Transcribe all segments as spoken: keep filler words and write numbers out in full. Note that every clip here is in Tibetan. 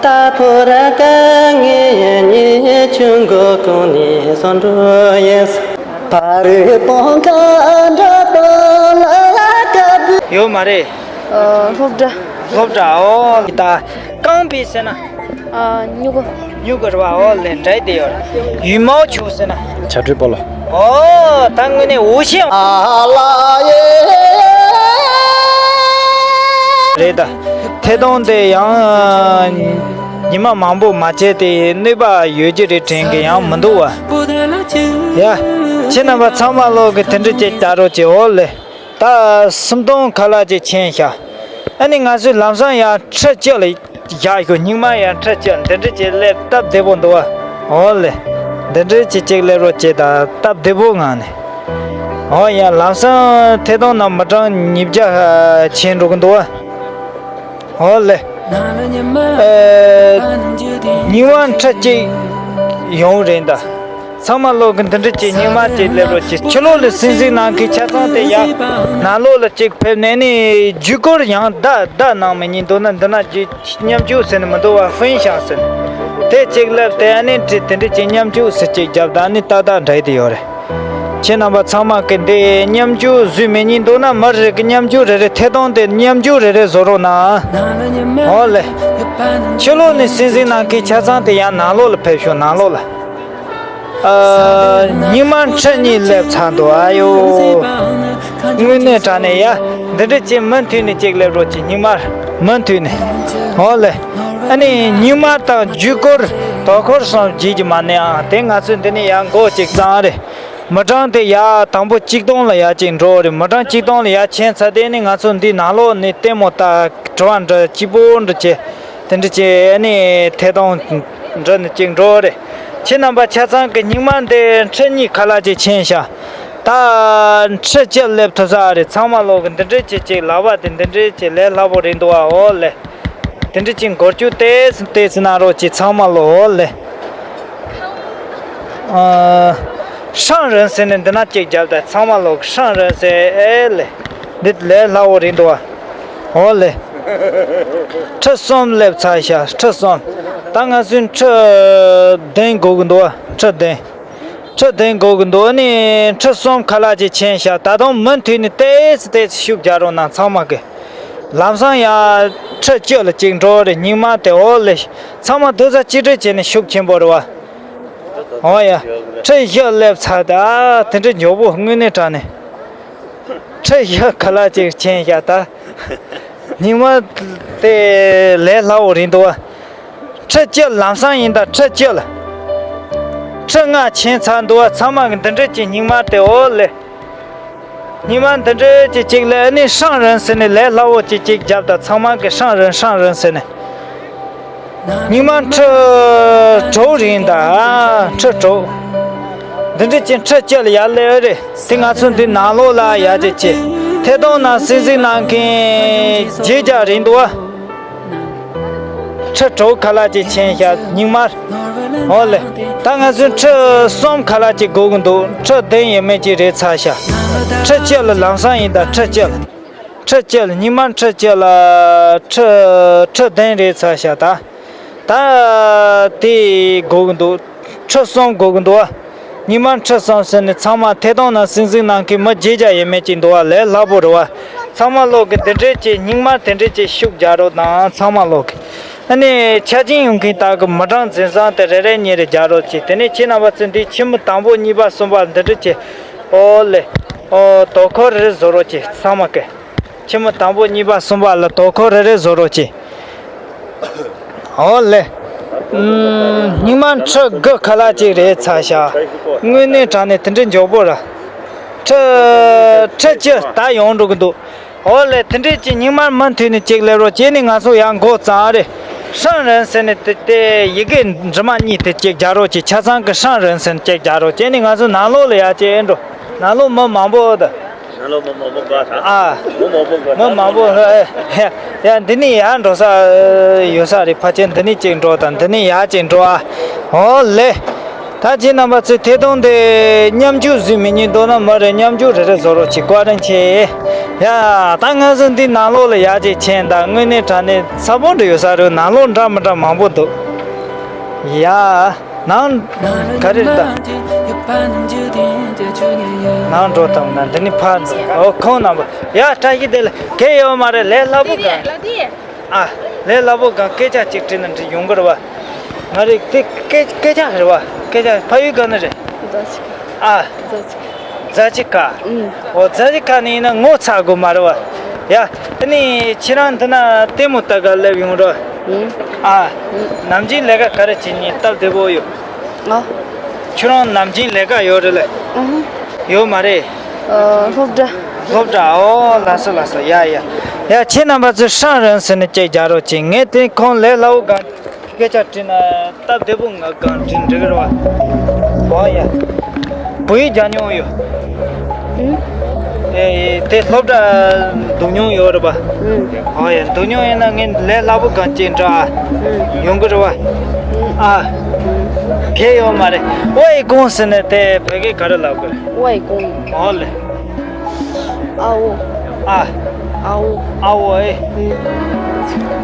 ད་ཕོ་ར་ཀ་ངེ་ཉེ་ཆུང་གོ་གོང་ནས་སོང་འགྲོ་ཡིན། ཕ་རི་སྤང་ཁ་འདྲ་པོ་ལ་ལ་ཀ་བུ། ཡོད་མ་རེད། ཨ། སློབ་གྲྭ། སློབ་གྲྭ། ཨོ་ད་རྐང་པའི་ཟེར་ན། ཨ། སྨྱུ་གུ། སྨྱུ་གུ་རེད་བ། ཨོ་ལེ་འདྲ་དེ་ཡོད། ཡུས་མའོ་ཆུ་ཟེར་ན། བྱ་སྒྲོས་སྤོ་ལོ། ཨོ་ད་དངོས་གནས་འུ་ཤེས། ཨ་ལ་ཡེ། རེད་ད། ཐད་གཏོང་དེ་ཡང་ཉི་མ་མང་པོ་མ་བྱས་ཏེ་གནོད་པ་ཡོད་ཀྱི་རེད་དྲན་གི་ཡང་མི་འདུག་བ། ཡ། ཁྱེད་རྣམ་པ་ཚང་མ་ལོག་གི་དེ་འདྲ་ཅིག་ལྟ་རོགས་བྱེད། ཨོ་ལེ། ད་སུམ་སྟོང་ཁ་ལག་ཅིག་ཕྱིན་ཤག་ཨ་ནི་ང་ཚོས་ལམ་སང་ཡང་ཁྲི་གཅིག་ལ་བཞག་ཤོག་སྙིང་མ་ཡང་ཁྲི་གཅིག་འདི་འདྲ་ཅིག་སླེབས་སྟབས་བདེ་པོ་འདུག་བ། ཨོ་ལེ། འདི་འདྲ་ཅིག་ཅིག་སླེབས་རོགས་བྱེད་ད། སྟབས་བདེ་པོ་ངང་ནས། ཨོ་ཡ། ལམ་སང་ཐད་གཏོང་ནང་མི་གྲངས་ཉིས་བརྒྱ་ཕྱིན་འགྲོ་གི་འདུག་བ། ཨོ་ལེ། ཨེ། སྙིང་མ་ཁྲི་གཅིག་ཡོང་རེད་ད། ཚང་མ་ལོག་གི་འདི་འདྲ་ཅིག་སྙིང་མ་ཅིག་སླེབས་རོགས་གྱིས། ཕྱི་ལོགས་ལ་སིང་སིང་གནང་མཁན་ཆ་ཚང་དེ་ཡ། ནང་ལོགས་ལ་ཅིག་ཕེབས་ནས་ནི་རྒྱུ་སྐོར་ཡང་བརྡ་བརྡ་གནང་མི་ཉན་འདུག་ན། འདི་ན་རྒྱུ་མཉམ་འཇུག་ཟེར་ནི་མི་འདུག་བ། ཧྥུན་ཤང་ཟེར་ནི་དེ་ཅིག་སླེབས་ཏེ། ཨ་ནི་དེ་དེ་འདྲ་ཅིག་མཉམ་འཇུག་ཟེར་ཅིག་རྒྱབ་ད་ནི་ཏག་ཏག་འདྲ་དེ་ཡོད་རེད། ཁྱེད་རྣམ་པ་ཚང་མ་གི་འདི་མཉམ་འཇུག་བཟོས་མི་ཉན་འདུག་ན། མི་རེ་གི་མཉམ་འཇུག་རེ་རེ། ཐད་གཏོང་དེ་མཉམ་འཇུག་རེ་རེ་བཟོ་རོགས་གནང་། ཨོ་ལེ། ཕྱི་ལོགས་ནས་སིང་སིང་གནང་མཁན་ཆ་ཚང་དེ་ཡང་ནང་ལོགས་ལ་ཕེབས་ཤོག་ནང་ལོགས་ལ། ཨ། སྙིང་མ་ཁྲི་གཉིས་སླེབས་ཚར་འདུག་ཨ་ཡོ། དངོས་གནས་དྲང་གནས་ཡ། འདི་འདྲ་ཅིག་མུ་མཐུད་ནས་ཅིག་སླེབས་རོགས་གྱིས། སྙིང་མ་མུ་མཐུད་ནས། ཨོ་ལེ། ཨ་ནི་སྙིང་མ་དང་རྒྱུ་སྐོར་དོ་ཁོར་གསུམ་བརྗེད་རྒྱུ་མ་ནི་ཨང་། དེ་ང་ཚོས་འདི་ནས་ཡང་མགོ་གཅིག་གཙང་རེད། མི་གྲངས་དེ་ཡ་དང་པོ་གཅིག་སྟོང་ལ་ཡ་གཅིག་འགྲོ་རེད། མི་གྲངས་གཅིག་སྟོང་ལ་ཡ་ཕྱིན་ཚར་དེ་ནི་ང་ཚོ་འདི་ནང་ལོགས་ནས་ལྟད་མོ་ལྟ་དྲི་བ་འདྲི་གཅིག་པོ་འདྲི་བྱེད། དེ་འདྲ་བྱས་ནས་ཐད་གཏོང་འདྲི་ནས་གཅིག་འགྲོ་རེད། ཁྱེད་རྣམ་པ་ཆ་ཚང་གི་སྙིང་མ་འདི་ཁྲི་གཉིས་ཁ་ལག་ཅིག་ཕྱིན་ཤག་ད་ཁྲི་གཅིག་སླེབས་ཐུབ་ས་རེད། ཚང་མ་ལོག་གི་འདི་འདྲས་ཅིག་ཅིག་ལག་པ་དེ་འདི་འདྲས་ཅིག་ལས་སླ་པོ་རེད་འདུག་ཨ། ཨོ་ལེ། དེ་འདྲས་ཅིག་འགོར་རྒྱུ་ཏོག་ཙམ་ཏོག་ཙམ་གནང་རོགས་གྱིས། ཚང་མ་ལོག་ཨོ་ལེ། ཨ། ཧྲང་རིན་ཟེར་ནས་འདི་ན་ཅིག་རྒྱབ་དང་། ཚང་མ་ལོག་ཧྲང་རིན་ཟེར། ཨེ་ལེ། འདི་ལས་སླ་པོ་རེད་འདུག་ཨ། ཨོ་ལེ། ཁྲི་གསུམ་སླེབས་ཚར་ཤག་ཁྲི་གསུམ། ད་ང་ཚོས་ཁྲི་བདུན་དགོས་ཀྱི་འདུག་ཨ། ཁྲི་བདུན། ཁྲི་བདུན་དགོས་ཀྱི་འདུག་ཨ་ནི་ཁྲི་གསུམ་ཁ་ལག་ཅིག་ཕྱིན་ཤག་ད་དུང་མུ་མཐུད་ནས་ཏོག་ཙམ་ཏོག་ཙམ་ཤུགས་རྒྱག་རོགས་གནང་ཚང་མ་གི། ལམ་སང་ཡ་ཁྲི་བཅུ་ལ་ཅིག་འགྲོ་རེད། སྙིང་མ་དེ་ཨོ་ལེ། ཚང་མ་རྡོག་རྩ་གཅིག་སྒྲིལ་བྱས་ནས་ཤུགས་ཆེན་པོ་རེད་བ། ཨོ་ཡ། ཁྲི་བཞི་སླེབས་ཚར་ད། དེ་འདྲ་མགྱོགས་པོ་དངོས་གནས་དྲང་གནས། ཁྲི་བཞི་ཁ་ལག་ཅིག་ཕྱིན་ཤག་ད། སྙིང་མ་དེ་ལས་སླ་པོ་རེད་འདུག་བ། ཁྲི་བཅུ་ལམ་སང་ཡིན་ད། ཁྲི་བཅུ་ལ། ཁྲི་ལྔ་ཕྱིན་ཚར་འདུག་བ། ཚང་མ་གི་འདི་འདྲས་ཀྱི་སྙིང་མ་དེ་ཨོ་ལེ། སྙིང་མ་འདི་འདྲས་ཀྱི་གཅིག་ལ་ཨ་ནི་ཧྲང་རིན་ཟེར་ནས་ལས་སླ་པོ་ཅིག་ཅིག་རྒྱབ་དང་། ཚང་མ་གི་ཧྲང་རིན་ཧྲང་རིན་ཟེར་ནས། སྙིང་མ་ཁྲི་དྲུག་རེད་ད། ཁྲི་དྲུག་འདི་འདྲས་ཀྱི་ཁྲི་བཅུ་ལ་ཡར་སླེབས་རེད། དེ་ང་ཚོ་འདི་ནང་ལོགས་ལ་ཡར་ཅིག་བྱས། ཐད་གཏོང་ནང་སིང་སིང་གནང་མཁན་བརྗེད་རྒྱག་རེད་འདུག་བ། ཁྲི་དྲུག་ཁ་ལག་ཅིག་ཕྱིན་ཤག་སྙིང་མ། ཨོ་ལེ། ད་ང་ཚོས་ཁྲི་གསུམ་ཁ་ལག་ཅིག་དགོས་ཀྱི་འདུག་ཁྲི་བདུན་ཡས་མས་ཅིག་རེད་ཚར་ཤག་ཁྲི་བཅུ་ལ་ལམ་སང་ཡིན་ད། ཁྲི་བཅུ་ལ། ཁྲི་བཅུ་ལ། སྙིང་མ་ཁྲི་བཅུ་ལ། ཁྲི་ཁྲི་བདུན་རེད་ཚར་ཤག་ད། ད་དེ་དགོས་ཀྱི་འདུག་ཁྲི་གསུམ་དགོས་ཀྱི་འདུག་བ། སྙིང་མ་ཁྲི་གསུམ་ཟེར་ནས་ཚང་མ་ཐད་གཏོང་ནང་སིང་སིང་གནང་མཁན་མི་བརྗེད་རྒྱག་ཡས་མས་ཅིག་འདུག་བ། ལས་སླ་པོ་རེད་བ། ཚང་མ་ལོག་གི་འདི་འདྲས་ཀྱི་སྙིང་མ་དེ་འདྲས་ཀྱི་ཤུགས་རྒྱག་རོགས་དང་། ཚང་མ་ལོག་གི། ཨ་ནི་ཆ་རྐྱེན་ཡོད་མཁན་དག་གི་མི་གྲངས་འཛིན་བཟང་དེ་རེ་རེ་གཉིས་རེ་རྒྱག་རོགས་གྱིས། དེ་ནས་ཁྱེད་རྣམ་པ་ཚོས་འདི་ཁྱི་མོ་དང་པོ་གཉིས་པ་གསུམ་པ་འདི་འདྲས་ཀྱི། ཨོ་ལེ། ཨོ་དོ་ཁོ་རེ་རེ་བཟོ་རོགས་གྱིས། ཚང་མ་གི། ཁྱི་མོ་དང་པོ་གཉིས་པ་གསུམ་པ་ལ་དོ་ཁོ་རེ་རེ་བཟོ་རོགས་གྱིས། ཨོ་ལེ། ཨུམ། སྙིང་མ་ཁྲི་དགུ་ཁ་ལག་ཅིག་རེད་ཚར་ཤག་དངོས་གནས་དྲང་གནས་དེ་འདྲའི་མགྱོགས་པོ་ར། ཁྲི། ཁྲི་བཅུ་ད་ཡོང་འགྲོ་གི་འདུག་ཨོ་ལེ། དེ་འདྲས་ཀྱི་སྙིང་མ་མུ་མཐུད་ནས་ཅིག་སླེབས་རོགས་བྱས་ནས། ང་ཚོ་ཡང་འགོ་བརྩམས་རེད། ཧྲང་རིན་ཟེར་ནས་དེ་དེ་ཡི་གེ་འབྲི་མ་གཉིས་དེ་ཅིག་རྒྱག་རོགས་བྱས། ཆ་ཚང་གི་ཧྲང་རིན་ཟེར་ནས་ཅིག་རྒྱག་རོགས་བྱས་ནས། ང་ཚོ་ནང་ལོགས་ལ་ཡར་ཅིག་འགྲོ། ནང་ལོགས་མི་མང་པོ་ད། ནང་ལོགས་མི་མང་པོ་ག་ད། ཨ། མི་མང་པོ་ག་ད། མི་མང་པོ་ཧ། ཡ། འདི་ནས་ཡར་འགྲོ་ས་ཡོད་ས་རེད། ཕལ་ཆེར་འདི་ནས་ཅིག་འགྲོ་དང་། འདི་ནས་ཡར་ཅིག་འགྲོ་ཨ། ཨོ་ལེ། ད་ཁྱེད་རྣམ་པ་ཚོས་ཐད་གཏོང་དེ་མཉམ་འཇུག་བཟོས་མི་ཉན་འདུག་ན། མི་རེ་མཉམ་འཇུག་རེ་རེ་བཟོ་རོགས་གྱིས། བཀའ་དྲིན་ཆེ། ཡ། ད་ང་ཚོ་འདི་ནང་ལོགས་ལ་ཡར་ཅིག་ཕྱིན་ད། དངོས་གནས་དྲང་གནས་ཚ་པོ་འདྲ་ཡོད་ས་རེད། ནང་ལོགས་འདྲ་མི་འདྲ་མང་པོ་འདུག་ཡ། ནང་ག་རེ་རེད་ད། ནང་འགྲོ་ཐུབ་ན་འདི་ནི་ཕར་འགྲོ། ཨོ་ཁོང་རྣམ་པ། ཡ། བཀྲ་ཤིས་བདེ་ལེགས། གལ་ཡོད་མ་རེད། ལས་སླ་པོ་གང་། ཨ། ལས་སླ་པོ་གང་། སྐད་ཆ་གཅིག་དྲིས་ན་འགྲིག་ཡོང་གི་རེད་བ། ང་རེ་དེ་སྐད་སྐད་ཆ་རེད་བ། སྐད་ཆ་ཕ་ཡུལ་ག་ནས་རེད། རྫ་ཆུ་ཁ། ཨ། རྫ་ཆུ་ཁ། རྫ་ཆུ་ཁ། ཨུམ། ཨོ་རྫ་ཆུ་ཁ་ནས་ཡིན་ན་ངོ་ཚ་དགོས་མ་རེད་བ། ཡ། དེ་ནས་ཁྱེད་རང་འདི་ན་ལྟད་མོ་ལྟ་ག་སླེབས་ཡོང་རོགས། ཨུམ། ཨ། ནམ་རྒྱུན་ལས་ཀ་ག་རེ་བྱེད་ཉིན་སྟབས་བདེ་པོ་ཡོད། ཨ། ཁྱོད་རང་ནམ་རྒྱུན་ལས་ཀ་ཡོད་རེད་ལེ། ཨུ་ཧུ། ཡོད་མ་རེད། ཨ། སློབ་གྲྭ། སློབ་གྲྭ། ཨོ་ལགས་སོ་ལགས་སོ། ཡ་ཡ། ཡ། ཁྱེད་རྣམ་པ་ཚོས་ཧྲང་རན་ཟེར་ནས་ཅིག་རྒྱག་རོགས་གྱིས། ངས་དེ་ཁོང་ལས་སླ་པོ་གང་སྐད་ཆ་དྲིས་ན་སྟབས་བདེ་པོ་ང་གང་དྲིས་འགྲིག་གི་རེད་བ། ཨོ་ཡ། བོད་ཡིག་སྦྱང་མྱོང་ཡོད། ཨུ། ཨེ་དེ་སློབ་གྲྭ་འདུག་མྱོང་ཡོད་རེད་པ། ཨུ། ཨོ་ཡ། འདུག་མྱོང་ཡིན་ན་ངས་ལས་སླ་པོ་གང་ཅིག་འདྲ། ཨུ། ཡོང་གི་རེད་པ། ཨུ། ཨ། གལ་ཡོད་མ་རེད། ཝའེ་ཀུང་ཟེར་ནས་དེ་བོད་སྐད་ག་རེ་ལབ་དགོས། ཝའེ་ཀུང་། ཨོ་ལེ། ཨ་འོ། ཨ། ཨ་འོ། ཨ་འོ་ཨེ། ཨུ།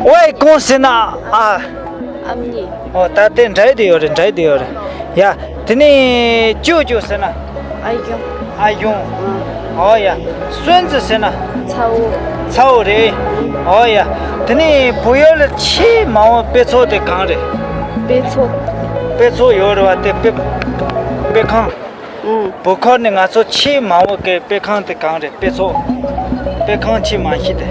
ཝའེ་ཀུང་ཟེར་ན། ཨ། ཨ་མྱེས། ཨོ་ད་དེ་འདྲ་དེ་ཡོད་རེད། འདྲ་དེ་ཡོད་རེད། ཡ། དེ་ནས་ཅོ་ཅོ་ཟེར་ན། ཨ་གཞུང་། ཨ་གཞུང་། ཨ། ཨོ་ཡ། སོན་རྩི་ཟེར་ན། ཚ་བོ། ཚ་བོ་རེད། ཨོ་ཡ། དེ་ནས་བོད་ཡུལ་ལ་ཆེས་མང་བོ་དཔེ་ཚོགས་དེ་གང་རེད། དཔེ་ཚོགས། དཔེ་ཚོགས་ཡོད་རེད་བ། དེ་དཔེ། དཔེ་ཁང་། ཨུ། བོད་ཁུལ་ནས་ང་ཚོ་ཆེས་མང་བོ་གི་དཔེ་ཁང་དེ་གང་རེད། དཔེ་ཚོགས། དཔེ་ཁང་ཆེས་མང་ཤོས་དེ།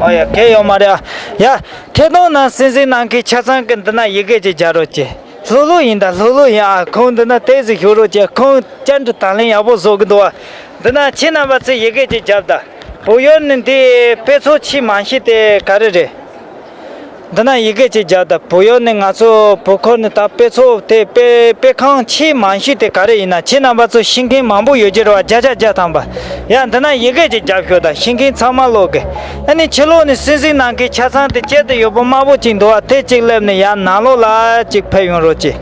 ཨོ་ཡ། གལ་ཡོད་མ་རེད་ཨ། ཡ། ཐད་གཏོང་ནང་གསན་གཟིགས་གནང་མཁན་ཆ་ཚང་གི་འདི་ན་ཡི་གེ་ཅིག་རྒྱག་རོགས་གྱིས། ལྷོ་ལྷོ་ཡིན་ད། ལྷོ་ལྷོ་ཡིན་ཨ། ཁོང་འདི་ན་ཏོག་ཙམ་བཞུགས་རོགས་གྱིས། ཁོང་བཅར་འདྲི་དང་ལེན་ཡག་པོ་བཟོ་གི་འདུག་ཨ། འདི་ན་ཁྱེད་རྣམ་པ་ཚོས་ཡི་གེ་ཅིག་རྒྱབ་ད། བོད་ཡུལ་ནས་འདི་དཔེ་ཚོགས་ཆེས་མང་ཤོས་དེ་ག་རེ་རེད། འདི་ན་ཡི་གེ་ཅིག་རྒྱབ་ད། བོད་ཡུལ་ནས་ང་ཚོ་བོད་ཁུལ་ནས་ད་དཔེ་ཚོགས་དེ་དཔེ་དཔེ་ཁང་ཆེས་མང་ཤོས་དེ་ག་རེ་ཡིན་ན། ཁྱེད་རྣམ་པ་ཚོ་ཤེས་མཁན་མང་པོ་ཡོད་ཀྱི་རེད་བ། བརྒྱ་ཆ་བརྒྱ་ཐམ་པ། ཡ། འདི་ན་ཡི་གེ་ཅིག་རྒྱབ་ཤོག་ད། ཤེས་མཁན་ཚང་མ་ཀློག་གི། ཨ་ནི་ཕྱི་ལོགས་ནས་གསན་གཟིགས་གནང་མཁན་ཆ་ཚང་དེ་དཀྱིལ་དུ་ཡོད་པོ་དམར་པོ་ཅིག་འདུག་བ། དེ་ཅིག་སླེབས་ནས་ཡར་ནང་ལོགས་ལ་ཅིག་ཕེབས་ཡོང་རོགས་གྱིས།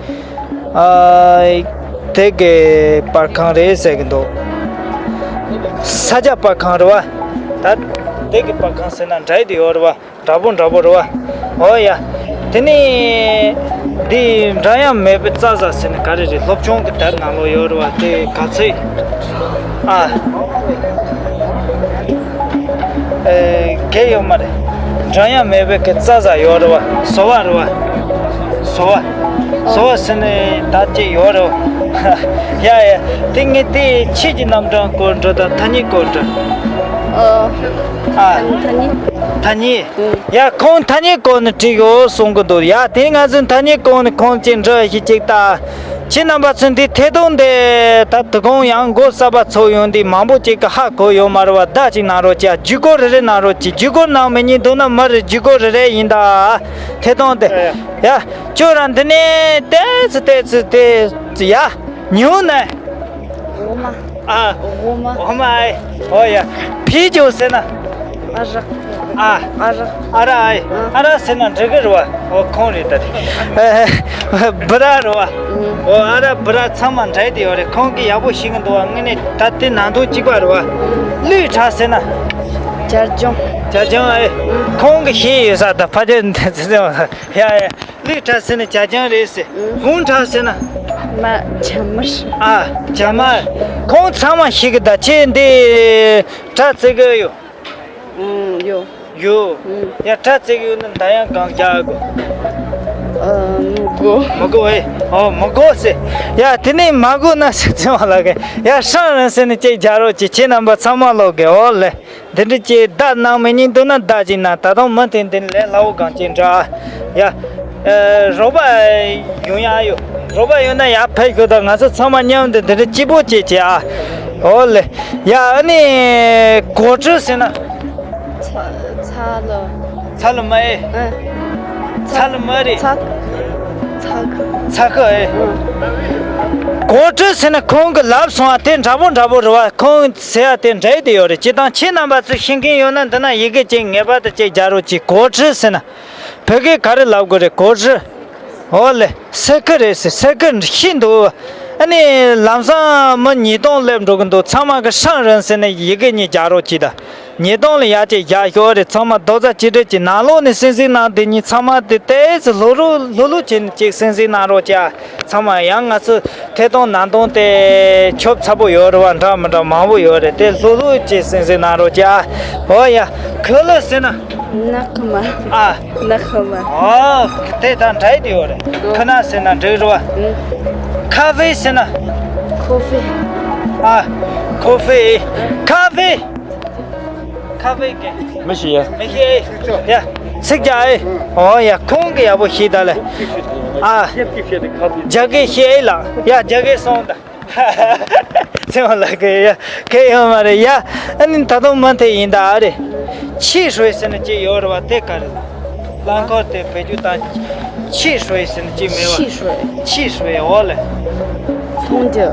ཨ། དེ་གི་པར་ཁང་རེད་ཟེར་གི་འདུག་ས་སྐྱ་པར་ཁང་རེད་བ། ད་དེ་གི་པར་ཁང་ཟེར་ན་འདྲ་ཡི་དེ་ཡོད་རེད་བ། འདྲ་པོ་འདྲ་པོ་རེད་བ། ཨོ་ཡ། དེ་ནས་འདི་འདྲ་ཡང་མེད་པའི་རྩྭ་ཟ་ཟེར་ནས་ག་རེ་རེད། སློབ་ཆུང་གི་དེབ་ནང་ལོགས་ཡོད་རེད་བ། དེ་ག་ཚོད། ཨ། ཨེ། གལ་ཡོད་མ་རེད། འདྲ་ཡང་མེད་པའི་གི་རྩྭ་ཟ་ཡོད་རེད་བ། སོ་པ་རེད་བ། སོ་པ། སོ་པ་ཟེར་ནས་ད་ཅིག་ཡོད་རེད་བ། ཡ་ཡ། དེ་ངས་དེ་ཁྱེད་ཀྱི་རྣམ་གྲངས་སྐོར་འདྲ་དང་ཐ་སྙད་སྐོར་འདྲ། ཨ། ཨ། ཐ་སྙད། ཐ་སྙད། ཨུ། ཡ། ཁོང་ཐ་སྙད་སྐོར་ནས་དྲིས་ཡོད་གསུང་གི་འདུག་ཡ། དེ་ང་ཚོས་ཐ་སྙད་སྐོར་ནས་ཁོང་ཅིག་འདྲི་ཞིག་ཅིག་ད། ཁྱེད་རྣམ་པ་ཚོས་འདི་ཐད་གཏོང་དེ་ད་དུས་གང་ཡང་མགོ་གསར་པ་ཚུགས་ཡོང་དུས་མང་པོ་ཅིག་གིས་ཧ་གོ་ཡོད་མ་རེད་བ། བརྡ་ཅིག་གནང་རོགས་གྱིས། བརྒྱུད་སྐུར་རེ་རེ་གནང་རོགས་གྱིས། བརྒྱུད་སྐུར་གནང་མི་ཉན་འདུག་ན་མི་རེ་བརྒྱུད་སྐུར་རེ་རེ་ཡིན་ད། ཐད་གཏོང་དེ། ཡ། ཁྱོད་རང་འདི་ནས་ཏོག་ཙམ་ཏོག་ཙམ་དེ་ཡ། ཉུང་ནས། འོ་མ། ཨ། འོ་མ། འོ་མ་ཨེ། ཨོ་ཡ། ཕི་ཇོ་ཟེར་ན། ཨ་རག་ཨ། ཨ་རག་ཨ་རག་ཨེ། ཨ། ཨ་རག་ཟེར་ན་འགྲིག་གི་རེད་བ། ཨོ་ཁོང་རེད་ད་དེ། ཨེ། སྦི་ར་རེད་བ། ཨུ། ཨོ་ཨ་རག་སྦི་ར་ཚང་མ་འདྲ་དེ་ཡོད་རེད། ཁོང་གིས་ཡག་པོ་ཤེས་གི་འདུག་བ། དངོས་གནས་ད་དེ་ནང་དོན་གཅིག་པ་རེད་བ། ལུས་ཁྲག་ཟེར་ན། ཇ་ལྗང་། ཇ་ལྗང་ཨེ། ཨུ། ཁོང་གིས་ཤེས་ཡོད་ས་ད་ཕ་ཇ་འདི་ཚོ་ཡ་ཡ། ལུས་ཁྲག་ཟེར་ན་ཇ་ལྗང་རེད་ཟེར། ཨུ། ཧུང་ཁྲག་ཟེར་ན། མ། ཇ་དམར། ཨ། ཇ་དམར། ཁོང་ཚང་མ་ཤེས་གི་ད། ཁྱེད་འདི་དྲ་བརྩི་གི་ཡོད། ཨུ། ཡོད། ཡོད། ཨུ། ཡ། དྲ་བརྩི་གི་ཡོད་ན་ད་ཡང་གང་རྒྱག་དགོས། ཨ། མི་དགོས། མི་དགོས་ཨེ། ཨོ་མི་དགོས་ཟེར། ཡ། དེ་ནས་མ་དགོས་ན་ཟེར་ཚེ་བ་ལ་གི། ཡ། ཧྲང་རན་ཟེར་ནས་ཅིག་རྒྱག་རོགས་གྱིས། ཁྱེད་རྣམ་པ་ཚང་མ་ལོག་གི། ཨོ་ལེ། འདི་འདྲ་ཅིག་བརྡ་གནང་མི་ཉན་འདུག་ན་བརྡ་ཅིག་གནང་། ད་དུང་མི་དེ་འདི་ལས་སླ་བོ་གང་ཅིག་འདྲ། ཡ། ཨ། རོགས་པ་ཡོང་ཡ་ཡོད། རོགས་པ་ཡོད་ན་ཡར་ཕེབས་ཤོག་དང་། ང་ཚོ་ཚང་མ་མཉམ་དུ་འདི་འདྲ་སྐྱིད་པོ་ཅིག་བྱེད་ཨ། ཨོ་ལེ། ཡ། ཨ་ནི་གོ་ཁྲི་ཟེར་ན། ཚ། ཚ་ལ། ཚ་ལ་མ་ཨེ། ཨ། ཚ་ལ་མ་རེད། ཚ། ཚ་ཁུ། ཚ་ཁུ་ཨེ། ཨ། གོ་ཁྲི་ཟེར་ན་ཁོང་གིས་ལབ་སོང་ཨ། དེ་འདྲ་པོ་འདྲ་པོ་རེད་བ། ཁོང་ཟེར་ཡ་དེ་འདྲ་དེ་ཡོད་རེད། སྤྱིར་བཏང་ཁྱེད་རྣམ་པ་ཚོས་ཤེས་མཁན་ཡོད་ན་འདི་ན་ཡི་གེ་ཅིག་ངེས་པར་དུ་ཅིག་རྒྱག་རོགས་གྱིས། གོ་ཁྲི་ཟེར་ན་བོད་སྐད་ག་རེ་ལབ་དགོས་རེད། གོ་ཁྲི། ཨོ་ལེ། སེ་ཁི་རེད་ཟེར། སེ་ཁི་ཤི་འདུག་ཨ་ནི་ལམ་སང་མི་ཉིས་སྟོང་སླེབས་འགྲོ་གི་འདུག་ཚང་མ་གི་ཧྲང་རན་ཟེར་ནས་ཡི་གེ་གཉིས་རྒྱག་རོགས་གྱིས་ད། ཉིས་སྟོང་ལ་ཡར་ཅིག་རྒྱག་ཤོག་རེད། ཚང་མ་རྡོག་རྩ་གཅིག་སྒྲིལ་གྱིས་ནང་ལོགས་ནས་སིང་སིང་གནང་། དེ་གཉིས་ཚང་མ་དེ་ཏོག་ཙམ་ལྷུག་ལྷུག་ལྷུག་ལྷུག་བྱས་ནས་ཅིག་སིང་སིང་གནང་རོགས་གྱིས། ཚང་མ་ཡང་ང་ཚོ་ཐད་གཏོང་ནང་གཏོང་དེ་ཁྱོད་ཚ་པོ་ཡོད་རེད་བ། འདྲ་མི་འདྲ་མང་པོ་ཡོད་རེད། དེ་ལྷུག་ལྷུག་ཅིག་སིང་སིང་གནང་རོགས་གྱིས། འོ་ཡ། ཁོ་ལོ་ཟེར་ན། ནག་མ། ཨ། ནག་མ། ཨ། དེ་དང་འདྲ་དེ་ཡོད་རེད། ཁོ་ན་ཟེར་ན་འགྲིག་རེད་བ། ཨུ། ཁ་ཧྥེ་ཟེར་ན། ཁོ་ཧྥེ། ཨ། ཁོ་ཧྥེ། ཁ་ཧྥེ། ཁ་ཧྥེ་གི། མི་ཤེས་ཡ། མི་ཤེས་ཡ། ཚིག་རྒྱག་ཨེ། འོ་ཡ། ཁོང་གི་ཡག་པོ་ཤེས་ད་ལེ། ཨ། རྒྱ་སྐད་ཤེས་ཨེ་ལགས། ཡ། རྒྱ་སྐད་སོང་ད། ཚེ་དབང་ལགས་ཀྱིས་ཡ། གལ་ཡོད་མ་རེད་ཡ། ཨ་ནི་ད་དུང་མུ་མཐུད་ཡིན་ད། ཨ་རེད། ཆི་ཧྲུའེ་ཟེར་ནི་ཅིག་ཡོད་རེད་བ། དེ་ག་རེ་ལ། རླངས་འཁོར་དེ་བེད་སྤྱོད་བཏང་། ཆི་ཧྲུའེ་ཟེར་ནི་ཅིག་མེད་བ། ཆི་ཧྲུའེ། ཆི་ཧྲུའེ། འོ་ལེ། འཐུང་རྒྱུ།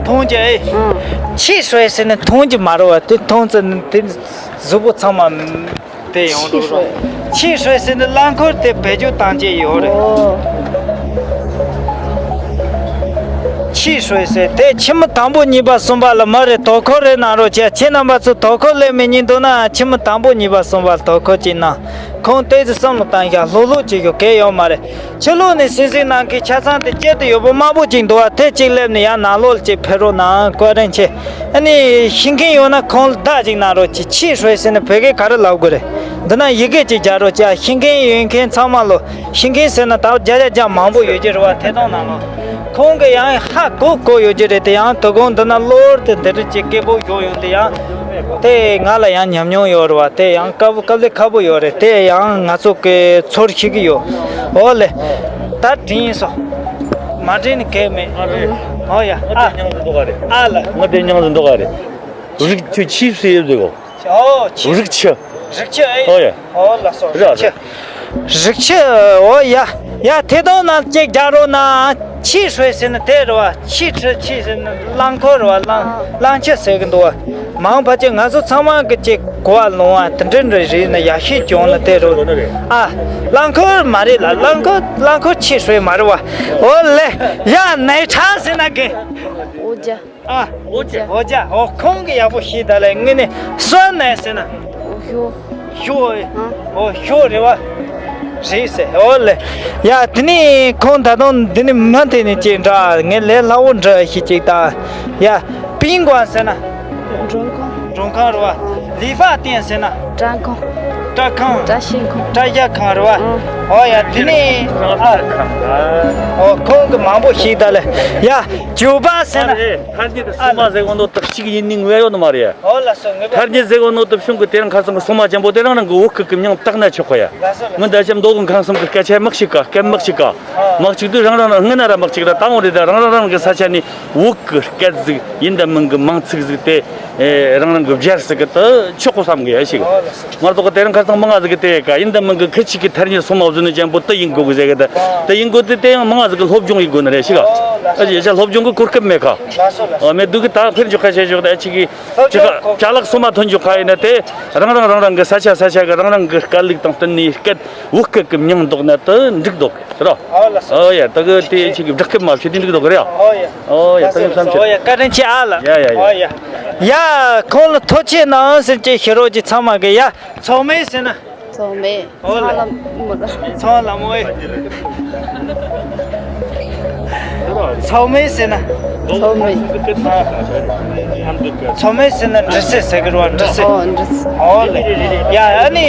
འཐུང་རྒྱུ་ཨེ། ཨང་། ཆི་ཧྲུའེ་ཟེར་ནི་འཐུང་རྒྱུ་མ་རེད་བ། དེ་འཐུང་ཙམ་དེ་གཟུགས་པོ་ཚང་མ། དེ་ཡོང་འགྲོ་རོགས། ཆི་ཧྲུའེ། ཆི་ཧྲུའེ་ཟེར་ནི་རླངས་འཁོར་དེ་བེད་སྤྱོད་བཏང་བྱས་ཡོད་རེད། ཨོ། ཆི་ཧྲུའེ་ཟེར་དེ་ཕྱི་མི་དང་པོ་གཉིས་པ་གསུམ་པ་ལ་མ་རེད། དོ་ཁུར་རེ་གནང་རོགས་བྱས། ཁྱེད་རྣམ་པ་ཚོ་དོ་ཁུར་སླེབས་མེད་ཉིན་འདུག་ན་ཕྱི་མི་དང་པོ་གཉིས་པ་གསུམ་པ་ལ་དོ་ཁུར་ཅིག་གནང་། ཁོང་ཏོག་ཙམ་བསམ་བློ་བཏང་ཤག་ལྷུག་ལྷུག་ཅིག་ཞོག་གལ་ཡོད་མ་རེད། ཕྱི་ལོགས་ནས་སིང་སིང་གནང་མཁན་ཆ་ཚང་དེ་སྐྱེ་དུ་ཡོད་པོ་དམར་པོ་ཅིག་འདུག་བ། དེ་གཅིག་སླེབས་ནས་ཡར་ནང་ལོགས་ལ་ཅིག་ཕེབས་རོགས་གནང་། བཀའ་དྲིན་ཆེ། ཨ་ནི་ཤེས་མཁན་ཡོད་ན་ཁོང་ལ་བརྡ་ཅིག་གནང་རོགས་གྱིས། ཆི་ཧྲུའེ་ཟེར་ནི་བོད་སྐད་ག་རེ་ལབ་དགོས་རེད། འདི་ན་ཡི་གེ་ཅིག་རྒྱག་རོགས་གྱིས། ཤེས་མཁན་ཡོད་མཁན་ཚང་མ་ལོ། ཤེས་མཁན་ཟེར་ན་ད་བརྒྱ་ཆ་བརྒྱ་མང་པོ་ཡོད་ཀྱི་རེད་བ། ཐད་གཏོང་ནང་ལོ། ཁོང་གིས་ཡང་ཧ་གོ་གོ་ཡོད་ཀྱི་རེད། དེ་ཡང་དོ་དགོང་འདི་ན་གློ་བུར་དུ་འདི་འདྲ་ཅིག་སྐད་པོ་ཞོག་ཡོང་དེ་ཡང་། དེ་ང་ལ་ཡང་ཉམས་མྱོང་ཡོད་རེད་བ། དེ་ཡང་དཀའ་པོ་དཀའ་ལས་ཁག་པོ་ཡོད་རེད། དེ་ཡང་ང་ཚོ་གི་ཚོར་ཤེས་ཀྱི་ཡོད། འོ་ལེ། ད་དྲན་སོང་། མ་དྲན་ནི་གལ་མེད། ཨ་རེད། འོ་ཡ། ང་ཨ། དེ་མྱང་ཟིན་འདུག་ག་རེད། ཨ་ལ། ང་དེ་མྱང་ཟིན་འདུག་ག་རེད། རིག་ཆུ་ཆིབས་སུ་ཡོད་དེ་གོ། ཨོ་ཆིབས། རིག་ཆུ། རིག་ཆུ་ཨེ། ཨོ་ཡ། ཨོ་ལགས་སོ། ར་རིག་ཆུ། རིག་ཆུ། ཨོ་ཡ། ཡ་ཐད་གཏོང་ནང་ཅིག་རྒྱག་རོགས་གནང་། ཆི་ཧྲུའེ་ཟེར་ནི་དེ་རེད་བ། ཆི་ཧྲུའེ། ཆི་ཟེར་ནི་རླངས་འཁོར་རེད་བ། རླངས་རླངས་ཆུ་ཟེར་གི་འདུག་བ། མང་ཕལ་ཆེར་ང་ཚོ་ཚང་མ་གི་ཅིག་གོ་བ་ལོང་བ་དེ་འདྲ་འདྲ་རེད་ན་ཡག་ཤོས་བྱུང་ན་དེ་རུ། ཨ། རླངས་འཁོར་མ་རེད་ལ། རླངས་འཁོར་རླངས་འཁོར་ཆི་ཧྲུའེ་མ་རེད་བ། ཨོ་ལེ། ཡ་ནས་ཁྲ་ཟེར་ན་གི། ཨོ་ཇ། ཨ། ཨོ་ཇ། ཨོ་ཇ། ཨོ་ཁོང་གི་ཡག་པོ་ཤེས་ད་ལེ། དངོས་གནས་སོན་ནས་ཟེར་ན། ཨོ་ཞོ། ཞོ་ཨེ། ཨ། ཨོ་ཞོ་རེད་བ། རེད་ཟེར། ཨོ་ལེ། ཡ་དེ་ནས་ཁོང་ད་དུང་འདི་ནས་མུ་མཐུད་ནས་ཅིག་འདྲ་ངས་ལས་སླ་བོ་འདྲ་ཞིག་ཅིག་ད། ཡ་པིང་ཀོན་ཟེར་ན། མགྲོན་ཁང་། མགྲོན་ཁང་རེད་བ། ལི་ཧྥ་ཏན་ཟེར་ན། སྐྲ་ཁང་། སྐྲ་ཁང་། སྐྲ་ཤད་ཁང་། སྐྲ་ཤད་ཁང་རེད་བ། ཨ། ཨོ་ཡ་དེ་ནས་ཨ། ཨོ་ཁོང་གི་མང་པོ་ཞིག་ད་ལེ། ཡ་ཇོ་པ་ཟེར་ན། ཨ་རེད། ཐར་རྒྱུད་དུ་སོ་མ་ཟེར་གོ་ནོ་དག་ཅིག་ཡིན་ནི་ངོས་ཡོད་ནི་མ་རེད། ཨོ་ལགས་སོ། ངོས་པ། ཐར་རྒྱུད་ཟེར་གོ་ནོ་དག་གཞུང་གི་དེ་རིང་ཁ་སང་གི་སོ་མ་ཅན་པོ་དེ་རང་རང་གི་བོད་ཁུལ་གི་མྱིང་བཏགས་ན་ཆོག་གོ་ཡ། ལགས་སོ་ལགས་སོ། མི་འདྲ་ཆམ་མདོ་གི་ཁང་གསུམ་གི་སྐད་ཆ་མི་གཅིག་ག་སྐད་མི་གཅིག་ག་མི་གཅིག་དུས་རང་རང་རང་སྔོན་ན་ར་མི་གཅིག་ར་ད་འོང་རེད། ད་རང་རང་རང་གི་ས་ཆ་ནས་བོད་གི་སྐད་ཟིག་ཡིན་ད་མིན་གི་མིང་ཚིག་ཟིག་དེ་རང་རང་གི་སྦྱར་ཟིག་གི་དུ་ཆོག་གོ་བསམ་གི་ཡ་ཞིག་ང་ཚོ་གི་དེ་རིང་ཁ་སང་མི་ང་ཟིག་གི་དེ་ག་ཡིན་ད་མིན་གི་ཁི་ཆིག་གི་ཐར་རྒྱུད་སོ་མ་བཟོ་ནི་ཅན་པོ་དུ་ཡིན་དགོ་གི་ཟེར་གི་ད་དུ་ཡིན་དགོ་དུས་དེ་ཡང་མི་ང་ཟིག་གི་སློབ་སྦྱོང་ཡིན་དགོ་ནི་རེད་ཞིག་ཨ་ཅེ་ཡ་སློབ་སྦྱོང་གི་གོ་སྐབས་མེད་ཁ། ཨ་མེད་དུས་གི་ད་ཕེར་འཇོག་ཁ་བྱེད་ཞོག་ད་ཅིག་གི་ཅི་ཁ་ཅ་ལག་སོ་མ་ཐོན་འཇོག་ཁ་ཡིན་ན་དེ་རང་རང་རང་རང་གི་ས་ཆ་ས་ཆ་གི་རང་རང་གི་སྐད་ལུགས་དང་བསྟུན་ནས་སྐད་བོད་སྐད་གི་མྱིང་འདོགས་ན་དུ་འགྲིག་འདོགས་ར། ཨོ་ལགས་སོ། ཨོ་ཡ་ད་གི་དེ་ཅིག་གི་བསྒྲགས་སྐད་མ་བྱེད་དུས་འགྲིག་འདོགས་ར། ཨོ་ཡ། ཨོ་ཡ་ད་གི་བསམ་ཨོ་ཤེས། ཡ་བཀའ་དྲིན་ཆེ་ཨ་ལ། ཡ་ཡ་ཡ། ཨོ་ཡ། ཡ་ཁོང་ལ་ཐུགས་རྗེ་གནང་ཟེར་གྱི་ཤེས་རོགས་ཀྱི་ཚང་མ་གི་ཡ་ཚང་མས་ཟེར་ན། ཚང་མས། ཨོ་ལེ། ཚང་ལ་མོ་ར། ཚང་ལ་མོ་ཨེ། ཚང་མས་ཟེར་ན། ཚང་མས། ཚང་མས་ཟེར་ན་འདྲི་སེ་ཟེར་གི་རེད་བ། འདྲི་སེ། ཨོ་འདྲི་སེ། ཨོ་ལེ། ཡ་ཨ་ནི་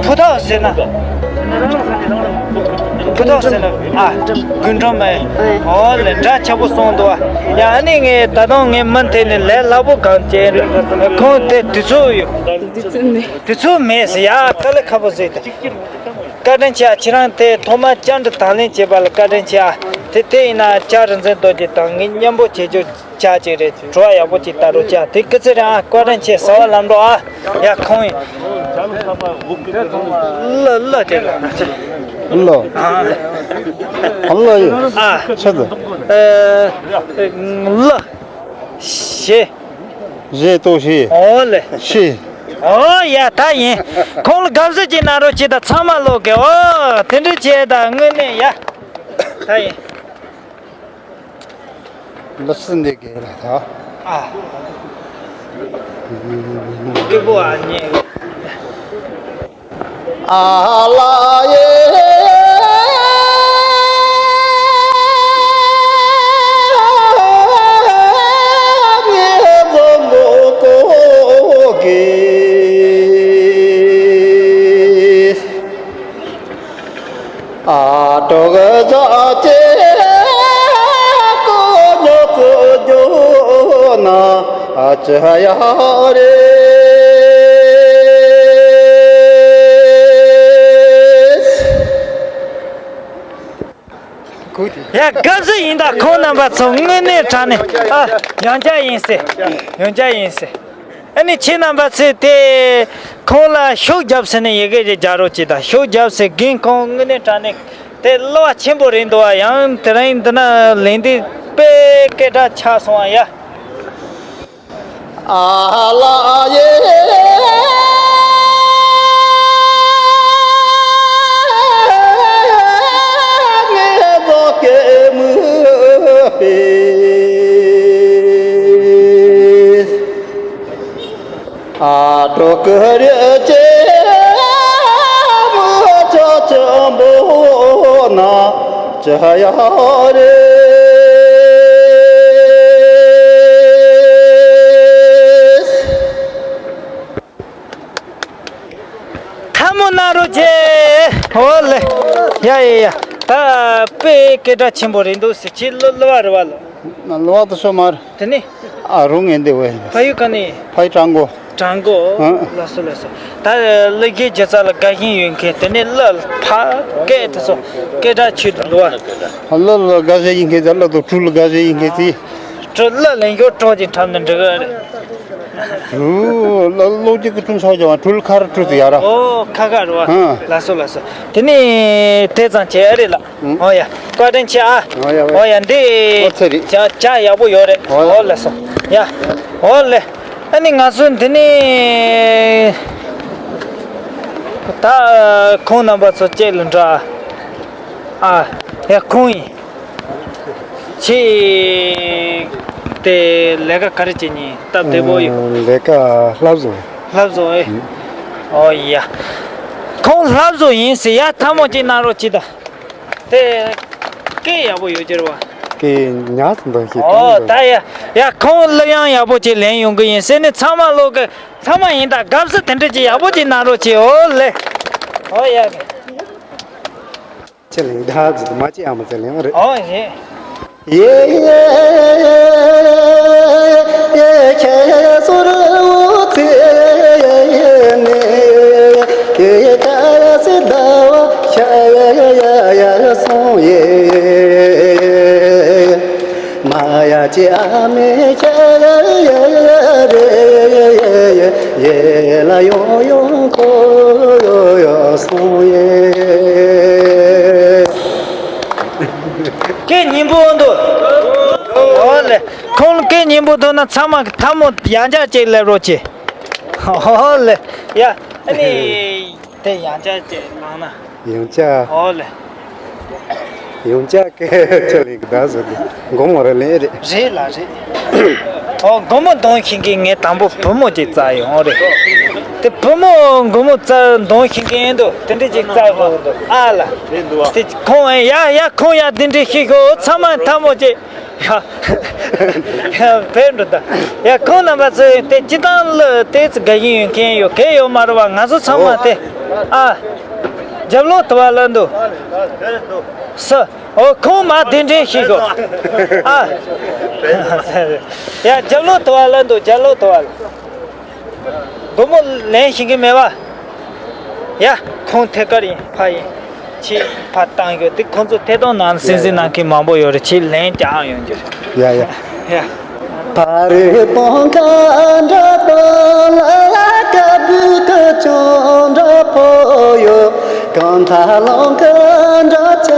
ཕུ་ཐག་ཟེར་ན། ཕུ་ཐག་ཟེར་ན་ཨ་རྒུན་འབྲུམ་ཨེ། ཨོ་ལེ་འདྲ་ཆགས་པོ་སོང་འདུག་བ། ཡ་ཨ་ནི་ངས་ད་དུང་ངས་མུ་མཐུད་ནས་ལས་སླ་པོ་གང་བྱས་ཁོང་དེ་དུས་ཚོད་ཡོད། དུས་ཚོད་མེད། དུས་ཚོད་མེད་ཟེར་ཡ་དཀའ་ལས་ཁག་པོ་ཟེར་ཏེ། བཀའ་དྲིན་ཆེ། ཁྱེད་རང་དེ་ཐོག་མར་བཅར་འདྲི་དང་ལེན་བྱས་པ་ལ་བཀའ་དྲིན་ཆེ། དེ་དེ་ཡིན་ན་བཅར་རིན་འཛིན་རྡོ་རྗེ་དང་ངའི་མཉམ་པོ་བྱེད་རྒྱུ་བྱ་ཅིག་རེད། བྲོ་བ་ཡག་པོ་ཅིག་ལྟ་རོགས་བྱ། དེ་སྐུ་ཚེ་རིང་ཨ། བཀའ་དྲིན་ཆེ། གསོལ་བ་ལམ་འགྲོ་ཨ། ཡ་ཁོང་ཡིན། ལ་ལ་དེ་ལ་ལ་ཨ་ལ་ཡོད་ཨ། ཆ་ད་ཨ་ལ་ཞེ་ཞེ་ཏོ་ཞེ་ཨོ་ལེ་ཞེ། ཨོ་ཡ་ད་ཡིན། ཁོང་ལ་དགའ་བསུ་ཅིག་གནང་རོགས་ཅིག་ད་ཚང་མ་ལོག་གི་ཨོ་དེ་འདྲ་བྱས་ད་དངོས་གནས་ཡ་ད་ཡིན། ལགས་སོ། འདི་ག་རེ་ལ་ད། ཨ། སྐྱིད་པོ་ཨ་ནི། ཨ་ལ་ཡེ། ངའི་བུ་མོ་གོ་གི། ཨ་གྲོགས་ཟ་ཅེ་ཀོ་ཉོ་ཀོ་ཉོ་ན་ཨ་ཅི་ཡ་རེ། ཡ་དགའ་བསུ་ཡིན་ད། ཁོང་རྣམ་པ་ཚོ་དངོས་གནས་དྲང་གནས་ཨ་ཡང་བསྐྱར་ཡིན་ཟེར། ཡང་བསྐྱར་ཡིན་ཟེར། ཨ་ནི་ཁྱེད་རྣམ་པ་ཚོས་དེ་ཁོང་ལ་ཤུགས་རྒྱབ་ཟེར་ནས་ཡི་གེ་ཞིག་རྒྱག་རོགས་གྱིས་དང་། ཤུགས་རྒྱབ་ཟེར་རྒན་ཁོང་དངོས་གནས་དྲང་གནས་དེ་བསླུ་བ་ཆེན་པོ་རེད་འདུག་བ། ཡང་དེ་རིང་འདི་ན་ལེན་དུས་དཔེ་སྐད་གྲགས་ཆགས་སོང་བ་ཡ། ཨ་ལ་ཡེ། ངའི་བུ་གེ་མུ་པེ། ཨ་གྲོགས་ཀུ་རེ་ཅེ་མུ་ཅོ་ཅོ་འབོ་ན་ཅི་ཡ་རེ། ཐལ་མོ་གནང་རོགས་གྱིས། ཨོ་ལེ། ཡ་ཡ་ཡ། ད་དཔེ་སྐད་གྲགས་ཆེན་པོ་རེད་འདུག་ཟེར། ཁྱེད་བསླུ་བསླུ་བ་རེད་བ་ལ། བསླུ་བ་དེ་ཚོ་མ་རེད། དེ་ནི། ཨ་རུང་ངན་དེ་བས། ཕ་ཡུལ་ག་ནས། ཕ་ཡུལ་བྲག་འགོ། བྲག་འགོ། ཨ། ལགས་སོ་ལགས་སོ། ད་བློ་དགེ་རྒྱལ་ཚ་ལ་དགའ་ཞེན་ཡོད་མཁན་དེ་ནས་བློ་ཕ་སྐད་དེ་ཚོ་སྐད་གྲགས་ཆོད་འདུག་བ། བློ་ལ་དགའ་ཞེན་ཡིན་མཁན་དེ་བློ་དང་གྲོགས་ལ་དགའ་ཞེན་ཡིན་མཁན་དེ། གྲོགས་བློ་ལེན་ཞོར་གྲོགས་ཀྱི་འཁྲབ་ན་འགྲིག་གི་རེད། གྲོགས་བློ་གློ་རྒྱུ་གི་གྲོགས་ཆགས་ཀྱང་གྲོགས་ལ་ཁ་ར་གྲོགས་དེ་ཡ་ར། ཨོ་ཁ་ཁ་རེད་བ། ཨ། ལགས་སོ་ལགས་སོ། དེ་ནས་དེ་ཙམ་བྱས་ཨ་རེད་ལགས། ཨོ་ཡ། བཀའ་དྲིན་ཆེ་ཨ། ཨོ་ཡ་ཝེ། ཨོ་ཡ་འདི། ཨོ་ཚེ་རིང་། ཇ་ཇ་ཡག་པོ་ཡོད་རེད། ཨོ་ཡ། ཨོ་ལགས་སོ། ཡ། ཨོ་ལེ། ཨ་ནི་ང་ཚོ་འདི་ནས་ད་ཁོང་རྣམ་པ་ཚོ་བཅས་ལ་འདྲ། ཨ། ཡ་ཁོང་ཡིན། ཁྱེད་དེ་ལས་ཀ་ག་རེ་བྱེད་ཉིན་སྟབས་བདེ་པོ་ཡོད། ལས་ཀ་ལྷ་བཟོ། ལྷ་བཟོ་ཨེ། ཨོ་ཡ། ཁོང་ལྷ་བཟོ་ཡིན་ཟེར་ཡ། ཐལ་མོ་གཅིག་གནང་རོགས་གྱིས་ད། དེ་སྐད་ཡག་པོ་ཡོད་ཀྱི་རེད་བ། སྐད་ཉག་ཙམ་འདུག་ཤེས། ཨོ་ད་ཡ་ཡ། ཁོང་གླུ་དབྱངས་ཡག་པོ་ཅིག་ལེན་ཡོང་གི་ཡིན་ཟེར་ནས་ཚང་མ་ལོག་གི། ཚང་མ་ཡིན་ད་དགའ་བསུ་དེ་འདྲ་ཅིག་ཡག་པོ་ཅིག་གནང་རོགས་གྱིས། ཨོ་ལེ། ཨོ་ཡ། ཁྱེད་ལེན་ད་ཟིག་མ་ཅི་ཡང་མ་ཚད་ལེན་རེད། ཨོ་ཡེ། ཡེ་ཡེ། ཁྱེད་སོར་འུ་ཚེ་ནས་ཡེ་ད་སི་ཟླ་བ་ཤར་སོང་ཡེ། མ་ཡ་ཅི་ཨ་མེ་ཤ་ཡ་ཡ་ཡ་རེ་ཡེ་ལ་ཡོང་ཡོང་ཁོ་ཡོ་ཡོ་སོང་ཡེ། སྐད་སྙན་པོ་འདུག་ཨོ་ལེ། ཁོང་སྐད་སྙན་པོ་འདུག་ན་ཚང་མ་ཐལ་མོ་ཡང་བསྐྱར་ཅིག་སླེབས་རོགས་གྱིས། ཨོ་ལེ། ཡ་ཨ་ནི། དེ་ཡང་བསྐྱར་ཅིག་བླངས་ན། ཡང་བསྐྱར། ཨོ་ལེ། ཡང་བསྐྱར་སྐད་ཆ་ལེན་གི་ད་ཟེར་དུས་སྒོར་མོ་རེ་ལེན་རེད། རེད་ལ་རེད། ཨོ་སྒོར་མོ་གཏོང་ཤེས་མཁན་ངས་དང་པོ་བུ་མོ་ཅིག་བཙལ་ཡོང་རེད། དེ་བུ་མོ་སྒོར་མོ་བཙལ་གཏོང་ཤེས་མཁན་འདུག་དེ་འདྲ་ཅིག་བཙལ་དགོས་འདུག་ཨ་ལ། དེ་ཁོང་ཡ་ཡ་ཁོང་ཡ་དེ་འདྲ་ཤེས་ཤོག་ཚང་མ་ཐལ་མོ་ཅིག་ཡ། བེད་འགྲོ་ད། ཡ་ཁོང་རྣམ་པ་ཚོས་དེ་སྤྱི་བཏང་ལ་དེ་ཚོ་དགའ་ཞེན་ཡོད་མཁན་ཡོད་མཁན་ཡོད་མ་རེད་བ། ང་ཚོ་ཚང་མ་དེ། ཨ། རྒྱབ་ལོག་དུ་བ་ལ་འདུག་ས། ཨོ་ཁོང་མ་དེ་འདྲའི་ཤེས་ཤོག་ཨ། ཡ་རྒྱབ་ལོག་དུ་བ་ལ་འདུག་རྒྱབ་ལོག་དུ་བ་ལ། སྒོར་མོ་ལེན་ཤེས་ཀྱི་མེད་པ། ཡ། ཁོང་ཐད་ཀར་ཡིན་ཕ་ཡིན། ཆེས་ཕ་བཏང་ཡོད་དེ་ཁོང་ཚོ་ཐད་གཏོང་ནང་སེམས་སེམས་གནང་མཁན་མང་པོ་ཡོད་རེད། ཆེས་ལན་རྒྱག་ཡོང་རྒྱུ་རེད། ཡ་ཡ། ཡ། ཕ་རི་སྤང་ཁ་འདྲ་པོ་ལ་ལ་ཀ་བུ་ཀ་ཅོང་འདྲ་པོ་ཡོད། གང་ཐ་ལོང་ཀ་འདྲ་ཅག་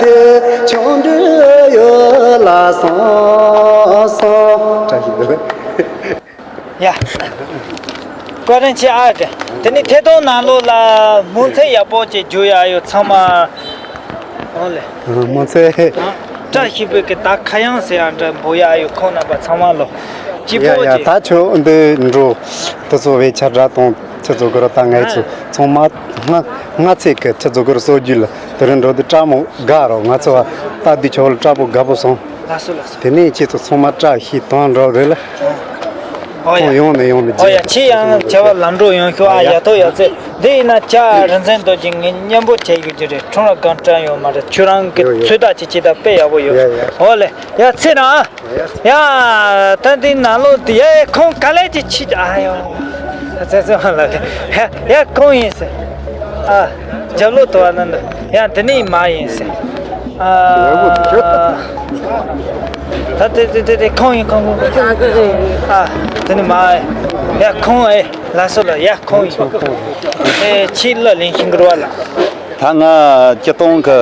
དེ་ཆུང་འདྲ་ཡོད་ལ་སོང་སོང་། བཀྲ་ཤིས་བདེ་ལེགས། ཡ། བཀའ་དྲིན་ཆེ་ཨ་ཀེ། དེ་ནི་ཐད་གཏོང་ནང་ལོགས་ལ་མོ་ཚེ་ཡག་པོ་ཅིག་རྒྱུ་ཡག་ཡོད་ཚང་མ། ཨོ་ལེ། མོ་ཚེ། ཨ། བཀྲ་ཤིས་པའི་གི་ད་ཁ་གཡང་ཟེར་ཡང་འདྲ་འབོ་ཡ་ཡོད། ཁོང་རྣམ་པ་ཚང་མ་ལོ། སྐྱིད་ཡ་པོ་ཡ། ཅིག་ད་ཁྱོད་འདི་འགྲོ། དུ་ཚོ་བའི་ཆ་འདྲ་དང་ཁྱེད་ཚོ་གི་ར་ད་ངས་ཚོ་ཨ། ཚང་མ་སྔ་སྔ་ཚེ་གི་ཁྱེད་ཚོ་གི་ར་གསོ་རྒྱུ་ལ་དེ་རིང་འགྲོ་དུས་སྤྲ་མོ་དགའ་རོགས། ང་ཚོ་བ་ད་འདི་ཆོག་ལ་སྤྲ་པོ་དགའ་པོ་སོང་། ལགས་སོ་ལགས་སོ། དེ་ནས་ཁྱེད་ཚོ་ཚང་མ་བཀྲ་ཤིས་དང་འགྲོ་དགོས་ལ། ཨོ་ཡ། ཁོང་ཡོང་ནས་ཡོང་ནས་ཨོ་ཡ། ཁྱེད་ཡང་བྱ་བ་ལམ་འགྲོ་ཡོང་ཤོག་ཨ། ཡ། ཡ་ཐོག་ཡ་ཚེ། འདི་ཡིན་ན་ཅ་རིན་ཆེན་རྡོ་རྗེ་ངས་མཉམ་པོ་བྱས་ཡོད་ཀྱི་རེད། ཁྲོམ་ར་སྒང་སྤྲད་ཡོད་མ་རེད། ཁྱོད་རང་གི་ཡོད་ཡོད། ཚོད་ལྟ་བྱེད་ཅི་ད་དཔེ་ཡག་པོ་ཡོད། ཡ་ཡ། ཨོ་ལེ། ཡ་ཚེ་རང་ཨ། ཡ། ཡ། ད་འདི་ནང་ལོགས་འདི་ཡ་ཁོང་ག་ལེ་ཅི་ཕྱི་ཨ་ཡོ། ཚེ་ཚེ་མ་ལ་ལེ། ཡ་ཡ་ཁོང་ཡིན་ཟེར། ཨ། རྒྱབ་ལོགས་དུ་བ་ན་འདི་ཡ་འདི་ནི་མ་ཡིན་ཟེར། ཨ། ད་དེ་དེ་དེ་དེ་ཁོང་ཡིན་ཁོང་ཁོང་ཁོང་། ཨ། དེ་ནི་མ་ཡ་ཁོང་ཨེ། ལགས་སོ་ལགས། ཡ་ཁོང་ཡིན། ཨེ་ཕྱི་ལ་ལིང་ཤིང་གི་རུ་བ་ལ། ད་ང་སྤྱི་སྟོང་གི་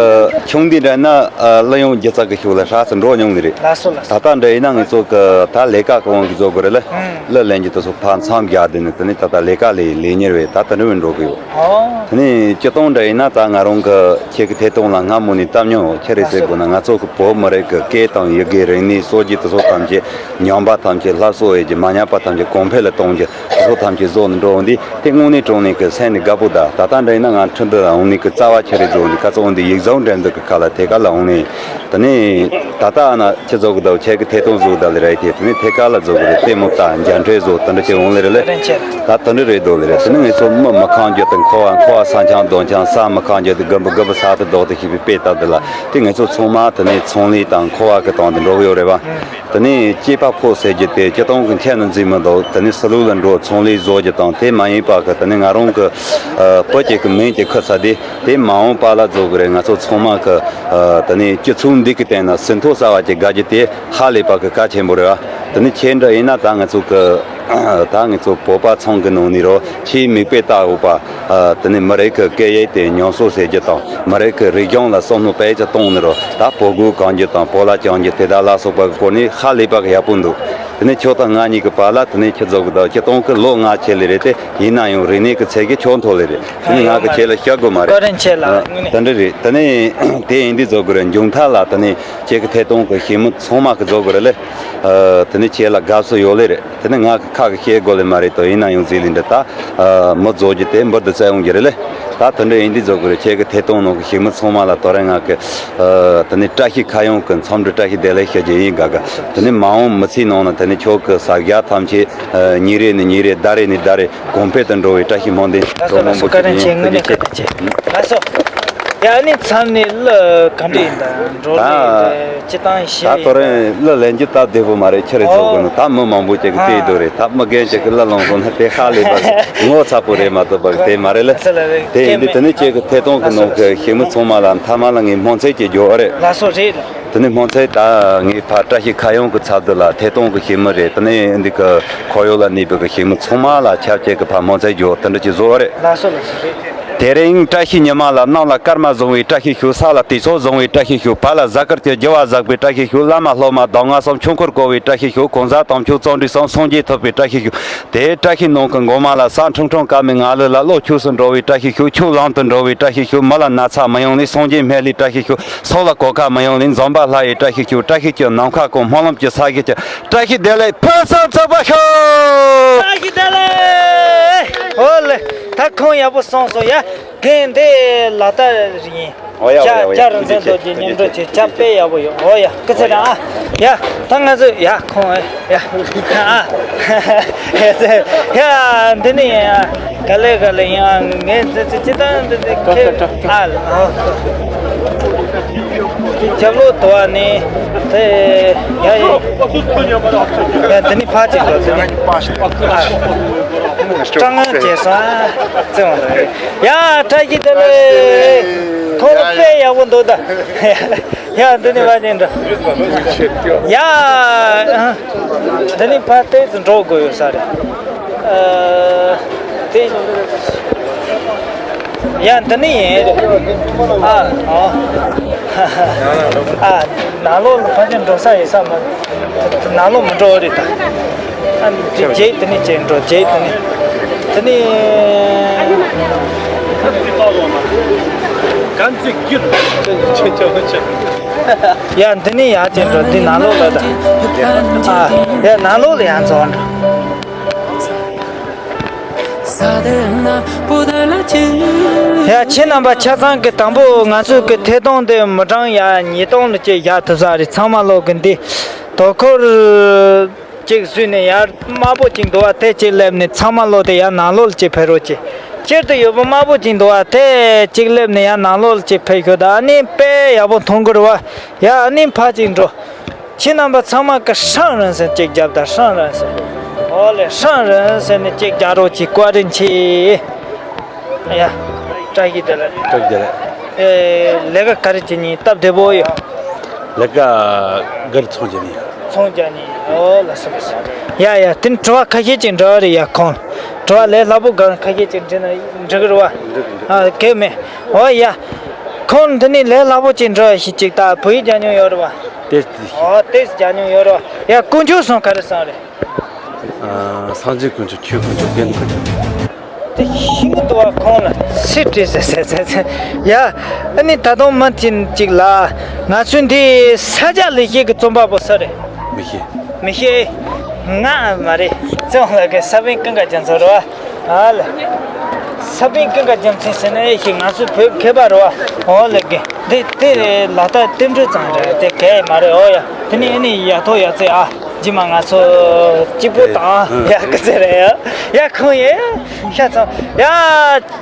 ཆུང་འདི་འདྲ་ན་ཨ་གླུ་དབྱངས་སྒྱུ་རྩལ་གི་ཕྱོགས་ལ་ཧྲ་སི་འགྲོ་མྱོང་ནི་རེད། ལགས་སོ་ལགས་ད་སོ། ད་འདྲ་ཡིན་ན་ངེད་ཚོ་གི་ད་ལས་ཀ་གང་གི་བཟོ་དགོས་རེད་ལ། ཨང་། གླུ་ལེན་རྒྱུ་དེ་ཚོ་ཕར་མཚམས་བཞག་དེ་ནི་དེ་ནི་ད་ལྟ་ལས་ཀ་ལས་ལས་གཉེར་བས་ད་དེ་འདྲ་བས་འགྲོ་གི་ཡོད། ཨོ། དེ་ནས་སྤྱི་སྟོང་འདྲ་ཡིན་ན་ད་ང་རང་གི་ཁྱེད་ཀྱི་ཐད་གཏོང་ལ་སྔ་མོ་ནས་བཏབ་མྱོང་། ཆི་རེད་ཟེར་དགོས་ན་ང་ཚོ་གི་བོད་མི་རིགས་ཀྱི་སྐད་དང་ཡི་གེ་རིག་གནས་སྲོལ་རྒྱུན་དེ་ཚོ་ཐམས་ཅད་ཉམས་པ་ཐམས་ཅད་སླར་གསོ་ཡེད་རྒྱུ། མ་ཉམས་པ་ཐམས་ཅད་གོང་འཕེལ་ལ་གཏོང་རྒྱུ། དེ་ཚོ་ཐམས་ཅད་བཟོ་ནས་འགྲོ་འོང་དུས་དེ་དངོས་གནས་དྲང་གནས་ཀྱི་སེམས་ནས་དགའ་པོ་གདའ། ད་ལྟ་འདྲ་ཡིན་ན་ང་ཁྲིན་ཏུ་ལ་འོང་ནས་ཀྱི་རྩ་བ་ཆི་རེད་བཟོ་ནས་ཁ་ཚ་འོང་དུས་ཡིག་ཚང་འགྲན་བསྡུར་གྱི་ཁ་ལ་ཐད་ཀར་ལ་འོང་ནས་དེ་ནས་ད་ལྟ་ཨ་ན་ཁྱེད་ཚོ་གི་ད་ཁྱེད་ཀྱི་ཐད་གཏོང་བཟོ་གདའ་ལེ་རེད་དེ། དེ་ནས་ཐད་ཀར་ལ་བཟོ་གི་རེད། ལྟད་མོ་ལྟ་མཇལ་འཕྲད་བཟོ་དེ་འདྲ་ཅིག་འོང་ལེ་རེད་ལེ། ད་དེ་འདྲ་རེད་འདུག་ལེ་རེད། དེ་ནས་ངེད་ཚོ་མི་མི་ཁང་རྒྱུ་དང་འཁོར་བ་འཁོར་བ་ས་འཆང་རྡོ་འཆང་ས་མི་ཁང་རྒྱུ་དང་རྒན་པོ་རྒན་པོ་ས་དུ་ལྡོག་དུ་ཤེས་པའི་དཔེ་ལྟ་དུ་ལ་དེ་ངེད་ཚོ་ཚང་མ་དེ་ནས་ཚོང་ལས་དང་འཁོར་བ་གི་སྟེང་དུ་འགྲོ་གི་ཡོད་རེད་བ། དེ་ནས་སྐྱེས་པ་ཕོ་ཟེར་རྒྱུ་དེ་སྤྱི་སྟོང་གི་ཁྱད་ནི་འཛིན་མི་འདུག་དེ་ནས་ཕྱི་ལོགས་ལ་འགྲོ་ཚོང་ལས་བཟོ་རྒྱུ་དང་དེ་མ་ཡིན་པ་གི་དེ་ནས་ང་རང་གི་ཨ་བུ་གཅིག་གི་མིང་གཅིག་ཁུར་ཚར་དེ་དེ་མ་འོངས་པ་ལ་བཟོ་གི་རེད། ང་ཚོ་ཚང་མ་གི་ཨ་དེ་ནས་སྤྱི་ཚོགས་འདི་གི་སྟེང་ན་ཟིན་ཐོ་གསར་བ་ཅིག་དགའ་རྒྱུ་དེ་ཧ་ལས་པ་གི་གལ་ཆེན་པོ་རེད་བ། དེ་ནས་ཁྱེད་འདྲ་ཡིན་ན་ད་ང་ཚོ་གི་ད་ང་ཚོ་བོད་པ་ཚང་གི་ནང་ནས་རོ་ཆེས་མིག་དཔེ་ལྟ་འོས་པ། ཨ་དེ་ནས་མི་རིགས་ཀྱི་སྐད་ཡིག་དེ་ཉམས་གསོ་བྱེད་རྒྱུ་དང་མི་རིགས་ཀྱི་རིག་གཞུང་ལ་བསམ་བློ་དཔེ་ཆ་གཏོང་ནི་རོ་ད་བོད་གོས་གང་རྒྱུ་དང་བོད་ལྭ་གྱོན་རྒྱུ་དེ་དག་ལ་སོགས་པ་གི་སྐོར་ནས་ཧ་ལས་པ་གི་ཡག་པོ་འདུག་དེ་ནས་ཁྱོད་དང་ང་གཉིས་ཀྱི་བར་ལ་དེ་ནས་ཁྱེད་ཚོ་གི་ད་སྤྱི་སྟོང་གི་ལོ་ལྔ་ཆེ་ལེ་རེད་དེ། ཡིན་ན་ཡང་རིག་གནས་ཀྱི་ཚད་གཞི་ཁྱོད་མཐོ་ལེ་རེད། དེ་ནས་ང་གི་ཁྱེད་ལ་བཤད་དགོས་མ་རེད། བཀའ་དྲིན་ཆེ་ལགས། ཨ་དེ་འདྲ་རེད། དེ་ནས་དེ་ཡིན་དུས་ཚོ་གི་རེད། མཇུག་མཐའ་ལ་དེ་ནས་ཁྱེད་ཀྱི་ཐད་གཏོང་གི་ཞིབ་མོ་ཚང་མ་གི་ཚོ་གི་རེད་ལེ། ཨ་དེ་ནས་ཁྱེད་ལ་དགའ་བསུ་ཡོད་ལེ་རེད། དེ་ནས་ང་གི་ཁ་གི་བཤད་དགོས་ལེ་མ་རེད་དོ། ཡིན་ན་ཡང་ཟིག་ལེ་འདྲ་ད་ཨ་མི་རྫོགས་རྒྱུ་དེ་འབུར་དུ་བཙལ་འོང་རྒྱུ་རེད་ལེ། ད་དེ་འདྲ་ཡིན་དུས་ཚོ་གི་རེད། ཁྱེད་ཀྱི་ཐད་གཏོང་ནང་གི་ཞིབ་མོ་ཚང་མ་ལ་དོ་རེད། ང་གི་ཨ་དེ་ནས་བཀྲ་ཤིས་ཁ་གཡང་གི་འཚམས་འདྲི་བཀྲ་ཤིས་བདེ་ལེགས་ཞུ་རྒྱུ་ཡིན། དགའ་དགའ། དེ་ནས་མ་འོངས་མི་ཚེའི་ནང་ན་དེ་ནས་ཁྱོད་ཀྱི་ཟབ་རྒྱ་ཐམས་ཅད་ཨ་ཉིན་རེ་ནས་ཉིན་རེ་ཟླ་རེ་ནས་ཟླ་རེ་གོང་འཕེལ་དུ་འགྲོ་བའི་བཀྲ་ཤིས་སྨོན་འདུན། ལགས་སོ་ལགས་སོ། བཀའ་དྲིན་ཆེ། དངོས་གནས་བཀའ་དྲིན་ཆེ། ལགས་སོ། ཡ་ཨ་ནི་མཚམས་ནས་གླུ་ག་འདྲ་ཡིན་ད་འགྲོ་ད་ལས་སྤྱི་བཏང་ད་ཤེས་ད་ཡིན་ད། རེས་གླུ་ལེན་རྒྱུ་ད་བདེ་པོ་མ་རེད། ཆི་རེད་ཟེར་དགོས་ན་ད་མི་མང་པོ་ཅིག་གིས་བལྟས་འདུག་རེད། ད་མི་རྒན་ཅིག་གིས་གླུ་བླངས་སོང་ན་དེ་ཧ་ལས་པ་ངོ་ཚ་པོ་རེད་མ་གཏོགས་པ་དེ་མ་རེད་ལ། ལགས་སོ་ལགས་སོ། དེ་ཡིན་དུས་དེ་ནས་ཁྱེད་ཀྱི་ཐད་གཏོང་གི་ནང་གི་ཞིབ་མོ་ཚང་མ་ལ་མཐའ་མ་ལ་ངས་སྨོན་ཚིག་ཅིག་རྒྱོབ་ཨ་རེད། ལགས་སོ་རེད། དེ་ནས་སྨོན་ཚིག་ད་ངས་ཕར་བཀྲ་ཤིས་ཁ་གཡང་གི་ཚབ་ཏུ་ལ་ཐད་གཏོང་གི་ཞིབ་མོ་རེད། དེ་ནས་འདི་གི་ཁོར་ཡུག་ལ་གནས་པའི་གི་ཞིབ་མོ་ཚང་མ་ལ་ཆབས་ཅིག་གི་ཕར་སྨོན་ཚིག་རྒྱོབ་དེ་འདྲ་ཅིག་བཟོ་བ་རེད། ལགས་སོ་ལགས་སོ་རེད། དེ་རིང་བཀྲ་ཤིས་ཉི་མ་ལ། གནམ་ལ་སྐར་མ་བཟང་བའི་བཀྲ་ཤིས་ཤོག། ས་ལ་དུས་ཚོད་བཟང་བའི་བཀྲ་ཤིས་ཤོག། བར་ལ་གཟའ་སྐར་གྱི་རྒྱུ་བ་གཟིགས་པའི་བཀྲ་ཤིས་ཤོག། བླ་མ་སློབ་མ་གདམས་ངག་གསུམ་ཆོས་འཁོར་བསྐོར་བའི་བཀྲ་ཤིས་ཤོག། གང་ཟག་དམ་ཆོས་བརྩོན་འགྲུས་གསུམ་སངས་རྒྱས་ཐོབ་པའི་བཀྲ་ཤིས་ཤོག། དེའི་བཀྲ་ཤིས་ནང་གི་མགོ་མ་ལ་ས་ཁྲུང་ཁྲུང་དཀར་མོའི་ང་ལུག་ལ། བློ་ཆོས་སུ་འགྲོ་བའི་བཀྲ་ཤིས་ཤོག། ཆོས་ལམ་དུ་འགྲོ་བའི་བཀྲ་ཤིས་ཤོག། མི་ལ་ན་ཚ་མི་ཡོང་ལེ། སངས་རྒྱས་སྨན་བླའི་བཀྲ་ཤིས་ཤོག། སྲོག་ལ་གོད་ཁ་མི་ཡོང་ལེ། འཛོམས་པ་ལྷ་ཡི་བཀྲ་ཤིས་ཤོག། བཀྲ་ཤིས་ཀྱི་ནམ་མཁའ་གང་། སྨོན་ལམ་གྱི་ས་གཞི་ཀྱང་། བཀྲ་ཤིས་བདེ་ལེགས་ཕུན་སུམ་ཚོགས་པ་ཤོག། བཀྲ་ཤིས་བདེ་ལེགས། ཨོ་ལེ། ད་ཁོང་ཡག་པོ་གསུངས་སོང་ཡ། རྒན་འདི་ལག་བསྟར་ཡིན། ཨོ་ཡ། ཨོ་ཡ། ཨོ་ཡ། ཇ་རིན་ཆེན་རྡོ་རྗེ་མཉམ་འགྲོ་བྱེད། ཇ་དཔེ་ཡག་པོ་ཡོད། ཨོ་ཡ། སྐུ་ཚེ་རིང་ཨ། ཡ། ད་ང་ཚོ་ཡ་ཁོང་ཨ། ཡ། ཡ། འདི་ནི་ཡ། ག་ལེ་ག་ལེ་ཡ། ངས་འདི་ཅི་ཅི་ད་འདི་འདི་ཁེ་ཨ། ཨ། ཇབ་ལོ་དོ་ཨ་ནི། དེ་ཡ་ཡ། ཡ་འདི་ནི་ཕ་ཅིག་དོ་འདི་ནི། ཨ། སྤྲང་ངན་བྱས་སོང་ཨ། བརྩེ་བ་འདྲ། ཡ་བཀྲ་ཤིས་བདེ་ལེགས། ཁོང་དཔེ་ཡག་པོ་འདུག་ད། ཡ་འདི་ནི་བ་ཅན་འདྲ། ཡ་འདི་ནི་ཕ་ཏེ་ཙི་འགྲོ་དགོས་ཡོད་ས་རེད། ཨ་དེ་ཡ་འདི་ནི་ཡིན་རེད། ཨ་ཨ་ཨ་ནང་ལོགས་ལ་ཕ་ཅན་འགྲོ་ས་ཡོད་ས་མ། ནང་ལོགས་མི་འགྲོ་རེད་ད། ཨ་རྗེས་དེ་ནས་བྱས་འགྲོ། རྗེས་དེ་ནས་དེ་ནས། གང་ཚིག་རྒྱུ་ཆེ་ཆེ་ཆེ་ཆེ། ཡ་འདི་ནི་ཡ་ཅན་འགྲོ་འདི་ནང་ལོགས་ལ་ད། ཨ་ཡ་ནང་ལོགས་ལ་ཡང་ཚོགས་འགྲོ། ཡ་ཁྱེད་རྣམ་པ་ཆ་ཚང་གི་དང་པོ་ང་ཚོ་གི་ཐད་གཏོང་དེ་མི་གྲངས་ཡ་ཉིས་སྟོང་ལ་ཅིག་བཞག་ཐུབ་ས་རེད། ཚང་མ་ལོག་གི་འདི་དོ་ཁུར། གཅིག་བཟོས་ནས་ཡར་དམར་པོ་གཅིག་འདུག་བ་དེ་གཅིག་སླེབས་ནས་ཚང་མ་ལོག་དེ་ཡར་ནང་ལོགས་ལ་གཅིག་ཕེབས་རོགས་གྱིས། སྤྱིར་དུ་ཡོད་པ་དམར་པོ་གཅིག་འདུག་བ་དེ་གཅིག་སླེབས་ནས་ཡར་ནང་ལོགས་ལ་གཅིག་ཕེབས་ཤོག་ད་ཨ་ནི་དཔེ་ཡག་པོ་མཐོང་གི་རེད་བ། ཡ་ཨ་ནི་ཕར་གཅིག་འགྲོ། ཁྱེད་རྣམ་པ་ཚང་མ་གི་ཧྲང་རན་ཟེར་གཅིག་རྒྱབ་ད་ཧྲང་རན་ཟེར། ཨོ་ལེ་ཧྲང་རན་ཟེར་ནས་གཅིག་རྒྱག་རོགས་གྱིས། བཀའ་དྲིན་ཆེ། ཡ། བཀྲ་ཤིས་བདེ་ལེགས། བཀྲ་ཤིས་བདེ་ལེགས། ཨེ། ལས་ཀ་ག་རེ་བྱེད་ཉིན་སྟབས་བདེ་པོ་ཡོད། ལས་ཀ་ག་རེ་ཚོང་རྒྱག་ཉིན། ཚོང་རྒྱག་ཉིན། ཨོ་ལགས་སོ་ལགས་སོ། ཡ་ཡ་དེ་ནི་དྲི་བ་ཁ་ཤས་ཅིག་འདྲི་བ་རེད་ཡ་ཁོང་། དྲི་བ་ལས་སླ་པོ་གང་ཁ་ཤས་ཅིག་འདྲི་ན་འགྲིག་གི་རེད་བ། འགྲིག་གི་འགྲིག་ཨ་གལ་མེད། ཨོ་ཡ། ཁོང་འདི་ནི་ལས་སླ་པོ་ཅིག་འདྲི་བ་ཞིག་ཅིག་ད་བོད་ཡིག་རྒྱག་མྱོང་ཡོད་རེད་བ། ཏེ་ཏེ་ཞིག་ཨོ་ཏེས་རྒྱག་མྱོང་ཡོད་རེད་བ། ཡ་དཀོན་མཆོག་གསུམ་ག་རེ་གསུམ་རེད། ཨ། སངས་རྒྱས་དཀོན་མཆོག་ཆོས་དཀོན་མཆོག་དགེ་འདུན་དཀོན་མཆོག་དེ་ཤིང་དུ་བ་ཁོང་ལ་སྲིད་བྲིས་ཟེར་ཟེར་ཟེར་ཟེར། ཡ། ཨ་ནི་ད་དུང་མ་ཐིན་ཅིག་ལ། ང་ཚོའི་འདི་ས་སྐྱ་ལེགས་བཤད་ཀྱི་རྩོམ་པ་པོ་སུ་རེད། མི་ཤེས། མི་ཤེས། ང་མ་རེད། བཙོན་ལ་གི་ས་བོན་ཀུན་དགའ་རྒྱ་མཚོ་རེད་བ། ཨ་ལ། ས་བོན་ཀུན་དགའ་རྒྱ་མཚོ་ཟེར་ན་ཨེ་ཤེས། ང་ཚོའི་བོད་མཁས་པ་རེད་བ། ཨོ་ལ་གི་འདི་དེ་ལ་ད་བསྟན་འགྲོའི་གཙང་རེད། དེ་གས་མ་རེད། ཨོ་ཡ། དེ་ནི་ཨ་ནི་ཡ་ཐོག་ཡ་ཚེ་ཨ། རྗེས་མ་ང་ཚོ་སྐྱིད་པོ་དང་ཡ་སྐུ་ཚེ་རེད་ཡ། ཡ་ཁོང་ཡེ་ཤ་ཚང་ཡ་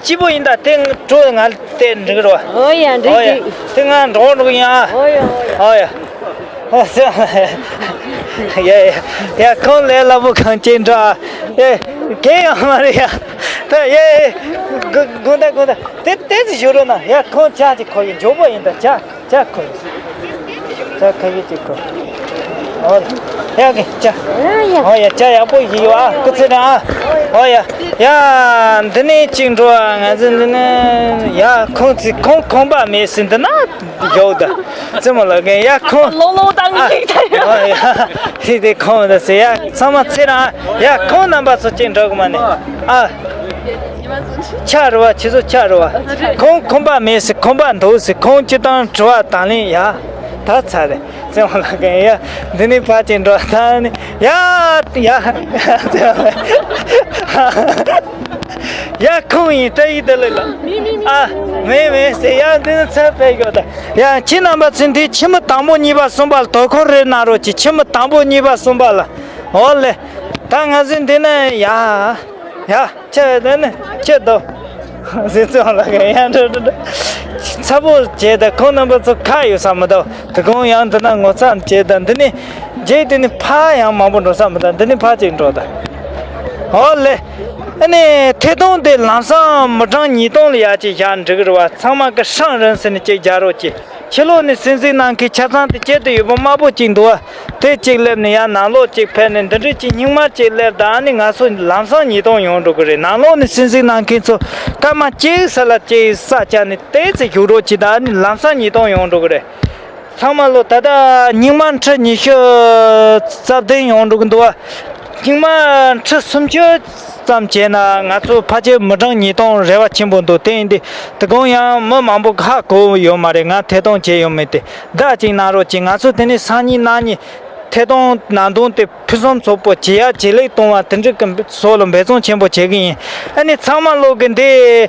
སྐྱིད་པོ་ཡིན་ད། དེ་འགྲོ་ང་དེ་འགྲིག་རོ། ཨོ་ཡ་འགྲིག་ཨོ་ཡ་འགྲིག་དེ་ང་འགྲོ་འགྲོ་ཡིན་ཨ། ཨོ་ཡ་ཨོ་ཡ་ཨོ་ཡ་ཨོ་ཟེར། ཡ་ཡ་ཡ་ཁོང་ལས་སླ་པོ་གང་ཅན་འགྲོ་ཨ། ཡ་གན་ཡང་མ་རེད་ཡ། ད་ཡ་ཡ་དགོ་དགོ་ད་དགོ་ད་དེ་དེ་ཚོ་ཞུ་རོ་ན་ཡ་ཁོང་ཅག་ཅིག་ཁོ་ཡི་འཇོག་པོ་ཡིན་ད་ཅག་ཅག་ཁོ་ཡི། ཅག་ཁ་ཡི་ཅིག་ཁོ། ཨོ། ཡ་གི་ཅག་ཨོ་ཡ་ཅག་ཡག་པོ་ཡི་ཡོ་ཨ་སྐུ་ཚེ་ན་ཨ། ཨོ་ཡ། ཡ་འདི་ནས་ཅིག་འགྲོ་ཨ། ང་ཚོ་འདི་ནས་ཡ་ཁོང་ཚི་ཁོང་ཁོང་པ་མེད་སི་འདི་ན་ཡོད་ད། ཙི་མོ་ལ་གན་ཡ་ཁོང་ལོང་ལོང་དང་ཨ། ལིག་ད་ཡོད། ཨོ་ཡ། ཧི་དེ་ཁོང་ད་སི་ཡ་ཚང་མ་ཚེ་ན་ཨ། ཡ་ཁོང་རྣམ་པ་ཚོ་ཅིག་འགྲོ་གི་མ་ནི་ཨ། ཆ་རུ་བ་ཁྱེད་ཚོ་ཆ་རུ་བ། ཁོང་ཁོང་པ་མེད་སི་ཁོང་པ་འདུག་སི་ཁོང་སྤྱི་བཏང་དྲི་བ་དང་ལེན་ཡ། ད་ཚ་རེད་ཙེ་མོ་ལ་གན་ཡ། འདི་ནི་ཕ་ཅིག་འགྲོ་ད་ནི་ཡ་ཡ། ཡ་ཁོང་ཡིན་ད་ཡི་ད་ལེ་ལ། ཨ་མེད་མེད་སི་ཡ་འདི་ནི་ཚ་པས་ཡོད་ད། ཡ་ཁྱེད་རྣམ་པ་ཚོས་འདི་ཁྱི་མོ་དང་པོ་གཉིས་པ་གསུམ་པ་ལ་དོ་ཁོར་རེ་གནང་རོགས་གྱིས། ཁྱི་མོ་དང་པོ་གཉིས་པ་གསུམ་པ་ལ། འོ་ལེ། ད་ང་ཚོས་འདི་ནི་ཡ། ཡ། ཁྱེད་ད་ནི་ཁྱེད་དོ། ཟེར་ཙང་ལ་ཡ་འགྲོ་འགྲོ་འགྲོ། ཚ་པོ་བྱས་ད་ཁོང་རྣམ་པ་ཚོ་ཁ་ཡོད་ས་མི་འདུག་དེ་གོང་ཡང་འདི་ན་ངོ་ཚ་བྱས་ད་འདི་ནི། རྗེས་དེ་ནི་ཕ་ཡང་མང་པོ་འགྲོ་ས་མི་འདུག་འདི་ནི་ཕ་ཅིག་འགྲོ་ད། ཨོ་ལེ། ཨ་ནི་ཐད་གཏོང་དེ་ལམ་སང་མི་གྲངས་ཉིས་སྟོང་ལ་ཡ་ཅིག་བཞག་འགྲིག་གི་རེད་བ། ཚང་མ་གི་ཧྲང་རིན་ཟེར་ནས་ཅིག་རྒྱག་རོགས་གྱིས། ཕྱི་ལོགས་ནས་གསན་གཟིགས་གནང་མཁན་ཆ་ཚང་དེ་སྐྱེལ་དུ་ཡོད་པ་དམར་པོ་གཅིག་འདུག་བ། དེ་གཅིག་སླེབས་ནས་ཡང་ནང་ལོགས་གཅིག་ཕེབས་ནས་འདི་འདྲས་ཀྱི་སྙིང་དམར་གཅིག་སླེབས། ད་ནི་ང་ཚོ་ལམ་སང་ཉིས་སྟོང་ཡོང་འགྲོ་གི་རེད། ནང་ལོགས་ནས་གསན་གཟིགས་གནང་མཁན་ཚོ་སྐར་མ་གཅིག་ས་ལ་གཅིག་ས་བཅད་ནས་ཏོག་ཙམ་བཞུགས་རོགས་གྱིས། ད་ནི་ལམ་སང་ཉིས་སྟོང་ཡོང་འགྲོ་གི་རེད། ཚང་མ་ལོ་ད་ལྟ་སྙིང་དམར་ཁྲི་ཉི་ཤུ་རྩ་བདུན་ཡོང་འགྲོ་གི་འདུག་བ། སྙིང་དམར་ཁྲི་སུམ་ཅུ་ཙམ་བྱས་ན་ང་ཚོ་ཕལ་ཆེར་མི་གྲངས་ཉིས་སྟོང་རེ་བ་ཆེན་པོ་འདུག་དེ་ཡིན་དུས་དེ་གོང་ཡང་མི་མང་པོ་ཧ་གོ་ཡོད་མ་རེད། ང་ཐད་གཏོང་བྱས་ཡོད་མེད་དེ་བདག་ཅིག་གནང་རོགས་གྱིས། ང་ཚོ་དེ་ནས་སང་ཉིན་གནངས་ཉིན་ཐད་གཏོང་ནང་དོན་དེ་ཕུན་སུམ་ཚོགས་པོ་བྱེད་ཡ་ཇེ་ལེགས་གཏོང་བ་དེ་འདྲ་གི་སོགས་ལ་འབད་བརྩོན་ཆེན་པོ་བྱེད་གི་ཡིན། ཨ་ནི་ཚང་མ་ལོག་གི་འདི།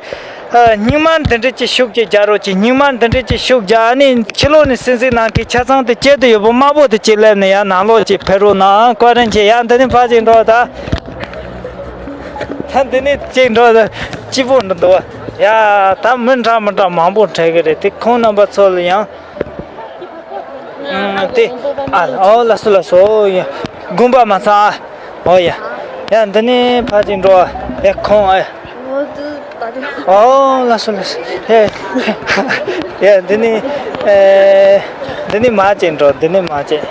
ཨ། སྙིང་དམར་འདི་འདྲ་ཅིག་ཤུགས་ཀྱིས་རྒྱག་རོགས་གྱིས། སྙིང་དམར་འདི་འདྲ་ཅིག་ཤུགས་རྒྱག་ཨ་ནི་ཕྱི་ལོགས་ནས་གསན་གཟིགས་གནང་མཁན་ཆ་ཚང་དེ་སྐྱེལ་དུ་ཡོད་པ་དམར་པོ་དེ་གཅིག་སླེབས་ནས་ཡར་ནང་ལོགས་ཅིག་ཕེབས་རོགས་གནང་། བཀའ་དྲིན་ཆེ། ཡ་འདི་ནས་ཕར་ཅིག་འགྲོ་ད། ད་འདི་ནས་ཅིག་འགྲོ་ད། སྐྱིད་པོ་འདུག་འདུག་བ། ཡ་ད་མི་འདྲ་མི་འདྲ་མང་པོ་འཕྲད་གི་རེད་དེ་ཁོང་རྣམ་པ་ཚོ་ལ་ཡང་། ཨ། དེ། ཨ། ཨོ་ལགས་སོ་ལགས་སོ། ཡ། དགོངས་པ་མ་ཚོམ་ཨ། ཨོ་ཡ། ཡ་འདི་ནས་ཕར་ཅིག་འགྲོ་ཨ། ཡ་ཁོང་ཨ། ཨོ་ལགས་སོ་ལགས་སོ། ཧེ། ཡ་འདི་ནས། ཨེ། འདི་ནས་མར་ཅིག་འགྲོ། འདི་ནས་མར་ཅིག་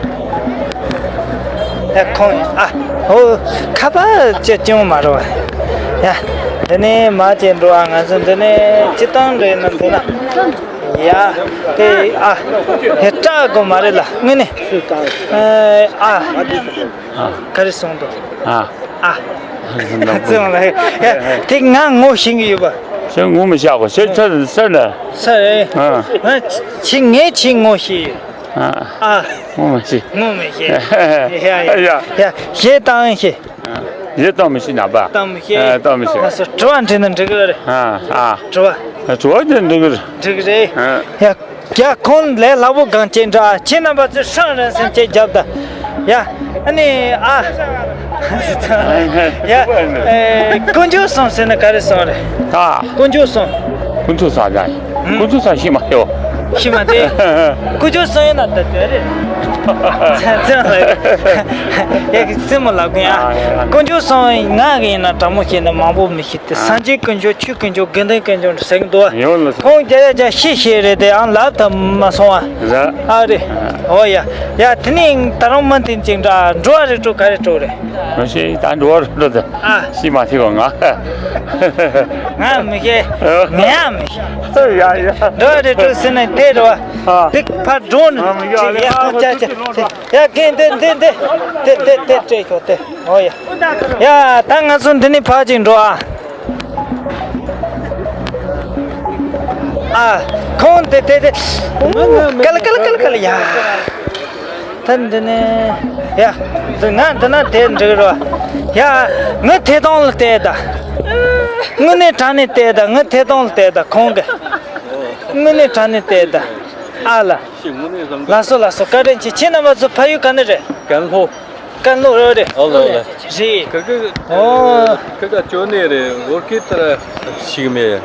ཡ་ཁོང་ཨ། ཨོ། ཁ་པར་ཅིག་ཅུང་མ་རོ། ཡ། འདི་ནས་མར་ཅིག་འགྲོ་ཨ། ང་ཚོ་འདི་ནས་སྤྱི་བཏང་འདྲ་ཡིན་ན་འདི་ན། ཡ། དེ་ཨ། ཧེ་སྐྲག་དགོས་མ་རེད་ལ་དངོས་གནས། ཨ། ག་རེ་གསུངས་འདུག་ཨ། ཨ། ཙི་མ་ལ་ཡ། དེ་ང་ངོ་ཤེས་ཀྱི་ཡོད་པ། ཁྱེད་ངོ་མི་ཤེས་གོ། ཁྱེད་ཁྱེད་ཟེར་ན། ས་རེད། ཨ། ང་ཁྱེད་ངས་ཁྱེད་ངོ་ཤེས། ཨ། ཨ། ངོ་མི་ཤེས། ངོ་མི་ཤེས། ཡ་ཡ། ཡ། ཡ། གཞས་བཏང་ཤེས། ཨ། གཞས་བཏང་མི་ཤེས་ན་པ། བཏང་མི་ཤེས། ཨ། བཏང་མི་ཤེས། ལགས་སོ། དྲི་བ་འདྲི་ན་འགྲིག་གི་རེད། ཨ། ཨ། དྲི་བ། དྲི་བ་འདྲི་ན་འགྲིག་གི་རེད། འགྲིག་གི་རེད། ཨ། ཡ། ཡ། ཁོང་ལས་སླ་པོ་གང་བྱེད་འདྲ། ཁྱེད་རྣམ་པ་ཚོས་ཧྲང་རན་སེམས་བསྐྱེད་རྒྱབ་ད། ཡ། ཨ་ནི་ཨ། ཡ། ཨེ། དཀོན་མཆོག་གསུམ་ཟེར་ན་ག་རེ་གསུམ་རེད། ཨ། དཀོན་མཆོག་གསུམ། དཀོན་མཆོག་གསུམ་ཟེར། དཀོན་མཆོག་གསུམ་ཤེས་མ་ཤེས། ཤེས་མ་དེ། དཀོན་མཆོག་གསུམ་ཡིན་ན་ད་དེ་རེད། ཚེ་ཚེ་ལ། ཡ་གི་རྩེད་མོ་ལབ་གི་ཡ། དཀོན་མཆོག་གསུམ་ང་གི་ཡིན་ན་དྲང་མོ་བཤད་ན་མང་པོ་མི་ཤེས། དེ་སངས་རྒྱས་དཀོན་མཆོག་ཆོས་དཀོན་མཆོག་དགེ་འདུན་དཀོན་མཆོག་ཟེར་གི་འདུག་ཡོད་ལ། ཁོང་རྒྱ་ཡ་རྒྱ་ཤེས་ཤེས་རེད་དེ་ཨང་ལབ་ཐབས་མ་སོང་བ། རེད། ཨ་རེད། ཨ། འོ་ཡ། ཡ་དེ་ནས་ད་རུང་མ་འཐེན་ཅིང་འདྲ་འགྲོ་བ་རེ་དྲུག་ག་རེ་དྲུག་རེད། མ་ཤེས་ད་འགྲོ་བ་རེ་དྲུག་ད། ཨ། ཤེས་མ་ཐེ་བ་ང་། ང་མི་ཤེས། ཨ། ང་ཡང་མི་ཤེས། ཡ་ཡ། འགྲོ་བ་རེ་དྲུག་ཟེར་ན་དེ་རེད་བ། ཨ། དེ་ཕར་འགྲོ་ནས་ཅིག་ཡ་ཁོ་ཅ་ཅ་ཅ། ཡ་རྒན་དེ་འདི་འདི་དེ་དེ་དེ་སྤྲད་ཤོག་དེ། ཨོ་ཡ། ཡ་ད་ང་ཚོ་འདི་ནས་ཕར་ཅིག་འགྲོ་ཨ། ཨ། ཁོང་དེ་དེ་དེ། ཀལ་ཀལ་ཀལ་ཀལ་ཡ། ད་འདི་ནས་ཡ། འདི་ང་འདི་ན་དེ་འགྲིག་རོ། ཡ། ངའི་ཐད་གཏོང་ལ་བལྟས་ད། དངོས་གནས་དྲང་གནས་བལྟས་ད། ངའི་ཐད་གཏོང་ལ་བལྟས་ད་ཁོང་གི། དངོས་གནས་དྲང་གནས་བལྟས་ད། ཨ་ལ། ལགས་སོ་ལགས་སོ། བཀའ་དྲིན་ཆེ། ཁྱེད་རྣམ་པ་ཚོ་ཕ་ཡུལ་ག་ནས་རེད། ཀན་ལྷོ། ཀན་ལྷོ་རེད་རེད། ཨོ་ལེ་ཨོ་ལེ། རེད། ཁ་ཁ། ཨོ། ཁ་ཁ་ཅོ་ནེ་རེད། ཝོར་ཁི་ཏ་ར་ཞིག་མེད།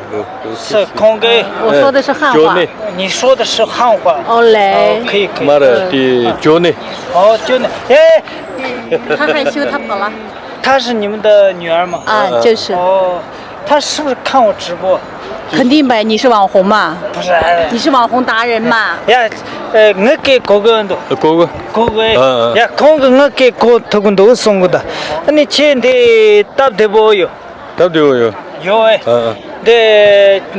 是空的。我说的是汉话。你说的是汉话。哦嘞。哦，可以可以。 མ་ར་དེ་ཅོ་ནེ། 哦，ཅོ་ནེ།哎。他害羞，他跑了。她是你们的女儿吗？啊，就是。哦，她是不是看我直播？ 肯定呗，你是网红嘛。不是。你是网红达人嘛。 ཡ། ཨེ། ངའི་སྐད་གོ་གི་འདུག་གོ་གི་གོ་གི་ཨ་ཨ། ཡ། ཁོང་གིས་ངའི་སྐད་གོ་ཐུབ་ཀྱི་འདུག་གསུང་གི་འདུག་ཨ་ནི་ཁྱེད་འདི་སྟབས་བདེ་པོ་ཡོད། སྟབས་བདེ་པོ་ཡོད། ཡོད་ཨེ། ཨ་ཨ། འདི་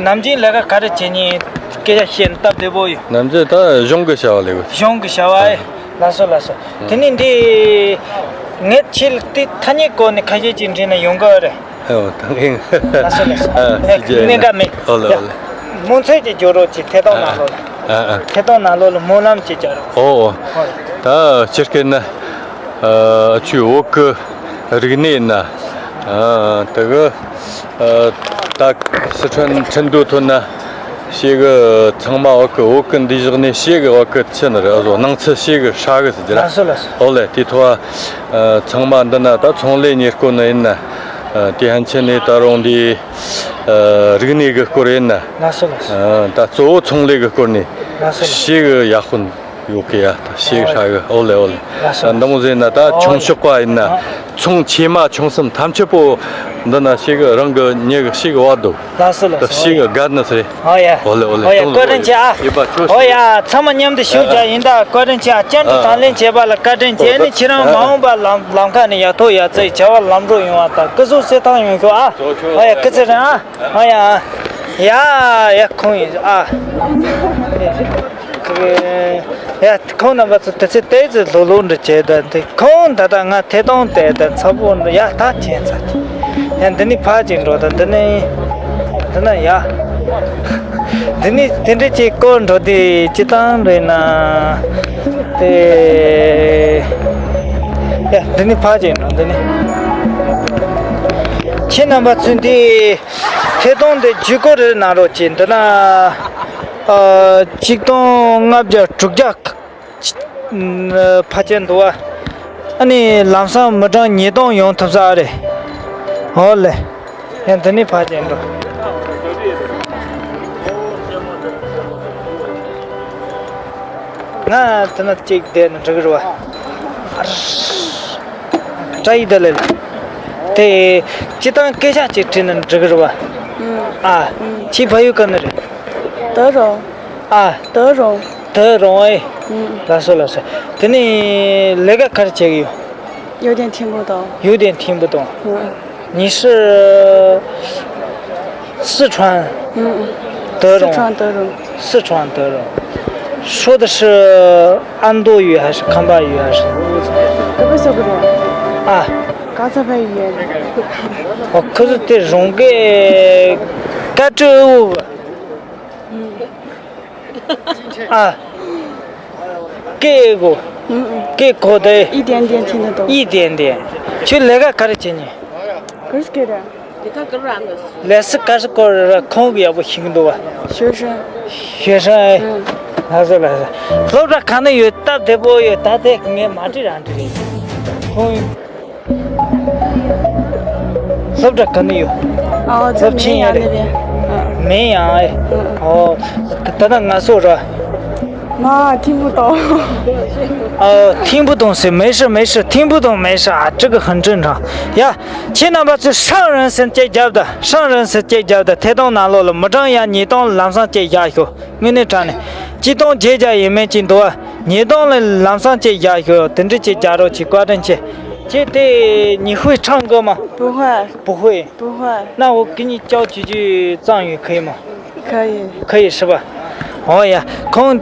ནམ་རྒྱུན་ལས་ཀ་ག་རེ་བྱེད་ཉིན་སྐད་ཆ་བཤད་ན་སྟབས་བདེ་པོ་ཡོད། ནམ་རྒྱུན་ད་གཞུང་གི་བྱ་བ་ལས་གོ། གཞུང་གི་བྱ་བ་ཨེ། ཨ་ཨ། ལགས་སོ་ལགས་སོ། ཨ་དེ་ནི་འདི་ངས་ཁྱེད་ལ་དེ་ཐ་སྙད་སྐོར་ནས་ཁ་ཤས་ཅིག་འདྲི་ན་ཡོང་གི་རེད། ཨོ། ད་ངས། ལགས་སོ་ལགས་སོ། ཨ། ཨེ། ཤེས་རྒྱུ་ཡིན་ན། གནད་འགག་མེད། ཨོ་ལེ། ཡ། ཨོ་ལེ། སྨོན་ཚིག་ཅིག་བརྗོད་རོགས་གྱིས། ཐད་གཏོང་ནང་ལོགས་ལ། ཨ་ཨ། ཐད་གཏོང་ནང་ལོགས་ལ་སྨོན་ལམ་ཅིག་བརྒྱབ་རོགས། ཨོ་ཨོ། ཨོ། ད་སྤྱིར་བཤད་ན། ཨ། ཆུ་བོད་ཀྱི་རིག་གནས་ཡིན་ན། ཨ། དེ་གི། ཨ། ད་སི་ཁྲོན་ཁྲིན་ཏུའུ་ཐོན་ན། ཞེ་གི་ཚང་མ་བོད་ཀྱི། བོད་ཀྱི་འདི་བཞག་ནས་ཞེ་གི་བོད་ཀྱི་ཆི་ནི་རེད། ཨ་ཟོ་སྣང་ཚུལ་ཞེ་གི་ཧྲ་གི་ཟེར་གྱི་ར། ལགས་སོ་ལགས་སོ། ཨོ་ལེ། དེ་ཐོག་ཨ། ཚང་མ་འདི་ན་ད་ཚོང་ལས་གཉེར་སྐོར་ནི་ཡིན་ན། ཨ། དེ་ཧན་ཆེན་ནས་ད་རུང་འདི། ཨ། རིག་གནས་ཀྱི་སྐོར་ཡིན་ན། ལགས་སོ་ལགས་སོ། ཨ། ད་གཙོ་བོ་ཚོང་ལས་ཀྱི་སྐོར་ནས། ལགས་སོ་ལགས་སོ། ཞེ་གི་ཡག་པོ་ཡོད་གི་ཡ། ད་ཞེ་གི་ཧྲ་གི། ཨོ་ལེ་ཨོ་ལེ། ལགས་སོ། ད་འདི་མོ་ཟེར་ན་ད་ཆུང་ཤོས་པ་ཡིན་ན། ཨ། ཚོང་ཆེ་མ་ཆུང་གསུམ་ཐམས་ཅད་པོ་འདི་ན་ཞེ་གི་རང་གི་མྱི་གི་ཞེ་གི་བ་འདུག་ལགས་སོ་ལགས་སོ། ད་ཞེ་གི་དགའ་ནི་ཟེར། ཨོ་ཡ། ཨོ་ལེ་ཨོ་ལེ། ཨོ་ཡ། བཀའ་དྲིན་ཆེ་ཨ། ཡིན་པ་ཆོས། ཨོ་ཡ། ཚང་མ་མཉམ་དུ་ཞུ་བྱ་ཡིན་ད། བཀའ་དྲིན་ཆེ་ཨ། བཅར་འདྲི་དང་ལེན་བྱས་པ་ལ་བཀའ་དྲིན་ཆེ། ཨ་ནི་ཁྱེད་རང་མ་འོངས་པ་ལམ་ལམ་ཁ་ནས་ཡག་ཐོག་ཡག་བརྩེགས་བྱ་བ་ལམ་འགྲོ་ཡོང་བ་དང་། སྐུ་གཟུགས་གསལ་ཐང་ཡོང་ཤོག་ཨ། ཨོ་ཡ། སྐུ་ཚེ་རིང་ཨ། ཨོ་ཡ། ཡ་ཡ། ཁོང་ཡིན་ཨ། ཡ། ཁོང་རྣམ་པ་ཚོ་དེ་ཚེ་ཏོག་ཙམ་ལྷོད་ལྷོད་འདྲ་བྱས་ད། འདི་ཁོང་ད་ལྟ་ང་ཐད་གཏོང་དེ་ད་ཚ་པོ་འདྲ་ཡ་ད་བྱས་ཚར། ཡ་འདི་ནས་ཕར་ཅིག་འགྲོ་ད། འདི་ནས་འདི་ན་ཡ། འདི་ནས་དེ་འདྲ་ཅིག་སྐོར་འགྲོ་དེ་སྤྱི་བཏང་རེད་ན། དེ་ཡ་འདི་ནས་ཕར་ཅིག་འགྲོ། འདི་ནས་ཁྱེད་རྣམ་པ་ཚོས་འདི་ཐད་གཏོང་དེ་བརྒྱུད་སྐུར་རེ་གནང་རོགས་གྱིས། འདི་ན། ཨ། ཆིག་སྟོང་ལྔ་བརྒྱ་དྲུག་བརྒྱ་ཕལ་ཆེར་འདུག་བ། ཨ་ནི་ལམ་སང་མི་གྲངས་ཉིས་སྟོང་ཡོང་ཐུབ་ས་རེད། ཨོ་ལེ། ཡང་འདི་ནས་ཕལ་ཆེར་འགྲོ། ང་འདི་ན་གཅིག་བསྡད་ན་འགྲིག་གི་རེད་བ། བཀྲ་ཤིས་བདེ་ལེགས། དེ་སྤྱི་བཏང་སྐད་ཆ་གཅིག་དྲིས་ན་འགྲིག་གི་རེད་བ། ཨ། ཁྱེད་ཕ་ཡུལ་ག་ནས་རེད། 德荣། ཨ། 德荣། 德荣 ཨེ། ལགས་སོ་ལགས་སོ། དེ་ནས་ལས་ཀ་ག་རེ་བྱེད་ཀྱི་ཡོད། 有点听不懂。 有点听不懂。 你是四川？ 嗯。 德荣。 四川德荣。 四川德荣。 说的是安多语还是康巴语还是？ 根本说不懂。 ཨ། 刚才白语言。 ཨོ། ཁོ་ཚོ་དེ་རོང་སྐད་ 该这啊，给过，给过的，一点点听得懂。一点点。去那个看得见你。可是给的。 ལས་ཀ་ག་རེ་སྐོར་ཁོང་གི་ཡག་པོ་ཤེས་ཀྱི་འདུག་བ། 学生། 学生哎། ལགས་སོ་ལགས་སོ། སློབ་གྲྭ་ག་ན་ཡོད། སྟབས་བདེ་པོ་ཡོད། ད་ལྟའི་ངས་མ་བྲིས་རང་བྲིས་རེད། ཁོང་སློབ་གྲྭ་ག་ན་ཡོད། 哦，在 སློབ་ཆེན་ཡང་རེད། 绵阳哎。 ཨོ། ད་ད་ང་སོ་ར། 妈，听不懂。 ཨོ། 听不懂是没事没事，听不懂没事啊，这个很正常呀。 ཁྱེད་རྣམ་པ་ཚོས་上人ཟེར་ཅིག་རྒྱབ་དང་། 上人ཟེར་ཅིག་རྒྱབ་དང་། ཐད་གཏོང་ནང་ལོགས་ལ་མི་གྲངས་ཡང་ཉིས་སྟོང་ལམ་སང་ཅིག་བཞག་ཤོག་དངོས་གནས་དྲང་གནས་ཅིག་སྟོང་བརྒྱད་བརྒྱ་ཡས་མས་ཅིག་འདུག་བ། ཉིས་སྟོང་ལ་ལམ་སང་ཅིག་བཞག་ཤོག་དེ་འདྲ་ཅིག་རྒྱག་རོགས་གྱིས། བཀའ་དྲིན་ཆེ། ཁྱེད་དེ་你会唱歌吗？ 不会。 不会。 不会。 那我给你教几句藏语可以吗？ 可以。 可以是吧？ ཨོ་ཡ། ཁོང་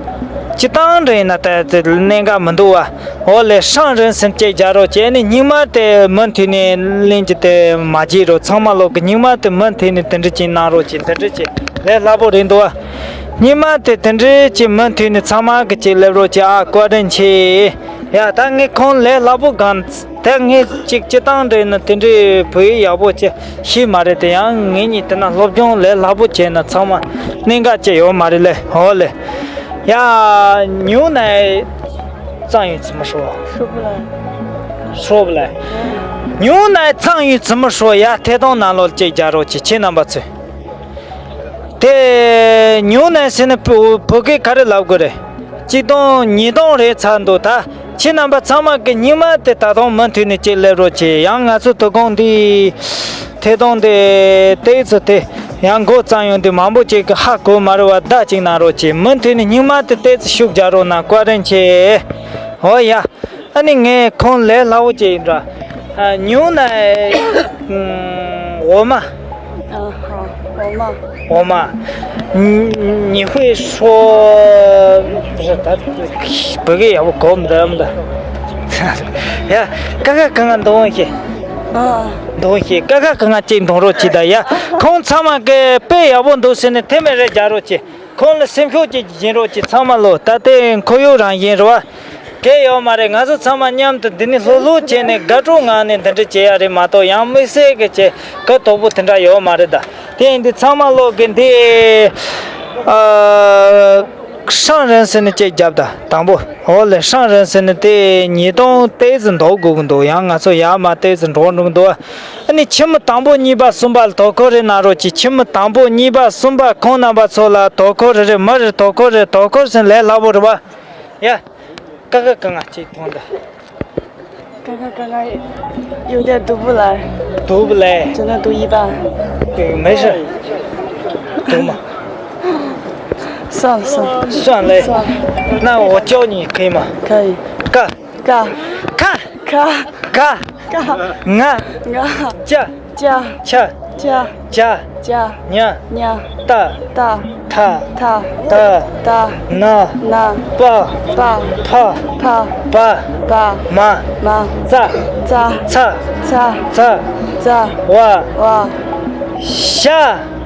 སྤྱིར་བཏང་འདྲ་ཡིན་ན་ད་དེ་གནད་འགག་མི་འདུག་བ། ཨོ་ལེ། 上人ཟེར་ཅིག་རྒྱག་རོགས་བྱས་ནས། སྙིང་མ་དེ་མུ་མཐུད་ནས་ལེན་གྱི་དེ་མ་བརྗེད་རོགས། ཚང་མ་ལོག་གི་སྙིང་མ་དེ་མུ་མཐུད་ནས་དེ་འདྲ་ཅིག་གནང་རོགས་གྱིས། དེ་འདྲ་ཅིག་ལས་སླ་པོ་རེད་འདུག་བ། སྙིང་མ་དེ་དེ་འདྲ་ཅིག་མུ་མཐུད་ནས་ཚང་མ་གི་ཅིག་སླེབས་རོགས་གྱིས་ཨ། བཀའ་དྲིན་ཆེ། ཡ། ད་ངས་ཁོང་ལས་སླ་པོ་གང་། ད་ངས་ཅིག་སྤྱིར་བཏང་འདྲ་ཡིན་ན་དེ་འདྲའི་བོད་ཡིག་ཡག་པོ་ཅིག་ཤེས་མ་རེད་དེ། ཡང་ངེད་གཉིས་དེ་ན་སློབ་སྦྱོང་ལས་སླ་པོ་བྱས་ན་ཚང་མ་གནད་འགག་ཅིག་ཡོད་མ་རེད་ལེ། ཧོ་ལེ། ཡ། 牛奶藏语怎么说？ 说不来。 说不来。 牛奶藏语怎么说呀？ ཐད་གཏོང་ནང་ལོགས་ཅིག་རྒྱག་རོགས་གྱིས། ཁྱེད་རྣམ་པ་ཚོས། དེ་牛奶ཟེར་ན་བོད་བོད་སྐད་ག་རེ་ལབ་དགོས་རེད། གཅིག་སྟོང་ཉིས་སྟོང་རེད་ཚར་འདུག་ད་ཁྱེད་རྣམ་པ་ཚང་མ་གི་སྙིང་མ་དེ་ད་དུང་མུ་མཐུད་ནས་ཅིག་སླེབས་རོགས་གྱིས། ཡང་ང་ཚོ་དོ་དགོང་འདི་ཐད་གཏོང་དེ་ཏོག་ཙམ་དེ་ཡང་འགོ་བརྩམས་ཡོང་དུས་མང་པོ་ཅིག་གི་ཧ་གོ་མ་རེད་བ། བརྡ་ཅིག་གནང་རོགས་གྱིས། མུ་མཐུད་ནས་སྙིང་མ་དེ་ཏོག་ཙམ་ཤུགས་རྒྱག་རོགས་གནང་། བཀའ་དྲིན་ཆེ། ཨོ་ཡ། ཨ་ནི་ངས་ཁོང་ལས་སླ་པོ་ཅིག་ཡིན་འདྲ། ཨ། 牛奶 ཨ། 我妈། 啊，好，我妈。 我妈。 你你会说 བོད་སྐད་ཡག་པོ་གོ་མི་འདུག་ཨམ་ད། ཡ། ཀ་ཁ་ག་ང་འདོན་ཤེས། 啊， འདོན་ཤེས། ཀ་ཁ་ག་ང་ཅིག་འདོན་རོགས་གྱིས་ད། ཡ། ཁོང་ཚང་མ་གིས་དཔེ་ཡག་པོ་འདུག་ཟེར་ནས་མཐེ་མོ་རེ་རྒྱག་རོགས་གྱིས། ཁོང་ལ་སེམས་ཤུགས་ཅིག་སྦྱིན་རོགས་གྱིས། ཚང་མ་ལོ་ད་ལྟའི་ཁོར་ཡུག་རང་བཞིན་རེད་བ། གལ་ཡོད་མ་རེད། ང་ཚོ་ཚང་མ་མཉམ་དུ་འདི་ནས་ལྷུག་ལྷུག་བྱས་ནས་དགའ་སྤྲོའི་ངང་ནས་འདི་འདྲ་བྱེད་ཡ་རེད་མ་གཏོགས། ཡང་དམིགས་བསལ་གྱི་བྱེད་གོ་དོག་པོ་དེ་འདྲ་ཡོད་མ་རེད་ད། དེ་ཡིན་དུས་ཚང་མ་ལོག་གི་འདི། ཨ། 上人ཟེར་ནས་ཅིག་རྒྱབ་ད། དང་པོ། ཨོ་ལེ། 上人ཟེར་ནས་དེ་ཉིས་སྟོང་ཏོག་ཙམ་འདུག་དགོས་ཀྱི་འདུག་ཡང་ང་ཚོ་ཡར་མར་ཏོག་ཙམ་འགྲོ་འགྲོ་གི་འདུག་ཨ་ནི་ཁྱི་མོ་དང་པོ་གཉིས་པ་གསུམ་པ་ལ་དོ་ཁུར་རེ་གནང་རོགས་གྱིས། ཁྱི་མོ་དང་པོ་གཉིས་པ་གསུམ་པ་ཁོང་རྣམ་པ་ཚོ་ལ་དོ་ཁུར་རེ་རེ། མི་རེར་དོ་ཁུར་རེ། དོ་ཁུར་ཟེར་ལས་སླ་པོ་རེད་བ། ཡ། ཀ་ཁ་ག་ང་གཅིག་ཐོངས་ད། 刚刚刚刚有点读不来。读不来。只能读一半。没事，读嘛。算了算了。算了。算了。那我教你可以吗？可以。 ཀ་ཀ་ཁ་ཁ་ཁ་ང་ང་ཅ་ཅ་ཆ་ཅ་ཅ་ཅ་ཉ་ཉ་ཏ་ཏ་ཐ་ཐ་ད་ད་ན་ན་པ་པ་ཕ་ཕ་པ་པ་མ་མ་ཙ་ཙ་ཚ་ཚ་ཚ་ཚ་ཝ་ཝ་ཤ་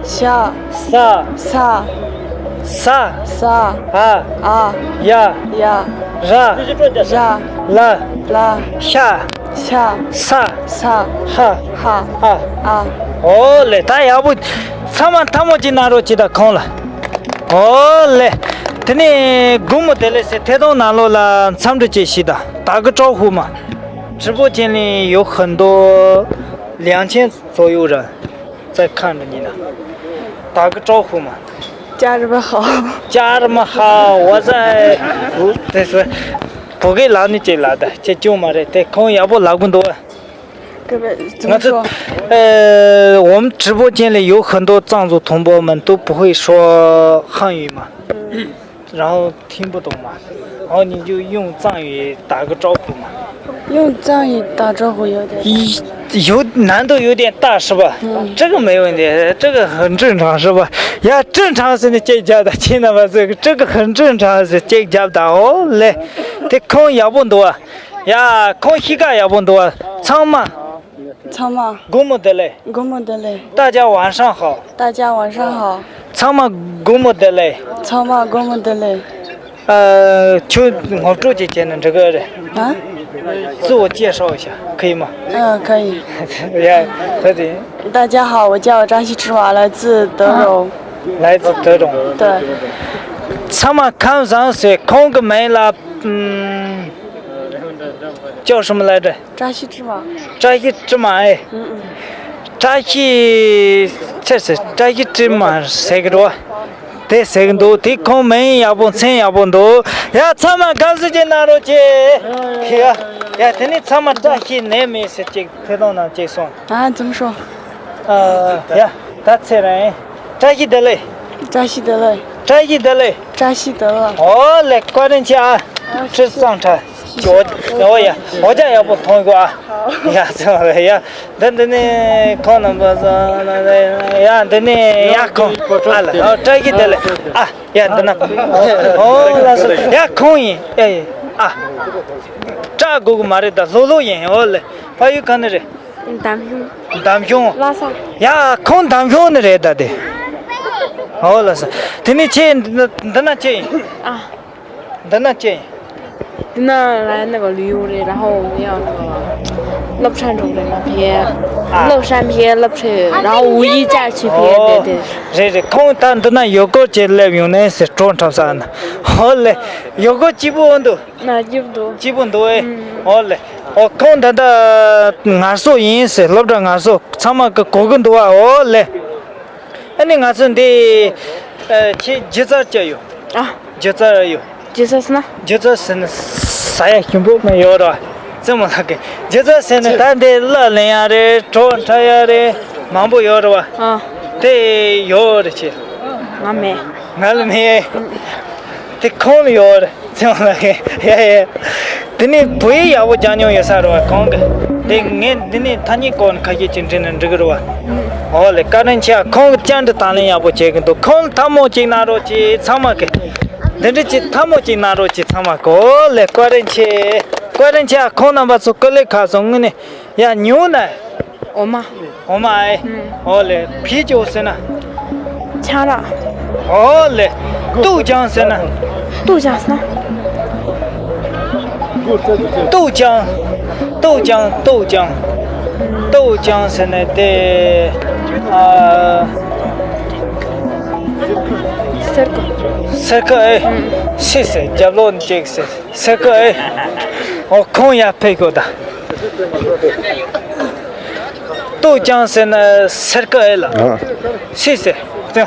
ཤ་ས་ས་ས་ས་ཨ་ཨ་ཡ་ཡ་ར་ར་ལ་ལ་ཤ་ཤ་ས་ས་ཧ་ཧ་ཨ་ཨ། ཨོ་ལེ། ད་ཡག་པོ། ཚང་མ་ཐལ་མོ་ཅིག་གནང་རོགས་གྱིས་ད་ཁོང་ལ། ཨོ་ལེ། དེ་ནས་དགོང་མོ་དེ་ལས་སེ་ཐད་གཏོང་ནང་ལོགས་ལ་འཚམས་འདྲི་ཅིག་ཞུས་དང་། 打个招呼嘛。 直播间里有很多两千左右人在看着你呢，打个招呼嘛。家人们好。家人们好，我在这是不给老你这来的，这舅妈的，这空也不老更多。各位怎么说？呃，我们直播间里有很多藏族同胞们都不会说汉语嘛。 然后听不懂嘛，然后你就用藏语打个招呼嘛。用藏语打招呼有点，有难度有点大是吧？这个没问题，这个很正常是吧？呀，正常是你这家的，听到吗？这个这个很正常是这家的哦嘞，这空也不多呀，空膝盖也不多，苍嘛。ཚང་མ། སྒོར་མོ་བདེ་ལེགས། སྒོར་མོ་བདེ་ལེགས། 大家晚上好། 大家晚上好། ཚང་མ་སྒོར་མོ་བདེ་ལེགས། ཚང་མ་སྒོར་མོ་བདེ་ལེགས། 呃， ཁྱོད་ངོ་སྤྲོད་ཅིག་བྱས་ན་འགྲིག་གི་རེད། 啊？ 自我介绍一下，可以吗？ 嗯，可以。 ཡ། ད་དེ། 大家好，我叫张希芝麻，来自德荣。 来自德荣。 对。 ཚང་མ་ཁམས་བཟང་ཟེར། ཁོང་གི་མིང་ལ། ཨམ། 叫什么来着？ 张希芝麻。 张希芝麻。 ཨེ། 嗯嗯。 བཀྲ་ཤིས། ཆེ་ཟེར། བཀྲ་ཤིས་སྒྲོལ་མ་ཟེར་གི་འདུག་དེ་ཟེར་གི་འདུག་དེ་ཁོང་མིང་ཡག་པོ། མཚན་ཡག་པོ་འདུག་ཡ། ཚང་མ་དགའ་བསུ་ཅིག་གནང་རོགས་གྱིས། ཡ། ཡ། དེ་ནས་ཚང་མ་བཀྲ་ཤིས་ནད་མེད་ཟེར་ཅིག་ཐད་གཏོང་ནང་ཅིག་སོང་། 啊，怎么说？ ཨ། ཡ། ད་ཚེ་རིང་། བཀྲ་ཤིས་བདེ་ལེགས། 扎西德勒。 བཀྲ་ཤིས་བདེ་ལེགས། 扎西德勒། ཨོ་ལེ། བཀའ་དྲིན་ཆེ་ཨ། ཁྲི་གཙང་ཁྲ། ཨོ་ཡ། ཨོ་ཡ། ཨོ་ཅག་ཡག་པོ་མཐོང་དགོས་ཨ། ཡ། ཚང་མ་ཡ། འདི་འདི་ནས་ཁོང་རྣམ་པ་ཚོ། ཡ། འདི་ནས་ཡ་ཁོང་ཨ་ལ། ཨོ། བཀྲ་ཤིས་བདེ་ལེགས་ཨ། ཡ། འདི་ན། ཨོ་ལགས་སོ། ཡ། ཁོང་ཡིན། ཨེ་ཨ། སྐྲག་དགོས་ཀྱི་མ་རེད། ད་ལྷོད་ལྷོད་ཡིན། ཨོ་ལེ། ཕ་ཡུལ་ག་ནས་རེད། འདམ་གཞུང་། འདམ་གཞུང་། ལྷ་ས། ཡ། ཁོང་འདམ་གཞུང་ནས་རེད་ད་དེ། ཨོ་ལགས་སོ། དེ་ནས་ཁྱེད་འདི་ན་ཁྱེད་ཡིན། 啊， འདི་ན་ཁྱེད་ཡིན། 那来那个旅游的，然后我们要那个乐山州的那边，啊，乐山边乐山，然后五一假期边，对对。 རེད་རེད། ཁོང་ད་འདི་ན་ཡོད་སྐོར་བྱས་སླེབས་ཡོང་ནས་ཟེར། སྤྲོ་འཁྲབ་ས་ན། ཨོ་ལེ། ཡོད་སྐོར་སྐྱིད་པོ་འོང་འདུག 那就不多。 སྐྱིད་པོ་འདུག་ཨེ། 嗯。 ཨོ་ལེ། ཨོ། ཁོང་ད་ལྟ་ངལ་གསོ་ཡིན་ཟེར། སློབ་གྲྭ་ངལ་གསོ། ཚང་མ་གི་གོ་གི་འདུག་བ། ཨོ་ལེ། ཨ་ནི་ང་ཚོ་འདི། ཨ། ཁྱེད་སྒྱུ་རྩལ་ཅི་ཡོད། 啊， སྒྱུ་རྩལ་ཡོད། 角色是呢？ སྒྱུ་རྩལ་ཟེར་ན་ས་ཡ་ཞིམ་པོ་མ་ཡོད་ར། རྩེད་མོ་ལགས་ཀྱི་སྒྱུ་རྩལ་ཟེར་ན་ད་འདི་གླུ་ལེན་ཡ་རེད། བྲོ་འཁྲབ་ཡ་རེད། མང་པོ་ཡོད་ར་བ། 啊， དེ་ཡོད་རེད་ཁྱེད། 我没。 ང་ལ་མེད། དེ་ཁོང་ལ་ཡོད་རེད། རྩེད་མོ་ལགས་ཀྱི། ཡ་ཡ། དེ་ནས་བོད་ཡིག་ཡག་པོ་སྦྱང་མྱོང་ཡོད་ས་རེད་བ་ཁོང་གི། དེ་ངས་འདི་ནས་ཐ་སྙད་སྐོར་ནས་ཁ་ཤས་ཅིག་འདྲི་ན་འགྲིག་གི་རེད་བ། ཨོ་ལེ། བཀའ་དྲིན་ཆེ། ཁོང་གི་བཅར་འདྲི་དང་ལེན་ཡག་པོ་བྱེད་ཀྱི་འདུག་ཁོང་ལ་ཐལ་མོ་གཅིག་གནང་རོགས་གྱིས་ཚང་མ་གི། འདི་འདྲ་ཅིག་ཐལ་མོ་གཅིག་གནང་རོགས་གྱིས་ཚང་མ་གི། ཨོ་ལེ། བཀའ་དྲིན་ཆེ། བཀའ་དྲིན་ཆེ། ཁོང་རྣམ་པ་ཚོ་སྐུ་ལས་ཁག་སོང་། དངོས་གནས། ཡ། ཉུང་ན། 我吗？ འོ་མ་ཨེ། ཨུམ། ཨོ་ལེ། 啤酒 ཟེར་ན། ཆང་རག་ཨོ་ལེ། 豆浆 ཟེར་ན། 豆浆 ཟེར་ན། 豆浆，豆浆，豆浆， 豆浆 ཟེར་ན་དེ། ཨ། གསེར་ཁུ། གསེར་ཁུ་ཨེ། ཨུམ། ཤི་ཟེར། རྒྱབ་ལོགས་ནས་ཅིག་ཟེར། གསེར་ཁུ་ཨེ། ཨོ། ཁོང་ཡར་ཕེབས་དགོས་ད། 豆浆 ཟེར་ན་གསེར་ཁུ་ཨེ་ལགས། ཨ། ཤི་ཟེར། ཨེ།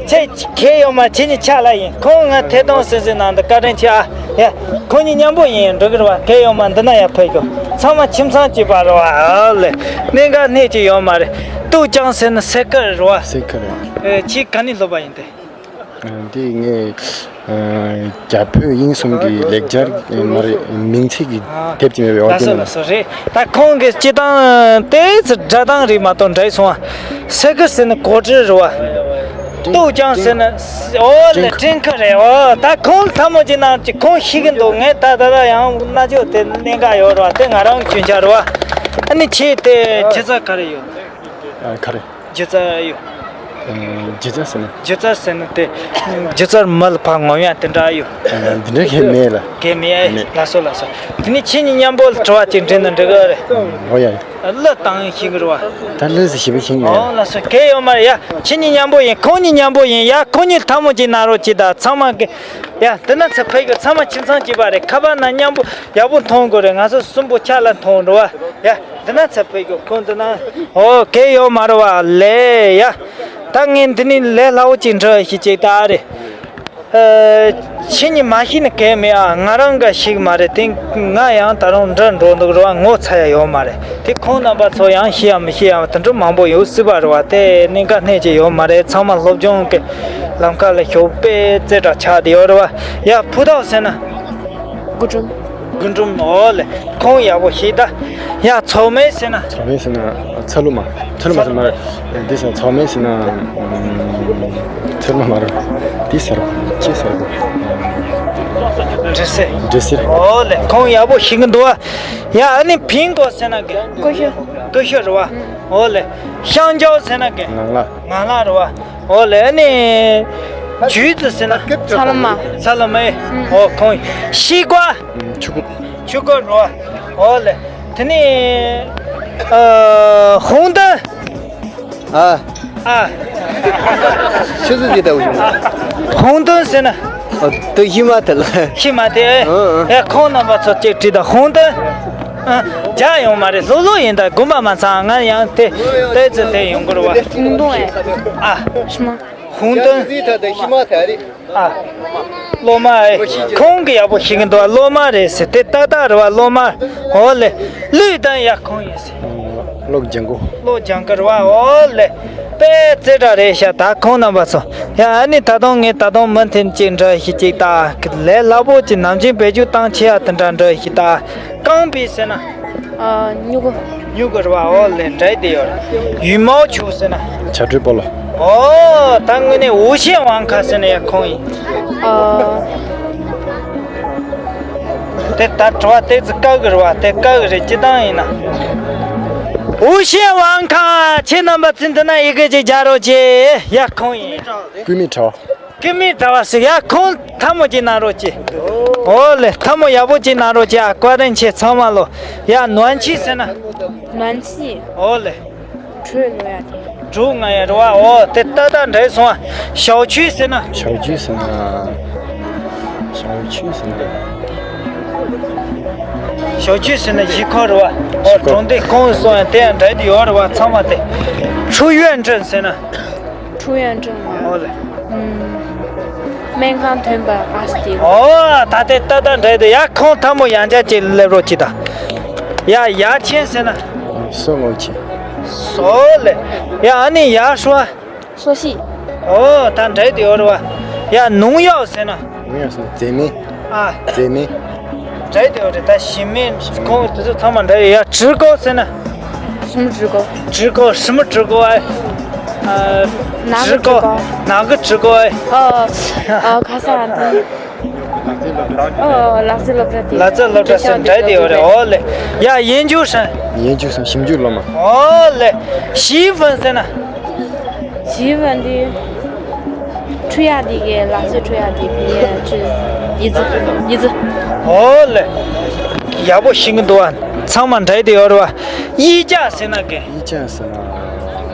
ཁྱེད་གལ་ཡོད་མ། ཁྱེད་གཉིས་ཆ་ལ་ཡིན། ཁོང་ང་ཐད་གཏོང་ཟེར་ཟེར་ནང་དུ་བཀའ་དྲིན་ཆེ་ཨ། ཡ། ཁོང་གཉིས་མཉམ་པོ་ཡིན་འགྲོ་གི་རེད་བ། གལ་ཡོད་མ་འདི་ན་ཡར་ཕེབས་དགོས། ཚང་མ་ཁྱིམ་ཚང་གཅིག་པ་རེད་བ། ཨ་ལེ། གནད་འགག་སྣེ་གཅིག་ཡོད་མ་རེད། 豆浆 ཟེར་ན་གསེར་ཁུ་རེད་བ། གསེར་ཁུ་རེད། ཨེ། ཁྱེད་ག་ནས་སློབ་པ་ཡིན་ཏེ། འདི་ངས། ཨ། རྒྱ་བོད་དབྱིན་གསུམ་གྱི་ལེགས་སྦྱར་མ་རེད། མིང་ཚིག་གི། ཨ། དེབ་ཅིག་མེད་པའི་འོག་ལགས་སོ། དེ་ལགས་སོ། རེད། ད་ཁོང་གི་སྤྱིར་བཏང་དེ་ཚོ་སྒྲ་གདངས་རིགས་མ་གཏོགས་འདྲ་སོང་ཨ། གསེར་ཁུ་ཟེར་ན་གོ་དྲི་རེད་བ། 豆浆 ཟེར་ན། ཨོ་ལེ། སྤྲིན་ཁུ་རེད། ཨོ། ད་ཁོང་ལ་ཐལ་མོ་གཅིག་གནང་ཅིག་ཁོང་ཤེས་ཀྱི་འདུག་ངས་ད་ད་ད་ཡང་རྣ་ཅོག་དེ་གནད་འགག་ཡོད་རེད་བ། དེ་ང་རང་གི་སྐྱོན་ཆ་རེད་བ། ཨ་ནི་ཁྱེད་དེ་སྒྱུ་རྩལ་ག་རེ་ཡོད། ཨ། ག་རེ། སྒྱུ་རྩལ་ཡོད། ཨ། སྒྱུ་རྩལ་ཟེར་ན། སྒྱུ་རྩལ་ཟེར་ན་དེ། སྒྱུ་རྩལ་མི་ལ་ཕར་ངོམ་ཡ་དེ་འདྲ་ཡོད། ཨ། འདི་འདྲ་གང་མེད་ལགས། གང་མེད་ཨེ། མེད། ལགས་སོ་ལགས་སོ། དེ་ནས་ཁྱེད་གཉིས་མཉམ་པོ་ལ་དྲི་བ་ཅིག་འདྲི་ན་འགྲིག་གི་རེད། ཨོ་ཡ། གླུ་བཏང་ཤེས་ཀྱི་རེད་བ། ད་གླུ་ཟེར་ཞིབ་པོ་ཤེས་ཀྱི་མེད། ཨོ་ལགས་སོ། གང་ཡོད་མ་རེད་ཡ། ཁྱེད་གཉིས་མཉམ་པོ་ཡིན། ཁོང་གཉིས་མཉམ་པོ་ཡིན་ཡ། ཁོང་གཉིས་ལ་ཐལ་མོ་གཅིག་གནང་རོགས་གྱིས་ད་ཚང་མ་གི། ཡ། འདི་ན་ཚུར་ཕེབས་དགོས། ཚང་མ་ཁྱིམ་ཚང་གཅིག་པ་རེད། ཁ་པར་ནང་མཉམ་པོ་ཡག་པོ་མཐོང་དགོས་རེད། ང་ཚོ་གསུམ་པོ་ཆ་ལ་མཐོང་འགྲོ་བ། ཡ། འདི་ན་ཚུར་ཕེབས་དགོས། ཁོང་འདི་ན། ཨོ། གང་ཡོད་མ་རེད་བ། ལེ་ཡ། ད་ངས་འདི་ནས་ལས་སླ་བོ་ཅིག་འདྲི་ཤེས་ཅིག་ད་རེད། ཨ། ཁྱེད་གཉིས་མ་ཤེས་ན་གང་མེད་ཨ། ང་རང་ག་ཤེས་ཀྱི་མ་རེད་དེ། ང་ཡང་ད་རུང་འདྲི་འགྲོ་འདུག་རེད་བ། ངོ་ཚ་ཡ་ཡོད་མ་རེད་དེ། ཁོང་རྣམ་པ་ཚོ་ཡང་ཤེས་ཡ་མི་ཤེས་ཡ་དེ་འདྲ་མང་པོ་ཡོད་སྲིད་པ་རེད་བ། དེ་གནད་འགག་སྣེ་གཅིག་ཡོད་མ་རེད། ཚང་མ་སློབ་སྦྱོང་གི་ལམ་ཁ་ལ་ཞོགས་པའི་རྩེ་གྲ་ཆགས་བསྡད་ཡོད་རེད་བ། ཡ། ཕུ་ཐོག་ཟེར་ན། རྒུན་འབྲུམ། རྒུན་འབྲུམ། ཨོ་ལེ། ཁོང་ཡག་པོ་ཤེས་ད། ཡ། མཚོ་སྨན་ཟེར་ན། མཚོ་སྨན་ཟེར་ན་ཚ་ལུ་མ། ཚ་ལུ་མ་ཟེར་མ་རེད། འདི་ཟེར་མཚོ་སྨན་ཟེར་ན། ཨམ། ཚེར་མ་མ་རེད། འདི་ཟེར་རོ། ཅི་ཟེར་རོ། འདྲེ་སེར། འདྲེ་སེར། ཨོ་ལེ། ཁོང་ཡག་པོ་ཤེས་ཀྱི་འདུག་ཨ། ཡ། ཨ་ནི་ཕིང་གོ་ཟེར་ན་གི། ཀུ་ཤུ། ཀུ་ཤུ་རེད་བ། ཨོ་ལེ། ཤང་ཇའོ་ཟེར་ན་གི། ངང་ལ། ངང་ལ་རེད་བ། ཨོ་ལེ། ཨ་ནི་ཇུས་ཙི་ཟེར་ན། ཚ་ལ་མ། ཚ་ལ་མ། ཨོ། ཁོང་ཤི་ཀ། ཆུ་ཀུ། ཆུ་ཀུ་རེད་བ། ཨོ་ལེ། དེ་ནི་ཨ། ཧོང་ཏན། ཨ། ཨ། ཆུ་ཚོད་ཅི་ལྟ་བུ་བྱུང་། ཧོང་ཏོན་ཟེར་ན། ཨ། དེ་ཧི་མ་ཐལ། ཧི་མ་ཐལ། ཨ། ཨ། ཡ། ཁོང་རྣམ་པ་ཚོ་ཅིག་དྲིས་དང་། ཧོང་ཏོན། ཨ། རྒྱག་ཡོང་མ་རེད། ལྷོད་ལྷོད་ཡིན་ད། དགོངས་པ་མ་ཚོམ། ང་ཡང་དེ་ཏོག་ཙམ་དེ་ཡོང་གི་རེད་བ། ཧོང་ཏོན་ཨེ། ཨ། ཧི་མ། ཧོང་ཏོན། ཨ། སློབ་མ་ཨེ། ཁོང་གིས་ཡག་པོ་ཤེས་ཀྱི་འདུག་ཨ། སློབ་མ་རེད་ཟེར། དེ་ཏག་ཏག་རེད་བ། སློབ་མ། འོ་ལེ། ལུས་དང་ཡ། ཁོང་ཡིན་ཟེར། ཀློག་སྦྱང་གོ། ཀློག་སྦྱང་གི་རེད་བ། འོ་ལེ། དཔེ་རྩེ་གྲ་རེད་ཤག་ད་ཁོང་རྣམ་པ་ཚོ། ཡ། ཨ་ནི་ད་དུང་ངས་ད་དུང་མུ་མཐུད་ཅིག་འདྲི་ཞིག་ཅིག་ད། ལས་སླ་པོ་ཅིག་ནམ་རྒྱུན་བེད་སྤྱོད་བཏང་ཆེ་ཡ་དེ་འདྲ་འདྲི་ཞིག་ད། རྐང་པའི་ཟེར་ན། ཨ། སྨྱུ་གུ། སྨྱུ་གུ་རེད་བ། འོ་ལེ། འདྲ་དེ་ཡོད་རེད། 羽毛球 ཟེར་ན། བྱ་སྒྲོའི་སྤོ་ལོ། ཨོ། ད་དངོས་གནས་无线网咖 ཟེར་ན་ཡ་ཁོང་ཡིན། ཨ། དེ་ད་དྲི་བ་དེ་ཙི་དཀའ་གི་རེད་བ། དེ་དཀའ་གི་རེད། སྤྱིར་བཏང་ཡིན་ན། 无线网咖 ཁྱེད་རྣམ་པ་ཚོས་འདི་ན་ཡི་གེ་ཅིག་རྒྱག་རོགས་གྱིས། ཡ། ཁོང་ཡིན། སྐུད་མེད་དྲ་བ། སྐུད་མེད་དྲ་བ་ཟེར། ཡ། ཁོང་ཐལ་མོ་ཅིག་གནང་རོགས་གྱིས། འོ་ལེ། ཐལ་མོ་ཡག་པོ་ཅིག་གནང་རོགས་གྱིས། ཨ། བཀའ་དྲིན་ཆེ་ཚང་མ་ལོ། ཡ། 暖气 ཟེར་ན། 暖气། འོ་ལེ། དྲོད་ལོ་ཡ་དེ། དྲོད་ང་ཡ་རེད་བ། འོ། དེ་ཏག་ཏག་འདྲ་སོང་ཨ། 小区 ཟེར་ན། 小区 ཟེར་ན། 小区 ཟེར་ན། 小区 ཟེར་ན་གཞིས་ཁོག་རེད་བ། འོ། གཞིས་ཁོག་གྲོང་སྡེ་ཁོངས་སུ་སོང་ཡ་དེ་ཡང་འདྲ་དེ་ཡོད་རེད་བ། ཚང་མ་དེ། 出院证 ཟེར་ན། 出院证 ཨ། འོ་ལེ། ཨུམ། སྨན་ཁང་ཐོན་པ་ཨ་སྟེ། ཨོ། ད་དེ་ཏག་ཏག་འདྲ་དེ། ཡ། ཁོང་ཐལ་མོ་ཡང་བསྐྱར་ཅིག་སླེབས་རོགས་གྱིས་ད། ཡ། 牙签 ཟེར་ན། སོ་ངོ་ཆེ། སོ་ལེ། ཡ། ཨ་ནི་ཡ་ཧྲུའ། 缩细། ཨོ། ད་འདྲ་དེ་ཡོད་རེད་བ། ཡ། 农药 ཟེར་ན། 农药 ཟེར་ན་རྫས་སྨན། ཨ། རྫས་སྨན། འདྲ་དེ་ཡོད་རེད། ད་ཞིམ་སྨན་ཁོང་དེ་ཚོ་ཚང་མ་འདྲ་ཡོད། ཡ། 植膏 ཟེར་ན། 什么植膏？ 植膏། 什么植膏 ཨ། 植膏。 哪个植膏 ཨ། 哦，哦，卡萨拉蒂。哦，拉斯洛克蒂。 ལག་རྩལ་སློབ་གྲྭ་ཟེར་འདྲ་དེ་ཡོད་རེད། འོ་ལེ། ཡ། 研究生། 研究生། ཞིབ་འཇུག་སློབ་མ། འོ་ལེ། 洗衣粉 ཟེར་ན། 洗衣粉 འདི། འཁྲུ་ཡག་འདི་གི་ལག་རྩལ་འཁྲུ་ཡག་འདི་གི་ཅི། 椅子། 椅子། འོ་ལེ། ཡག་པོ་ཤེས་ཀྱི་འདུག་ཨ། ཚང་མ་འདྲ་དེ་ཡོད་རེད་བ། 衣架 ཟེར་ན་གི། 衣架 ཟེར་ན།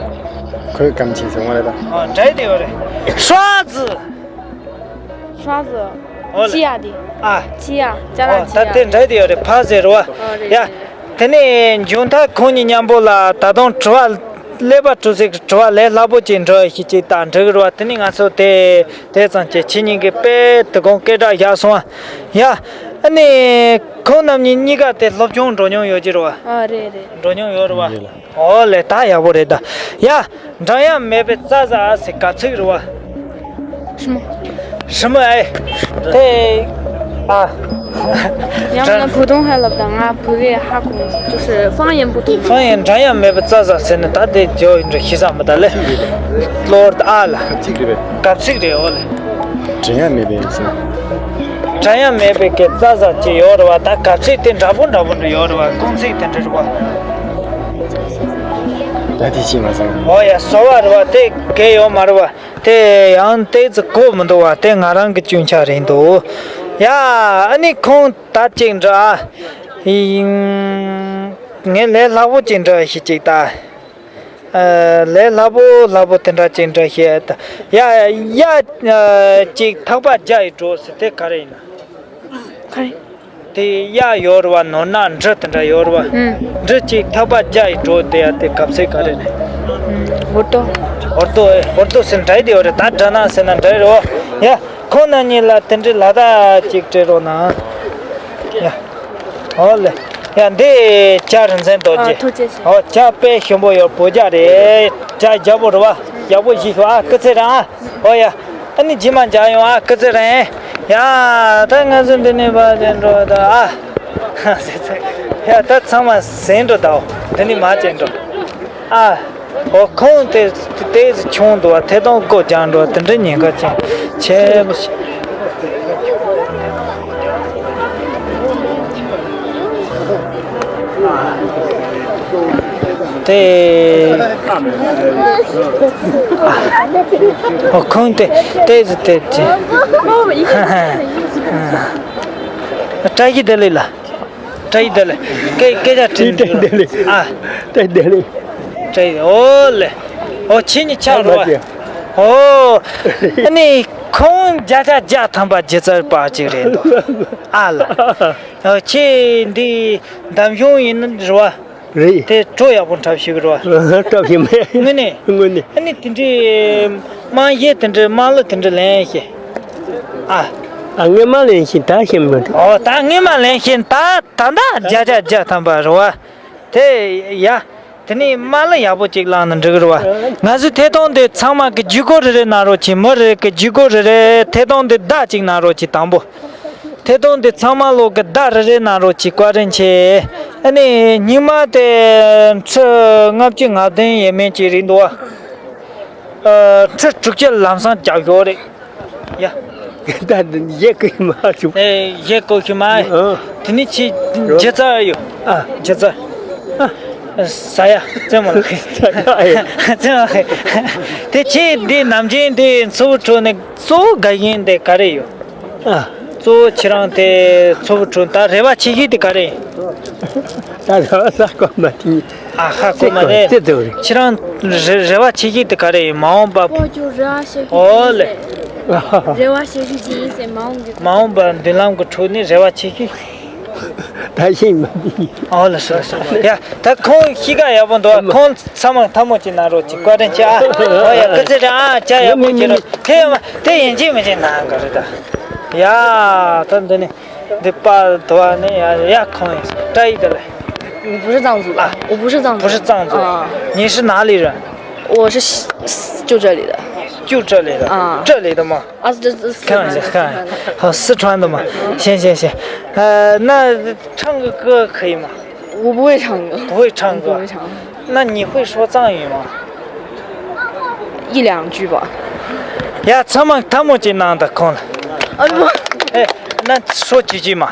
གོས་གང་ཆེ་ཟེར་བ་རེད་ད། ཨ། འདྲ་དེ་ཡོད་རེད། 刷子། 刷子། འོ་ལེ། 揤་ཡག་འདི། ཨ། 揤་ཡག་ཅ་ལག་ཨོ། ད་དེ་འདྲ་དེ་ཡོད་རེད། ཕ་ཟེར་བ། ཨོ། རེད། ཡ། རེད། དེ་ནས་མཇུག་མཐར་ཁོང་གཉིས་མཉམ་པོ་ལ་ད་དུང་དྲི་བ། ཀླད་པ་གྲུ་གཟིངས་ཀྱི་དྲི་བ་ལས་སླ་པོ་ཅིག་འདྲི་ཞིག་ཅིག་ད་འདྲི་གི་རེད་བ། དེ་ནས་ང་ཚོ་དེ་དེ་ཙམ་གྱིས་ཁྱེད་གཉིས་ཀྱིས་དཔེ་དེ་གོང་སྐད་གྲགས་བཞག་སོང་བ། ཡ། ཨ་ནི་ཁོང་རྣམ་གཉིས་གཉིས་ཀ་དེ་སློབ་སྦྱོང་འགྲོ་མྱོང་ཡོད་ཀྱི་རེད་བ། ཨ། རེད་རེད། འགྲོ་མྱོང་ཡོད་རེད་བ། ཡོད་ལ། ཨོ་ལེ། ད་ཡག་པོ་རེད་ད། ཡ། འགྲམ་ཡང་མེད་པའི་རྩྭ་ཟ་ཟེར་གབ་ཚིག་རེད་བ། 什么？ 什么 ཨེ། དེ། ཨ། 要么呢，普通话了吧？ང་བོད་སྐད་ཧ་གོ། 就是方言不通。 方言། འགྲམ་ཡང་མེད་པའི་རྩྭ་ཟ་ཟེར་ནས་ད་དེ་བརྗོད་ཡིན་འགྲོ་ཤི་ས་མི་ད་ལེ། གློར་ཨ་ལ། གབ་ཚིག་རེད་པས། གབ་ཚིག་རེད། ཨོ་ལེ། འགྲམ་ཡང་མེད་པའི་ཟེར། འགྲམ་ཡང་མེད་པའི་གི་རྩྭ་ཟ་ཅིག་ཡོད་རེད་བ། ད་གབ་ཚིག་དེ་འདྲ་པོ་འདྲ་པོ་འདྲ་ཡོད་རེད་བ། རྐང་ཚིག་དེ་འདྲ་རེད་བ། ད་དེ་ཅི་མ་ཟེར། ཨོ་ཡ། ཟོ་བ་རེད་བ། དེ་གལ་ཡོད་མ་རེད་བ། དེ་ཡང་ཏོག་ཙམ་གོ་མི་འདུག་བ། དེ་ང་རང་གི་སྐྱོན་ཆ་རེད་འདུག་ཡ། ཨ་ནི་ཁོང་ད་ཅིག་འདྲི་ཨ། ངས་ལས་སླ་པོ་ཅིག་འདྲི་ཞིག་ཅིག་ད། ཨ། ལས་སླ་པོ་སླ་པོ་དེ་འདྲ་ཅིག་འདྲི་ཞིག་ད། ཡ། ཡ། ཨ། ཅིག་ཐག་པ་བརྒྱབ་ཡི་འགྲོ་ཟེར་དེ་ག་རེ་ཡིན་ན། ག་རེ། དེ་གཡག་ཡོད་རེད་བ། ནོར་ནག་འབྲི་དེ་འདྲ་ཡོད་རེད་བ། ཨུམ། འབྲི་གཅིག་ཐག་པ་བརྒྱབ་ཡི་འགྲོ་དེ་ཡ། དེ་གབ་ཚིག་ག་རེ་རེད། ཨུམ། འུར་རྡོ། འུར་རྡོ་ཨེ། འུར་རྡོ་ཟེར་འདྲ་དེ་ཡོད་རེད། ད་འདྲ་ན་ཟེར་ན་འདྲ་རེད་བ། ཡ། ཁོང་རྣམ་གཉིས་ལ་དེ་འདྲའི་ལ་དྭགས་གཅིག་སྤྲད་རོགས་གནང་། ཡ། ཨོ་ལེ། ཡ། འདི་ཇ་རིན་ཆེན་རྡོ་རྗེ། ཨ། ཐུགས་རྗེ་ཆེ། ཨོ། ཇ་དཔེ་ཞིམ་པོ་ཡོད། བོད་ཇ་རེད། ཇ་རྒྱ་པོ་རེད་བ། ཡག་པོ་ཞིག་ཤོག་ཨ། སྐུ་ཚེ་རིང་ཨ། ཨོ་ཡ། ཨ་ནི་རྗེས་མ་མཇལ་ཡོང་ཨ། སྐུ་ཚེ་རིང་། ཡ། ད་ང་ཚོ་འདི་ནས་ཕར་ཕྱིན་འགྲོ་ད་ཨ། ཡ། ད་ཚང་མ་ཟིན་འགྲོ་ད། འོ། འདི་ནས་མར་ཕྱིན་འགྲོ་ཨ། ཨོ་ཁོང་དེ་དེ་ཆུང་འདུག་བ། ཐད་གཏོང་སྒོ་རྒྱག་འགྲོ་དེ་འདྲ་ཉེན་ཁ་ཆེ་ཆེ་པོ་ཞིག་དེ། ཨོ་ཁོང་དེ་དེ་དེ་དེ། བཀྲ་ཤིས་བདེ་ལེགས་ལ། བཀྲ་ཤིས་བདེ་ལེགས། སྐད་སྐད་ཆ་དྲིས་འདུག་ལ། ཨ། བཀྲ་ཤིས་བདེ་ལེགས། བཀྲ་ཤིས། ཨོ་ལེ། ཨོ་ཁྱེད་གཉིས་ཆགས་རོ། ཨོ། ཨ་ནི་ཁོང་བརྒྱ་ཆ་བརྒྱ་ཐམ་པ་སྒྱུ་རྩལ་པ་ཅིག་རེད་འདུག་ཨ་ལ། ཨོ་ཁྱེད་འདི་འདམ་གཞུང་ཡིན་ནི་རེད་བ། རེད། དེ་བྲོ་ཡག་པོ་འཁྲབ་ཤེས་ཀྱི་རེད་བ། འཁྲབ་ཤེས་མེད། དངོས་གནས། དངོས་གནས། ཨ་ནི་དེ་འདྲའི་དམངས་གཞས་དེ་འདྲའི་དམངས་གླུ་དེ་འདྲ་ལེན་ཤེས། ཨ། ཨ་སྔོན་མ་ལེན་ཤེས་ད་ཤེས་མི་འདུག་ཨོ་ད་སྔོན་མ་ལེན་ཤེས་ད་ད་ད་བརྒྱ་ཆ་བརྒྱ་ཐམ་པ་རེད་བ། དེ་ཡ། དེ་ནས་དམངས་གླུ་ཡག་པོ་ཅིག་བླངས་ན་འགྲིག་གི་རེད་བ། ང་ཚོའི་ཐད་གཏོང་འདི་ཚང་མ་གི་བརྒྱུད་སྐུར་རེ་རེ་གནང་རོགས་གྱིས། མི་རེ་རེ་གི་བརྒྱུད་སྐུར་རེ་རེ་ཐད་གཏོང་འདི་བརྡ་ཅིག་གནང་རོགས་གྱིས་དང་པོ། ཐད་གཏོང་འདི་ཚང་མ་ལོག་གི་བརྡ་རེ་རེ་གནང་རོགས་གྱིས། བཀའ་དྲིན་ཆེ། ཨ་ནི་སྙིང་མ་དེ་ཁྲི་ལྔ་བཅུ་ང་བདུན་ཡས་མས་ཅིག་རེད་འདུག་བ། ཨ། ཁྲི་དྲུག་ཅུ་ལམ་སང་རྒྱག་ཞོར་རེད། ཡ། ད་གཞས་གོ་ཤེས་མ་བྱུང་། ཨེ། གཞས་གོ་ཤེས་མ། ཨ། དེ་ནི་ཁྱེད་སྒྱུ་རྩལ་ཡོད། ཨ། སྒྱུ་རྩལ། ཨ། ཟ་ཡ་རྩེད་མོ་ལ། ཟ་ཡ་ཡོད། རྩེད་མོ་ལ། དེ་ཁྱེད་འདི་ནམ་རྒྱུན་དེ་མཚོ་བོད་ཁྲོད་ནས་གཙོ་བོ་དགའ་ཡིན་དེ་ག་རེ་ཡོད། ཨ། གཙོ་བོ་ཁྱེད་རང་དེ་མཚོ་བོད་ཁྲོད་ད་རེ་བ་ཆེ་ཤོས་དེ་ག་རེ་ཡིན། ད་རེ་བ་ཟ་གོ་མ་དེ། ཨ་ཧ། གོ་མ་རེད། ཙི་ཙི་རེད། ཁྱེད་རང་རེ་རེ་བ་ཆེ་ཤོས་དེ་ག་རེ་ཡིན། མ་འོངས་པ། ཨོ་ཅོ་རེ་བ་ཆེ་ཤོས། ཨོ་ལེ། རེ་བ་ཆེ་ཤོས་དེ་ཡིན་ཟེར། མ་འོངས་ཀྱི། མ་འོངས་པ་མདུན་ལམ་གྱི་ཁྲོད་ནས་རེ་བ་ཆེ་ཤོས། ད་ཤེས་མ་དེ། ཨོ་ལེ། སོ་སོ། ཡ། ད་ཁོང་གཤིས་ཀ་ཡག་པོ་འདུག་ཁོང་ཚང་མ་ཐལ་མོ་ཅིག་གནང་རོགས་གྱིས། བཀའ་དྲིན་ཆེ་ཨ། ཨོ་ཡ། སྐུ་ཚེ་རིང་ཨ། ཅ་ཡག་པོ་བྱེད་རོགས། དེ་ཡོད་མ་དེ་ཡིན་གཅིག་མིན་གཅིག་གནང་གི་རེད་ད། ཡ། ད་འདི་ནི། འདི་པར་དུ་བ་ནི་ཡ་ཡ་ཁོང་ཡིན། བཀྲ་ཤིས་བདེ་ལེགས། 我不是藏族的，啊，我不是藏族的。不是藏族。啊。你是哪里人？我是西，就这里的。就这里的。啊。这里的吗？啊，这，这，开玩笑，开玩笑。好，四川的嘛。行行行。呃，那唱个歌可以吗？我不会唱歌。不会唱歌。不会唱。那你会说藏语吗？一两句吧。 ཡ། ཚང་མ་ཐལ་མོ་ཅིག་གནང་དང་ཁོང་ལ། 啊，不。 哎，那说几句嘛。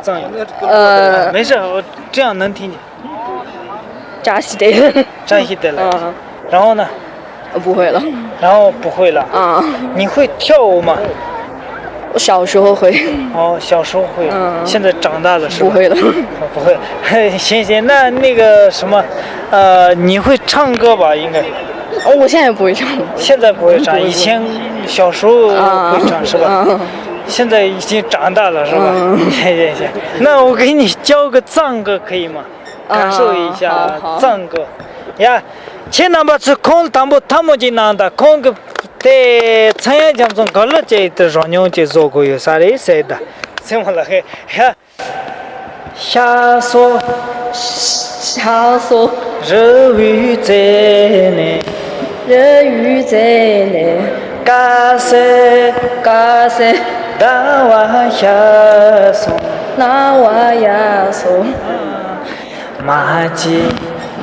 藏语。呃。没事，我这样能听见。扎西得。扎西得了。嗯。然后呢？不会了。然后不会了。啊。你会跳舞吗？ 我小时候会。哦，小时候会。嗯。现在长大了是吧？不会了。哦，不会。行行，那那个什么，呃，你会唱歌吧？应该。哦，我现在不会唱。现在不会唱，不会。以前小时候会唱，啊，是吧？啊。现在已经长大了，是吧？嗯。行行行，那我给你教个藏歌可以吗？ 感受一下藏歌。ཡ། ཁྱེད་རྣམ་པ་ཚོས་ཁོང་དང་པོ་ཐལ་མོ་ཅིག་གནང་དང་། ཁོང་གི་དེ་ཚངས་དབྱངས་རྒྱ་མཚོ་མགར་ལོ་ཅིག་དེ་རོལ་མྱོང་ཅིག་བཟོ་དགོས་ཡོད་ས་རེད་ཟེར་ད། སེམས་ལ་ཧེ་ཡ། ཤ་སོ། ཤ་སོ། རི་བོའི་རྩེ་ནས། རི་བོའི་རྩེ་ནས། དཀར་གསལ། དཀར་གསལ། ཟླ་བ་ཤར་སོང་། ཟླ་བ་ཤར་སོང་། མ་གཅིག་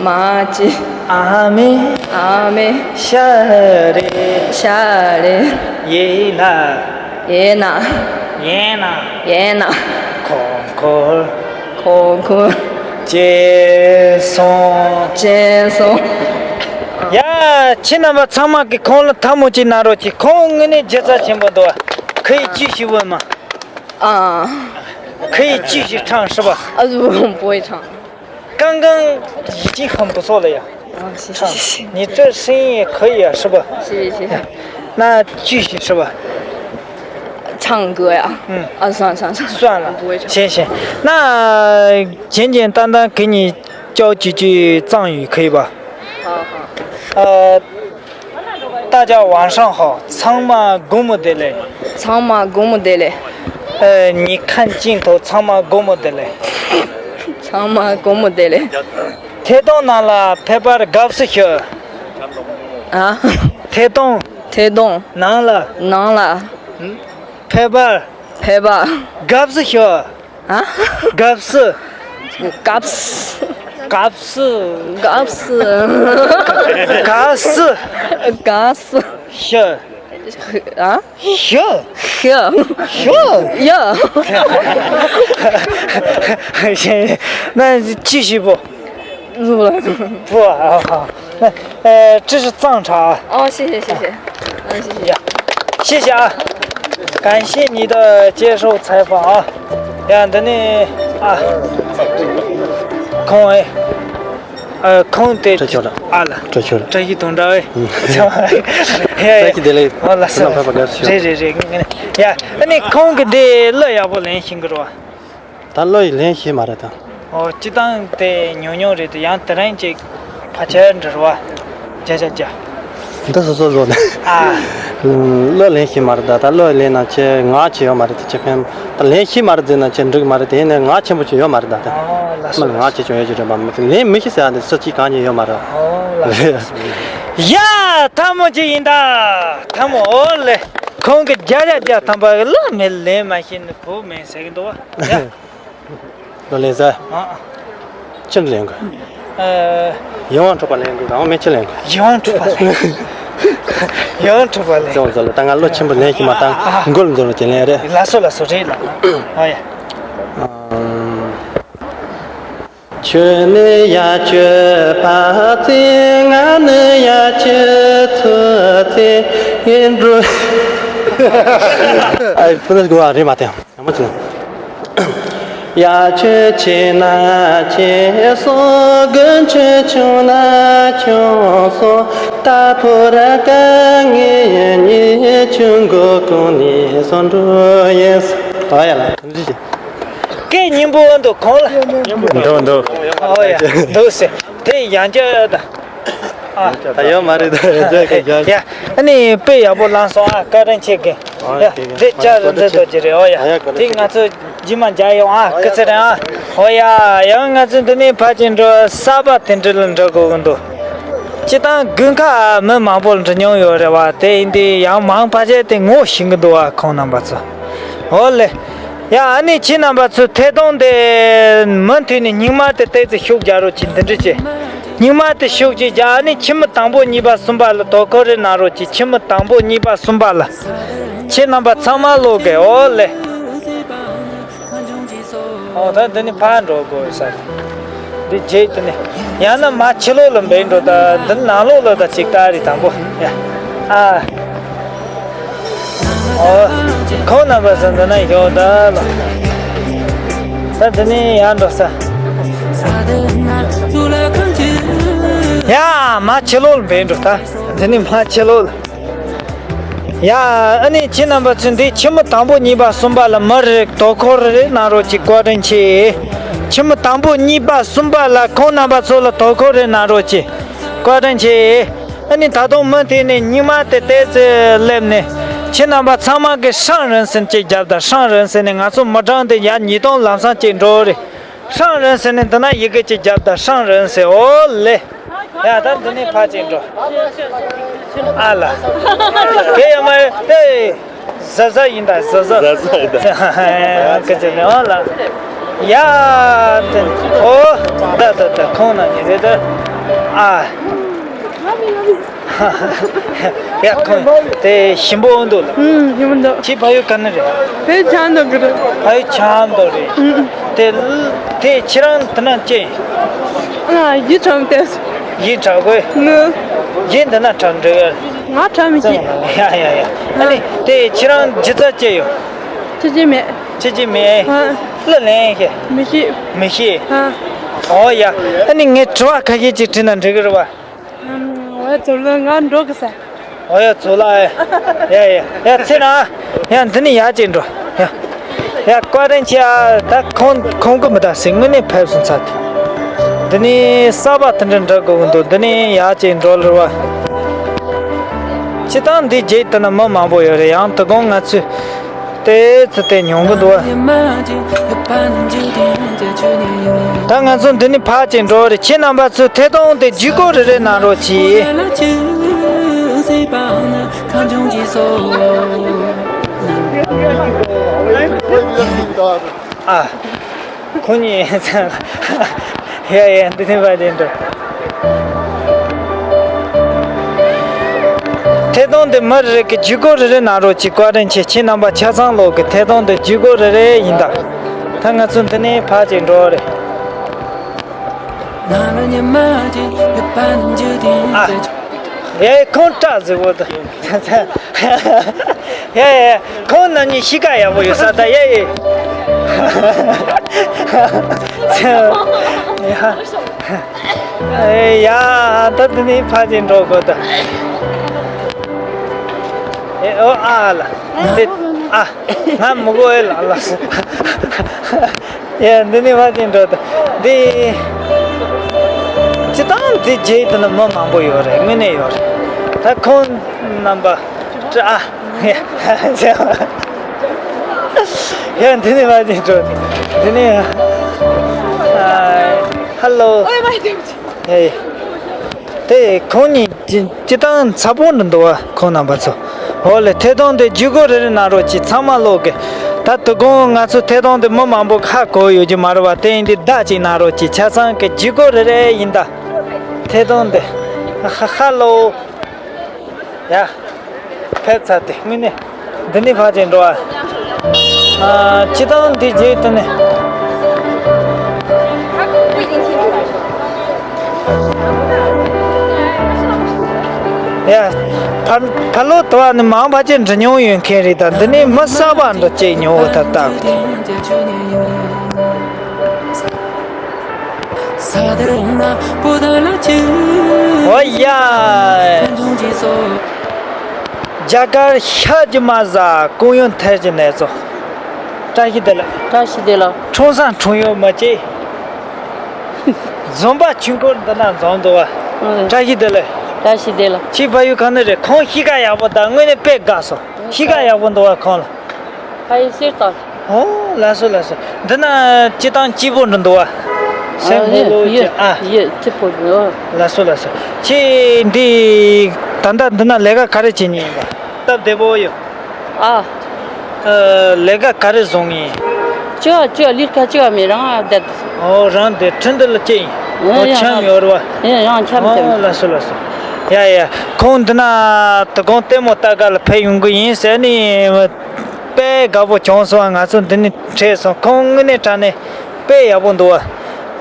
མ་གཅིག་ཨ་མའི། ཨ་མའི། ཤ་རེད། ཤ་རེད། ཡིན་ན། ཡིན་ན། ཡིན་ན། ཡིན་ན། ཁོ་ཁོར། ཁོ་ཁོར། བྱས་སོང་། བྱས་སོང་། ཡ། ཁྱེད་རྣམ་པ་ཚང་མ་གིས་ཁོང་ལ་ཐལ་མོ་ཅིག་གནང་རོགས་གྱིས། ཁོང་དངོས་གནས་སྒྱུ་རྩལ་ཆེན་པོ་འདུག 可以继续问吗？ 啊。 可以继续唱是吧？ 啊，我不会唱。 刚刚已经很不错了呀。啊，谢谢，唱，谢谢。 你这声音也可以啊，是吧？谢谢，谢谢。 那继续是吧？ 唱歌呀？嗯。啊，算了，算了，算了。 算了， 我不会唱。 行行，那简简单单给你教几句藏语可以吧？ 好，好。 呃，大家晚上好，ཚང་མ་དགོང་མོ་བདེ་ལེགས། ཚང་མ་དགོང་མོ་བདེ་ལེགས། 呃，你看镜头，ཚང་མ་དགོང་མོ་བདེ་ལེགས། ཚང་མ་དགོང་མོ་བདེ་ལེགས། ཐད་གཏོང་ནང་ལ་ཕེབས་པར་དགའ་བསུ་ཞུ། ཨ། ཐད་གཏོང་། ཐད་གཏོང་། ནང་ལ། ནང་ལ། ཕེབས་པར། ཕེབས་པར། དགའ་བསུ་ཞུ། ཨ། དགའ་བསུ། དགའ་བསུ། དགའ་བསུ། དགའ་བསུ། དགའ་བསུ། དགའ་བསུ། ཤ། ཨ། ཤ། ཤ། ཤ། ཡ། ན་ཅི་ཞིག་པོ། 不了。 不啊，啊，啊，呃，这是藏茶。哦，谢谢谢谢，嗯，谢谢。呀，谢谢啊，感谢你的接受采访啊。呀，等你啊，空哎，呃，空的这就了，啊了，这就了。这一懂着哎，嗯。哎，这就得嘞，哦，老师，那快把它去。这这这，哎呀，那你空给的了，要不联系个着？ ད་བློ་ཡིས་ལེན་ཤེས་མ་རེད་ད། ཨོ། སྤྱི་བཏང་དེ་ཉུང་ཉུང་རེད་དེ། ཡང་དེ་རིང་ཅིག་ཕལ་ཆེར་འདྲི་བ་བརྒྱ་ཆ་བརྒྱ། འདི་སོ་སོ་བཟོ་ནས། ཨ། བློ་ལེན་ཤེས་མ་རེད་ད། ད་བློ་ལེན་ན་ཅི་ངག་ཅི་ཡོད་མ་རེད་དེ། ཅི་ཕན་ད། ལེན་ཤེས་མ་རེད་ཟེར་ན་ཅི་འགྲིག་མ་རེད་དེ། ཡིན་ནའི་ངག་ཆེན་པོ་ཅིག་ཡོད་མ་རེད་ད། ད་ཨོ་ལགས་སོ། མི་ལ་ངག་ཆེ་ཆུང་ཡོད་ཀྱི་རེད་པ། མི་ལེན་མི་ཤེས་ཟེར་ཡ་དེ་སུ་གཅིག་གང་ཉིད་ཡོད་མ་རེད། ཨོ་ལགས་སོ། ཡ། ཐལ་མོ་ཅིག་ཡིན་ད། ཐལ་མོ། ཨོ་ལེ། ཁོང་གི་བརྒྱ་ཆ་བརྒྱ་ཐམ་པ་གི་བློ་མི་ལེན་མ་ཤེས་ནི་གོ་མེད་ཟེར་གི་འདུག་བ། ཡ། བློ་ལེན་ས། ཨ། ཅི་ལེན་དགོས། ཨ། ཡིད་དབང་འཕྲོག་པ་ལེན་དགོས། རང་མེད་ཅི་ལེན་དགོས། ཡིད་དབང་འཕྲོག་པ་ལེན། ཡིད་དབང་འཕྲོག་པ་ལེན། ཙོང་ཙོ་ལ་ད་ང་བློ་ཆེན་པོ་ལེན་ཤེས་མ་ད། མགོ་ལ་འཛུལ་བ་ཅི་ལེན་རེད། ལགས་སོ་ལགས་སོ། རེད་ལགས། ཨ་ཡ། ཨམ། ཁྱོད་ནི་ཡ་ཁྱོད་ཕ་ཚེ། ང་ནི་ཡ་ཁྱོད་ཚོད་ཚེ་ཡིན་འགྲོ། ཨ། ཕུ་ནི་གོ་བ་རེད་མ་དེ། ཡག་མོ་ཅིག་ཡ་ཁྱོད་ཆེ་ན་ཆེ་སོང་། དགུན་ཁྱོད་ཆུང་ན་ཆུང་སོང་། ད་ཕོ་ར་ཀ་ངའི་ཉི་ཆུང་མགོ་ཀུན་ནས་སོང་འགྲོ་ཡིན། ཨ་ཡ་ལ། སྐད་སྙན་པོ་འདུག་ཁོང་ལ། འདུག་འདུག་ཨོ་ཡ། འདུག་ཟེར། དེ་ཡང་བསྐྱར་ད། ཨ། ད་ཡོད་མ་རེད་ད། ཡ། ཨ་ནི་དཔེ་ཡག་པོ་བླངས་སོང་ཨ། བཀའ་དྲིན་ཆེ་གི། ཡ། དེ་ལྕགས་རི་འཛིན་རྡོ་རྗེ་རེད། ཨོ་ཡ། དེ་ང་ཚོ་རྗེས་མ་མཇལ་ཡོང་ཨ། སྐུ་ཚེ་རིང་ཨ། ཨོ་ཡ། ཡང་ང་ཚོ་འདི་ནས་ཕར་ཅིག་འགྲོ། གསར་པ་དེ་འདྲ་ལ་འགྲོ་དགོས་ཀྱི་འདུག་སྤྱི་བཏང་དགུན་ཁ་མི་མང་པོ་ལ་འགྲོ་མྱོང་ཡོད་རེད་བ། དེ་ཡིན་དུས་ཡང་མང་ཕལ་ཆེར་དེ་ངོ་ཤེས་ཀྱི་འདུག་བ། ཁོང་རྣམ་པ་ཚོ། ཨོ་ལེ། ཡ། ཨ་ནི་ཁྱེད་རྣམ་པ་ཚོས་ཐད་གཏོང་དེ་མུ་མཐུད་ནས་སྙིང་མ་དེ་ཏོག་ཙམ་ཤུགས་རྒྱག་རོགས་གྱིས། འདི་འདྲ་བྱས། སྙིང་མ་དེ་ཤུགས་ཀྱིས་རྒྱག་ཨ་ནི་ཁྱི་མོ་དང་པོ་གཉིས་པ་གསུམ་པ་ལ་དོ་ཁུར་རེ་གནང་རོགས་གྱིས། ཁྱི་མོ་དང་པོ་གཉིས་པ་གསུམ་པ་ལ། ཁྱེད་རྣམ་པ་ཚང་མ་ཀློག་གི། ཨོ་ལེ། ཨོ། ད་འདི་ནི་ཕར་འགྲོ་དགོས་ས་རེད། འདི་རྗེས་དེ་ནི། ཡང་ན་མར་ཕྱི་ལོགས་ལ་འབད་འགྲོ། ད་འདི་ནང་ལོགས་ལ་ད་ཅིག་ལྟ་རེད། དང་པོ། ཡ། ཨ། ཨོ། ཁོང་རྣམ་པ་ཚོ་འདི་ན་ཡོད་ད་ལ། ད་འདི་ནི་ཡར་འགྲོ་ས། ཡ། མར་ཕྱི་ལོགས་ལ་འབད་འགྲོ། ད་འདི་ནི་མར་ཕྱི་ལོགས་ལ། ཡ། ཨ་ནི་ཁྱེད་རྣམ་པ་ཚོས་འདི་ཁྱི་མོ་དང་པོ་གཉིས་པ་གསུམ་པ་ལ་མི་རེ་དོ་ཁུར་རེ་གནང་རོགས་གྱིས། བཀའ་དྲིན་ཆེ། ཁྱི་མོ་དང་པོ་གཉིས་པ་གསུམ་པ་ལ་ཁོང་རྣམ་པ་ཚོ་ལ་དོ་ཁུར་རེ་གནང་རོགས་གྱིས། བཀའ་དྲིན་ཆེ། ཨ་ནི་ད་དུང་མུ་མཐུད་ནས་སྙིང་མ་དེ་ཏོག་ཙམ་སླེབས་ནས། ཁྱེད་རྣམ་པ་ཚང་མ་གིས་ཧྲང་རིན་སིན་ཅིག་རྒྱབ་དང་། ཧྲང་རིན་སིན་ནས་ང་ཚོ་མི་གྲངས་དེ་ཡར་ཉིས་སྟོང་ལམ་སང་ཅིག་འགྲོ་རེད། ཧྲང་རིན་སིན་ནས་འདི་ན་ཡི་གེ་ཅིག་རྒྱབ་དང་། ཧྲང་རིན་སིན། ཨོ་ལེ། ཡ། ད་འདི་ནས་ཕར་ཅིག་འགྲོ། ཨ་ལ། དེ་ཡང་མ་རེད་དེ། གཟབ་གཟབ་ཡིན་ད། གཟབ་གཟབ། གཟབ་གཟབ་ཡིན་ད། སྐད་ཆ་ནི། ཨོ་ལ། ཡ། དེ། ཨོ། ད་ད་ད་ཁོང་རྣམ་གཉིས་རེད་ད། ཨ། ཡ། ཁོང་དེ་ཞིམ་པོ་འདུག་ལ། ཨུམ། ཞིམ་པོ་འདུག་ཁྱེད་ཕ་ཡུལ་ག་ནས་རེད། ཕ་ཡུལ་ཆབ་མདོ་རེད། ཕ་ཡུལ་ཆབ་མདོ་རེད། ཨུམ། དེ་དེ་ཁྱེད་རང་དེ་ན་ཅི་ཡིན། ཨ། ཡིན་གྲམ་དེ། ཡིན་གྲག་གོ། ནུ། ཡིན་འདི་ན་གྲམ་འགྲོ་ཡ། ང་གྲམ་མི་ཤེས། ཡ་ཡ་ཡ། ཨ་ནི་དེ་ཁྱེད་རང་རྒྱུ་རྩ་ཅི་ཡོད། ཁྱི་ཅི་མེད། ཁྱི་ཅི་མེད། ཨ། གླུ་ལེན་ཤེས། མི་ཤེས། མི་ཤེས། ཨ། ཨོ་ཡ། ཨ་ནི་ངས་དྲི་བ་ཁ་ཤས་ཅིག་དྲིས་ན་འགྲིག་གི་རེད་བ། ཨམ། འོ་ཡ། ཚུར་ལ་ང་འགྲོ་གི་ས། འོ་ཡ། ཚུར་ལ། ཡ་ཡ་ཡ། ཚེ་ན། ཡ། འདི་ནས་ཡར་ཅིག་འགྲོ། ཡ། ཡ། བཀའ་དྲིན་ཆེ་ཨ། ད་ཁོང་ཁོང་གི་མི་ད་ཟིག་དངོས་གནས་ཕེབས་སོང་ཚར་དེ། འདི་ནས་གསར་པ་དེ་འདྲ་འདྲ་དགོས་ཀྱི་འདུག་འདི་ནས་ཡར་ཅིག་འགྲོ་ལེ་བ། སྤྱིར་བཏང་འདི་རྗེས་དེ་ན་མི་མང་པོ་ཡོད་རེད། ཡང་དོ་དགོང་ང་ཚོས་དེ་ཚོ་དེ་མྱོང་གི་འདུག་ད་ང་ཚོ་འདི་ནས་ཕར་ཅིག་འགྲོ་རེད། ཁྱེད་རྣམ་པ་ཚོས་ཐད་གཏོང་དེ་བརྒྱུད་སྐུར་རེ་རེ་གནང་རོགས་གྱིས། ཨ། ཁོ་གཉིས། ཡ་ཡ། འདི་ནས་ཕར་ཕྱིན་འགྲོ། ཐད་གཏོང་དེ་མི་རེ་རེ་གི་བརྒྱུད་སྐུར་རེ་རེ་གནང་རོགས་གྱིས། བཀའ་དྲིན་ཆེ། ཁྱེད་རྣམ་པ་ཆ་ཚང་ལོག་གི་ཐད་གཏོང་དེ་བརྒྱུད་སྐུར་རེ་རེ་ཡིན་ད། ད་ང་ཚོ་འདི་ནས་ཕར་ཕྱིན་འགྲོ་རེད། ཨ། ཡ་ཁོང་སྐྲ་མཛེས་པོ་འདུག་ཡ་ཡ། ཁོང་རྣམ་གཉིས་གཤིས་ཀ་ཡག་པོ་ཡོད་ས་ད། ཡ་ཡ། ཡ་ད་འདི་ནས་ཕར་ཕྱིན་འགྲོ་དགོས་ད། ཨེ་ཨོ་ཨ་ལ། ཨ་ང་མི་དགོས་ཨེ་ལ་ལ། ཡ་འདི་ནས་ཕར་ཕྱིན་འགྲོ་ད། འདི་སྤྱིར་བཏང་འདི་རྗེས་དེ་ན་མི་མང་པོ་ཡོད་རེད། དངོས་གནས་ཡོད་རེད། ད་ཁོང་རྣམ་པ་ཨ། ཡ་འདི་ནས་ཕར་ཕྱིན་འགྲོ་ད། འདི་ནས་ཨ། ཧ་ལོ། ཨེ། དེ་ཁོང་གཉིས་སྤྱིར་བཏང་ཚ་པོ་འདྲ་འདུག་བ། ཁོང་རྣམ་པ་ཚོ། འོ་ལེ། ཐད་གཏོང་དེ་བརྒྱུད་སྐུར་རེ་རེ་གནང་རོགས་གྱིས། ཚང་མ་ལོག་གི། ད་དོ་དགོང་ང་ཚོ་ཐད་གཏོང་དེ་མི་མང་པོ་ཧ་གོ་ཡོད་ཀྱི་མ་རེད་བ། དེ་ཡིན་དུས་བརྡ་ཅིག་གནང་རོགས་གྱིས། ཆ་ཚང་གི་བརྒྱུད་སྐུར་རེ་རེ་ཡིན་ད། ཐད་གཏོང་དེ། ཧ་ཧ་ལོ། ཡ། ཕེབས་ཚར་ཏེ་དངོས་གནས་འདི་ནས་ཕར་ཕྱིན་འགྲོ་ཨ། ཨ། སྤྱིར་བཏང་འདི་རྗེས་དེ་ནས། ཡ། ཕར་ཕར་ལོག་དུ་བ་ནི་མང་བ་ཅིག་འགྲོ་མྱོང་ཡོད་མཁན་རེད་ད། འདི་ནས་མི་གསར་པ་འདྲ་ཅིག་ཉོ་འོ་ད་ལྟ། ཨོ་ཡ། རྒྱ་གར་ཤ་རྒྱུ་མ་ཟ། ཀུན་ཡོན་ཐར་གྱི་ནས་ཚོ། བཀྲ་ཤིས་བདེ་ལེགས། བཀྲ་ཤིས་བདེ་ལེགས། ཁྲུང་སང་ཁྲུང་ཡོད་མ་ཅེ། འཛོམས་པ་ཆུ་འཁོར་འདི་ན་འཛོམས་འདུག་བ། ཨང་། བཀྲ་ཤིས་བདེ་ལེགས། བཀྲ་ཤིས་བདེ་ལེགས། ཁྱི་ཕ་ཡུལ་ག་ནས་རེད། ཁོང་གཤིས་ཀ་ཡག་པོ་དང་དངོས་གནས་དཔེ་དགའ་སོང་། གཤིས་ཀ་ཡག་པོ་འདུག་བ་ཁོང་ལ། ཕ་ཡུལ་གསེར་རྟ། ཨོ་ལགས་སོ་ལགས་སོ། འདི་ན་སྤྱིར་བཏང་སྐྱིད་པོ་འདྲ་འདུག་བ། སེམས་ལྷོད་ལྷོད་ཀྱི་ཨ། ཡེ་སྐྱིད་པོ་འདུག་ལགས་སོ་ལགས་སོ། ཁྱེད་འདི་ད་ལྟ་འདི་ན་ལས་ཀ་ག་རེ་བྱེད་མཁན་ཡིན་པ། སྟབས་བདེ་པོ་ཡོད། ཨ། ཨ། ལས་ཀ་ག་རེ་བཟོ་མཁན་ཡིན། ཅི་ཅི་ལས་ཀ་ཅི་མེད་རང་བསྡད། ཨོ་རང་བསྡད། ཁྲིན་ཏུ་ལ་སྐྱེས་ཡིན། ཨོ་ཨེ་ཡང་འཆམ་ཡོད་རེད་བ། ཨེ་ཡང་འཆམ་ཨོ་འཆམ། ལགས་སོ་ལགས་སོ། ཡ་ཡ། ཁོང་འདི་ན་དོ་དགོང་ལྟད་མོ་ལྟ་ག་ལ་ཕེབས་ཡོང་གི་ཡིན་ཟེར་ནས། དཔེ་དགའ་པོ་བྱུང་སོང་། ང་ཚོ་འདི་ནས་འཕྲད་སོང་། ཁོང་དངོས་གནས་དྲང་གནས་དཔེ་ཡག་པོ་འདུག་བ།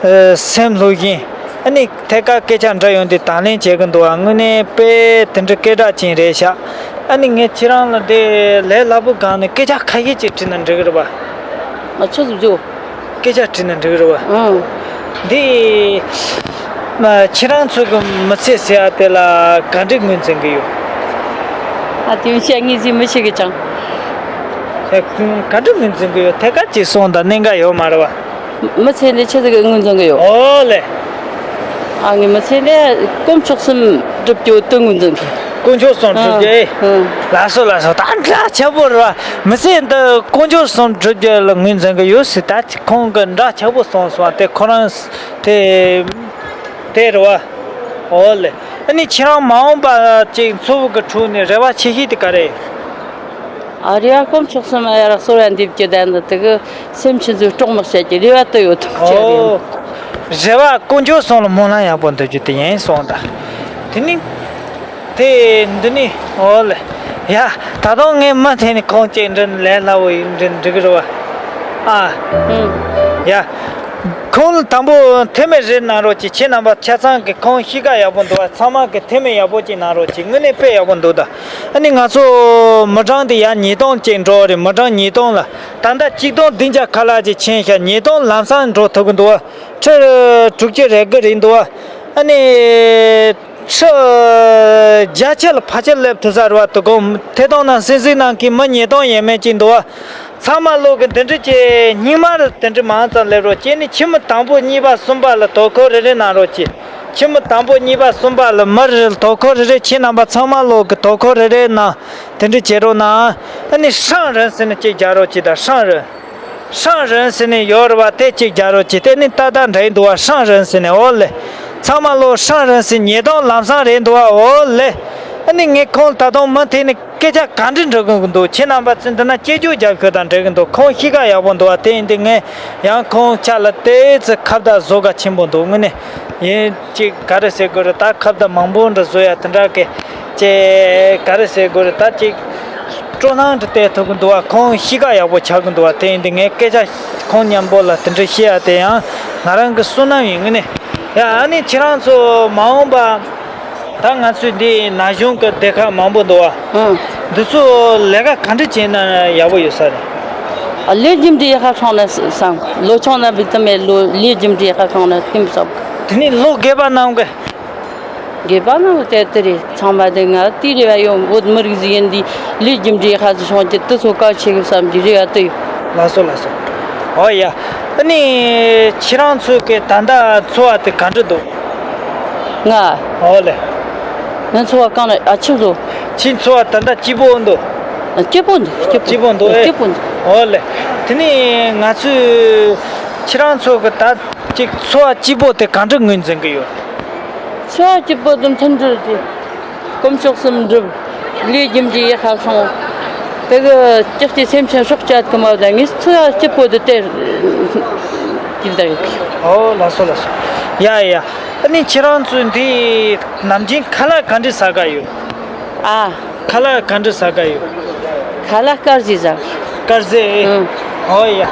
ཨ། སེམས་ལྷོད་བཞིན། ཨ་ནི་ཐད་ཀར་སྐད་ཆ་འདྲ་ཡོང་དུས་དང་ལེན་བྱེད་ཀྱི་འདུག་བ། དངོས་གནས་དཔེ་དེ་འདྲ་སྐད་གྲགས་ཅན་རེད་ཤག་ཨ་ནི་ངས་ཁྱེད་རང་ལ་འདི་ལས་སླ་པོ་སྒང་ནས་སྐད་ཆ་ཁ་ཤས་ཅིག་དྲིས་ན་འགྲིག་གི་རེད་བ། ང་ཆུ་ཟིག་བཟོ། སྐད་ཆ་དྲིས་ན་འགྲིག་རེད་བ། ཨང་། འདི། ཁྱེད་རང་ཚོ་གི་མི་ཚེ་ཟེར་ཡ་དེ་ལ་ག་འདྲས་ངོས་འཛིན་གི་ཡོད། ཨ་དེ་བཤད་ངེས་ཟིན་མི་ཤེས་གི་ཅང་། ཨེ། ག་འདྲས་ངོས་འཛིན་གི་ཡོད། ཐད་ཀར་ཅིག་གསུངས་དང་གནད་འགག་ཡོད་མ་རེད་བ། མི་ཚེ་འདི་ཆི་ཟིག་གི་ངོས་འཛིན་གི་ཡོད། ཨོ་ལེ། ཨ་ངའི་མི་ཚེ་འདི་དཀོན་མཆོག་གསུམ་སྒྲུབ་རྒྱུ་དེ་ངོས་འཛིན་གི། དཀོན་མཆོག་གསུམ་སྒྲུབ་རྒྱུ་ཨེ། ཨང་། ལགས་སོ་ལགས་སོ། ད་འདྲ་ཆེ་པོ་རེད་བ། མི་ཚེ་འདི་དཀོན་མཆོག་གསུམ་སྒྲུབ་རྒྱུ་ལ་ངོས་འཛིན་གི་ཡོད་ཟེར། ད་ཁོང་གི་འདྲ་ཆེ་པོ་གསུངས་སོང་། དེ་ཁོ་རང་དེ་དེ་རེད་བ། ཨོ་ལེ། ཨ་ནི་ཁྱེད་རང་མ་འོངས་པ་ཅིག་འཚོ་བ་གི་ཁྲོད་ནས་རེ་བ་ཆེ་ཤོས་དེ་ག་རེ། ཨ་རེ་ཨ། དཀོན་མཆོག་གསུམ་ཡ་ར་གསོལ་བ་འདེབས་རྒྱུ་དང་འདི་དག་སེམས་ཆུང་ཆུང་སྐྲག་མ་བྱེད་རྒྱུ་རེ་བ་དེ་ཡོད་ཐུབ་ཅེས་རེད། ཨོ། རེ་བ་དཀོན་མཆོག་གསུམ་ལ་སྨོན་ལམ་ཡག་པོ་འདེབས་རྒྱུ་དེ་ཡིན་གསུངས་ད། དེ་ནི། དེ་འདི་ནི་ཨོ་ལེ། ཡ། ད་དུང་ངས་མུ་མཐུད་ནས་ཁོང་ཅིག་འདྲི་ལས་སླ་བོ་ཡིན་འདྲི་འགྲིག་གི་རེད་བ། ཨ། ཨང་། ཡ། ཁོང་ལ་དང་པོ་མཐུད་མི་རེ་གནང་རོགས་གྱིས། ཁྱེད་རྣམ་པ་ཆ་ཚང་གི་ཁོང་གཤིས་ཀ་ཡག་པོ་འདུག་བ། ཚང་མ་གི་མཐུད་མི་ཡག་པོ་ཅིག་གནང་རོགས་གྱིས། དངོས་གནས་དཔེ་ཡག་པོ་འདུག་ད། ཨ་ནི་ང་ཚོ་མི་གྲངས་དེ་ཡར་ཉིས་སྟོང་ཅིག་འགྲོ་བ་རེད། མི་གྲངས་ཉིས་སྟོང་ལ་ད་ལྟ་གཅིག་སྟོང་བདུན་བརྒྱ་ཁ་ལག་ཅིག་ཕྱིན་ཤག་ཉིས་སྟོང་ལམ་སང་འགྲོ་ཐུབ་གི་འདུག་བ། ཁྲི་དྲུག་ཅུ་རེ་དགུ་རེད་འདུག་བ། ཨ་ནི། ཁྲི་བརྒྱད་ཅུ་ལ་ཕལ་ཆེར་སླེབས་ཐུབ་ས་རེད་བ། དོ་དགོང་ཐད་གཏོང་ནང་གསན་གཟིགས་གནང་མཁན་མི་ཉིས་སྟོང་ཡས་མས་ཅིག་འདུག་བ། ཚང་མ་ལོག་གི་འདི་འདྲ་བྱས། སྙིང་མ་རུ་དེ་འདྲ་མང་ཙམ་སླེབས་རོགས་བྱས་ནས། ཁྱིམ་མི་དང་པོ་གཉིས་པ་གསུམ་པ་ལ་དོ་ཁུར་རེ་རེ་གནང་རོགས་གྱིས། ཁྱིམ་མི་དང་པོ་གཉིས་པ་གསུམ་པ་ལ་མི་རེ་རེ་ལ་དོ་ཁུར་རེ་རེ། ཁྱེད་རྣམ་པ་ཚང་མ་ལོག་གི་དོ་ཁུར་རེ་རེ་གནང་། དེ་འདྲ་བྱེད་རོགས་གནང་། ཨ་ནི་ཧྲང་རིན་ཟེར་ནས་གཅིག་རྒྱག་རོགས་གྱིས་ད། ཧྲང་རིན། ཧྲང་རིན་ཟེར་ནས་ཡོད་རེད་བ། དེ་གཅིག་རྒྱག་རོགས་གྱིས། དེ་ནི་ཏག་ཏག་འདྲ་ཡི་འདུག་བ། ཧྲང་རིན་ཟེར་ནས། ཨོ་ལེ། ཚང་མ་ལོག་ཧྲང་རིན་ཟེར། ཉིས་སྟོང་ལམ་སང་རེད་འདུག་བ། ཨོ་ལེ། ཨ་ནི་ངས་ཁོང་ད་དུང་མུ་མཐུད་ནས་ སྐད་ཆ་ག་འདྲ་འདྲི་གི་འདུག་ཁྱེད་རྣམ་པ་ཚོས་འདི་ན་སྐད་ཅོར་རྒྱབ་ཤོག་དང་འདྲི་གི་འདུག་ཁོང་གཤིས་ཀ་ཡག་པོ་འདུག་བ། དེ་ཡིན་དུས་ངས་ཡང་ཁོང་ཅག་ལ་དེ་ཙི་ཁ་བརྡ་བཟོ་ག་ཆེན་པོ་འདུག་དངོས་གནས་ཡིན་ཅིག་ག་རེ་ཟེར་དགོས་རེད། ད་ཁ་བརྡ་མང་པོ་འདྲ་བཟོ་ཡ་དེ་འདྲ་གི་ཅེ་ག་རེ་ཟེར་དགོས་རེད། ད་ཅིག་སྤྲོ་སྣང་འདྲ་སྟེར་ཐུབ་གི་འདུག་བ། ཁོང་གཤིས་ཀ་ཡག་པོ་ཆགས་གི་འདུག་བ། དེ་ཡིན་དུས་ངས་སྐད་ཆ་ཁོང་མཉམ་པོ་ལ་དེ་འདྲ་བཤད་ཡ་དེ་ཡང་ང་རང་གི་བསོད་ནམས་ཡིན་དངོས་གནས། ཡ་ཨ་ནི་ཁྱེད་རང་ཚོ་མ་འོངས་པ། ད་ང་ཚོའི་འདི་ན་གཞོན་གྱི་སྡེ་ཁག་མང་པོ་འདུག་བ། ཨང་། འདི་ཚོ་ལས་ཀ་ག་འདྲ་བྱས་ན་ཡག་པོ་ཡོད་ས་རེད། ཨ་ལས་རྒྱུ་འབྲས་ཡག་ཁ་ཤོང་ན་བསམ། ལོ་ཆུང་ན་བི་ཏི་མེད་ལོ་ལས་རྒྱུ་འབྲས་ཡག་ཁ་ཤོང་ན་ཁྱིམ་བསམ། དེ་ནས་ལོ་རྒས་པ་གནང་གི། རྒས་པ་གནང་གི་དེ་དེ་རེད། ཚང་མ་དེ་ང་དེ་རེ་བ་ཡོད། བོད་མི་རིགས་ཟིག་ཡིན་དུས་ལས་རྒྱུ་འབྲས་ཡག་ཁ་ཟིག་ཤོང་གི་དེ་ཚོ་གལ་ཆེ་གི་བསམ་གི་རེ་བ་དེ་ཡོད། ལགས་སོ་ལགས་སོ། ཨོ་ཡ། ཨ་ནི་ཁྱེད་རང་ཚོ་གི་ད་ལྟ་འཚོ་བ་དེ་ག་འདྲ་འདུག་ང་། ཨོ་ལེ། ང་འཚོ་བ་གང་ལ་ཨ་ཆུ་བཟོ། ཁྱེད་འཚོ་བ་ད་ལྟ་སྐྱིད་པོ་འདུག་སྐྱིད་པོ་འདུག་སྐྱིད་པོ་སྐྱིད་པོ་འདུག་ཨེ། སྐྱིད་པོ་འདུག་ཨོ་ལེ། དེ་ནས་ང་ཚོས་ཁྱེད་རང་ཚོ་གི་ད་ཅིག་འཚོ་བ་སྐྱིད་པོ་དེ་ག་འདྲ་ངོས་འཛིན་གི་ཡོད། འཚོ་བ་སྐྱིད་པོ་དེ་མཐུན་སྒྲིལ་གྱི། དཀོན་མཆོག་གསུམ་འགྲུབ། ལས་རྒྱུ་འབྲས་ཡག་ཁ་སོང་། དེ་གི་ལྕགས་ཀྱི་སེམས་ཅན་སྲོག་བཅད་གི་མ་བསྡད། ངས་འཚོ་བ་སྐྱིད་པོ་དེ་སྟེར་གྱི་བསྡད་ཡོད། ཨོ་ལགས་སོ་ལགས་སོ། ཡ་ཡ། ཨ་ནི་ཁྱེད་རང་ཚོས་འདི་ནམ་རྒྱུན་ཁ་ལག་ག་འདྲ་ཟ་ག་ཡོད། ཨ། ཁ་ལག་ག་འདྲ་ཟ་ག་ཡོད། ཁ་ལག་དཀར་ཟས་ཟ། དཀར་ཟས། ཨང་། ཨོ་ཡ།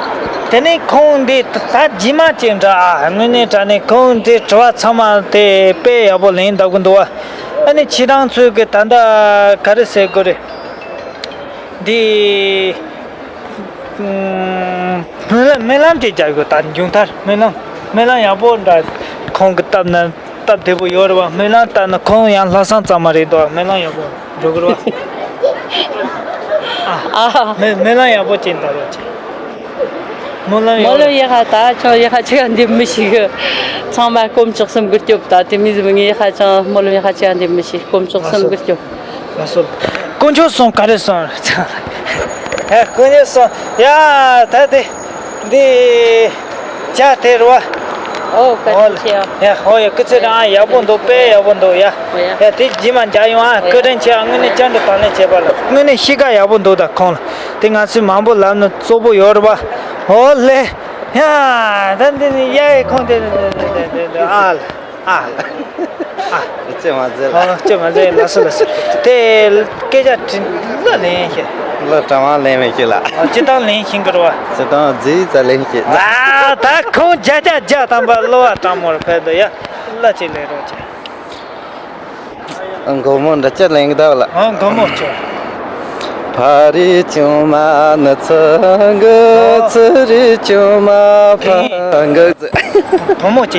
དེ་ནས་ཁོང་འདི་ད་རྗེས་མ་ཅིག་འདྲ་ཨ། དངོས་གནས་དྲང་གནས་ཁོང་འདི་དྲི་བ་ཚང་མ་དེ་དཔེ་ཡག་པོ་ལན་བཏབ་གི་འདུག་བ། ཨ་ནི་ཁྱེད་རང་ཚོའི་གི་ད་ལྟ་ག་རེ་ཟེར་དགོས་རེད། འདི། ཨུམ། སྨོན་ལམ་སྨོན་ལམ་ཅིག་རྒྱག་དགོས། ད་མཇུག་མཐར་སྨོན་ལམ། སྨོན་ལམ་ཡག་པོ་འདྲ་ཁོང་གི་བཏབ་ན་སྟབས་བདེ་པོ་ཡོད་རེད་བ། སྨོན་ལམ་བཏབ་ན་ཁོང་ཡང་ལྷག་བསམ་གཙང་མ་རེད་འདུག་སྨོན་ལམ་ཡག་པོ་འགྲོ་གི་རེད་བ། ཨ། ཨ། སྨོན་སྨོན་ལམ་ཡག་པོ་ཅིག་འདྲ་རོགས་ཅིག་སྨོན་ལམ་ཡག་སྨོན་ལམ་ཡག་ཁ་ད་ཁྱོད་ཡག་ཁ་ཆེ་ག་འདི་མི་ཤེས་གི། ཚང་མ་དཀོན་མཆོག་གསུམ་གི་སྐྱོབ། ད་དེ་མི་ཟིན་ངས་ཡག་ཁ་ཅང་སྨོན་ལམ་ཡག་ཁ་ཆེ་ག་འདི་མི་ཤེས། དཀོན་མཆོག་གསུམ་གི་སྐྱོབ། ལགས་སོ། དཀོན་མཆོག་གསུམ་ག་རེ་གསུམ། ཧེ། དཀོན་མཆོག་གསུམ། ཡ། ད་དེ། འདི། ཇ་དེ་རུ་བ། ཨོ། བཀའ་དྲིན་ཆེ་ཡ། ཡ། ཧོ་ཡ། སྐུ་ཚེ་རིང་ཡག་པོ་འདུག་དཔེ་ཡག་པོ་འདུག་ཡ། ཨོ་ཡ། ཡ། དེ་རྗེས་མ་མཇལ་ཡོང་ཨ། ཨོ་ཡ། བཀའ་དྲིན་ཆེ་ཨ། དངོས་གནས་བཅར་འདྲི་དང་ལེན་བྱས་པ་ལ་དངོས་གནས་གཤིས་ཀ་ཡག་པོ་འདུག་ད་ཁོང་ལ་དེ་ང་ཚོས་མང་པོ་ལབ་ན་བཙོག་པོ་ཡོད་རེད་བ། ཨོ་ལེ། ཡ། ད་འདི་ནི་ཡ་ཡི་ཁོང་དེ་ཨ་ལ། ཨ། ཨ། ཅི་མ་ཟེར་ལ། ཨ། ཅི་མ་ཟེར། ལགས་སོ་ལགས་སོ། དེ་སྐད་ཆ་དྲི་ལ་ལན་ཤེས། ལ་གྲངས་མང་ལན་མི་ཤེས་ལ། ཨ། སྤྱིར་བཏང་ལན་ཤེས་གི་རེད་བ། སྤྱིར་བཏང་ཟིག་ཙ་ལན་ཤེས། ཨ། ད་ཁོང་བརྒྱ་ཆ་བརྒྱ་ཐམ་པ་གློ་བ་དྲང་མོར་ཕེབས་འདུག་ཡ། ལ་ཅིག་ལན་རོགས་བྱེད། མགོ་མོ་འདྲ་ཅི་ལན་གི་ད་ལ། ཨ། མགོ་མོ་ཆོ། ཕ་རི་ཅུང་མ་ནི་ཚ་གི་ཚི་རི་ཅུང་མ་ཕ་གི། བུ་མོ་ཅིག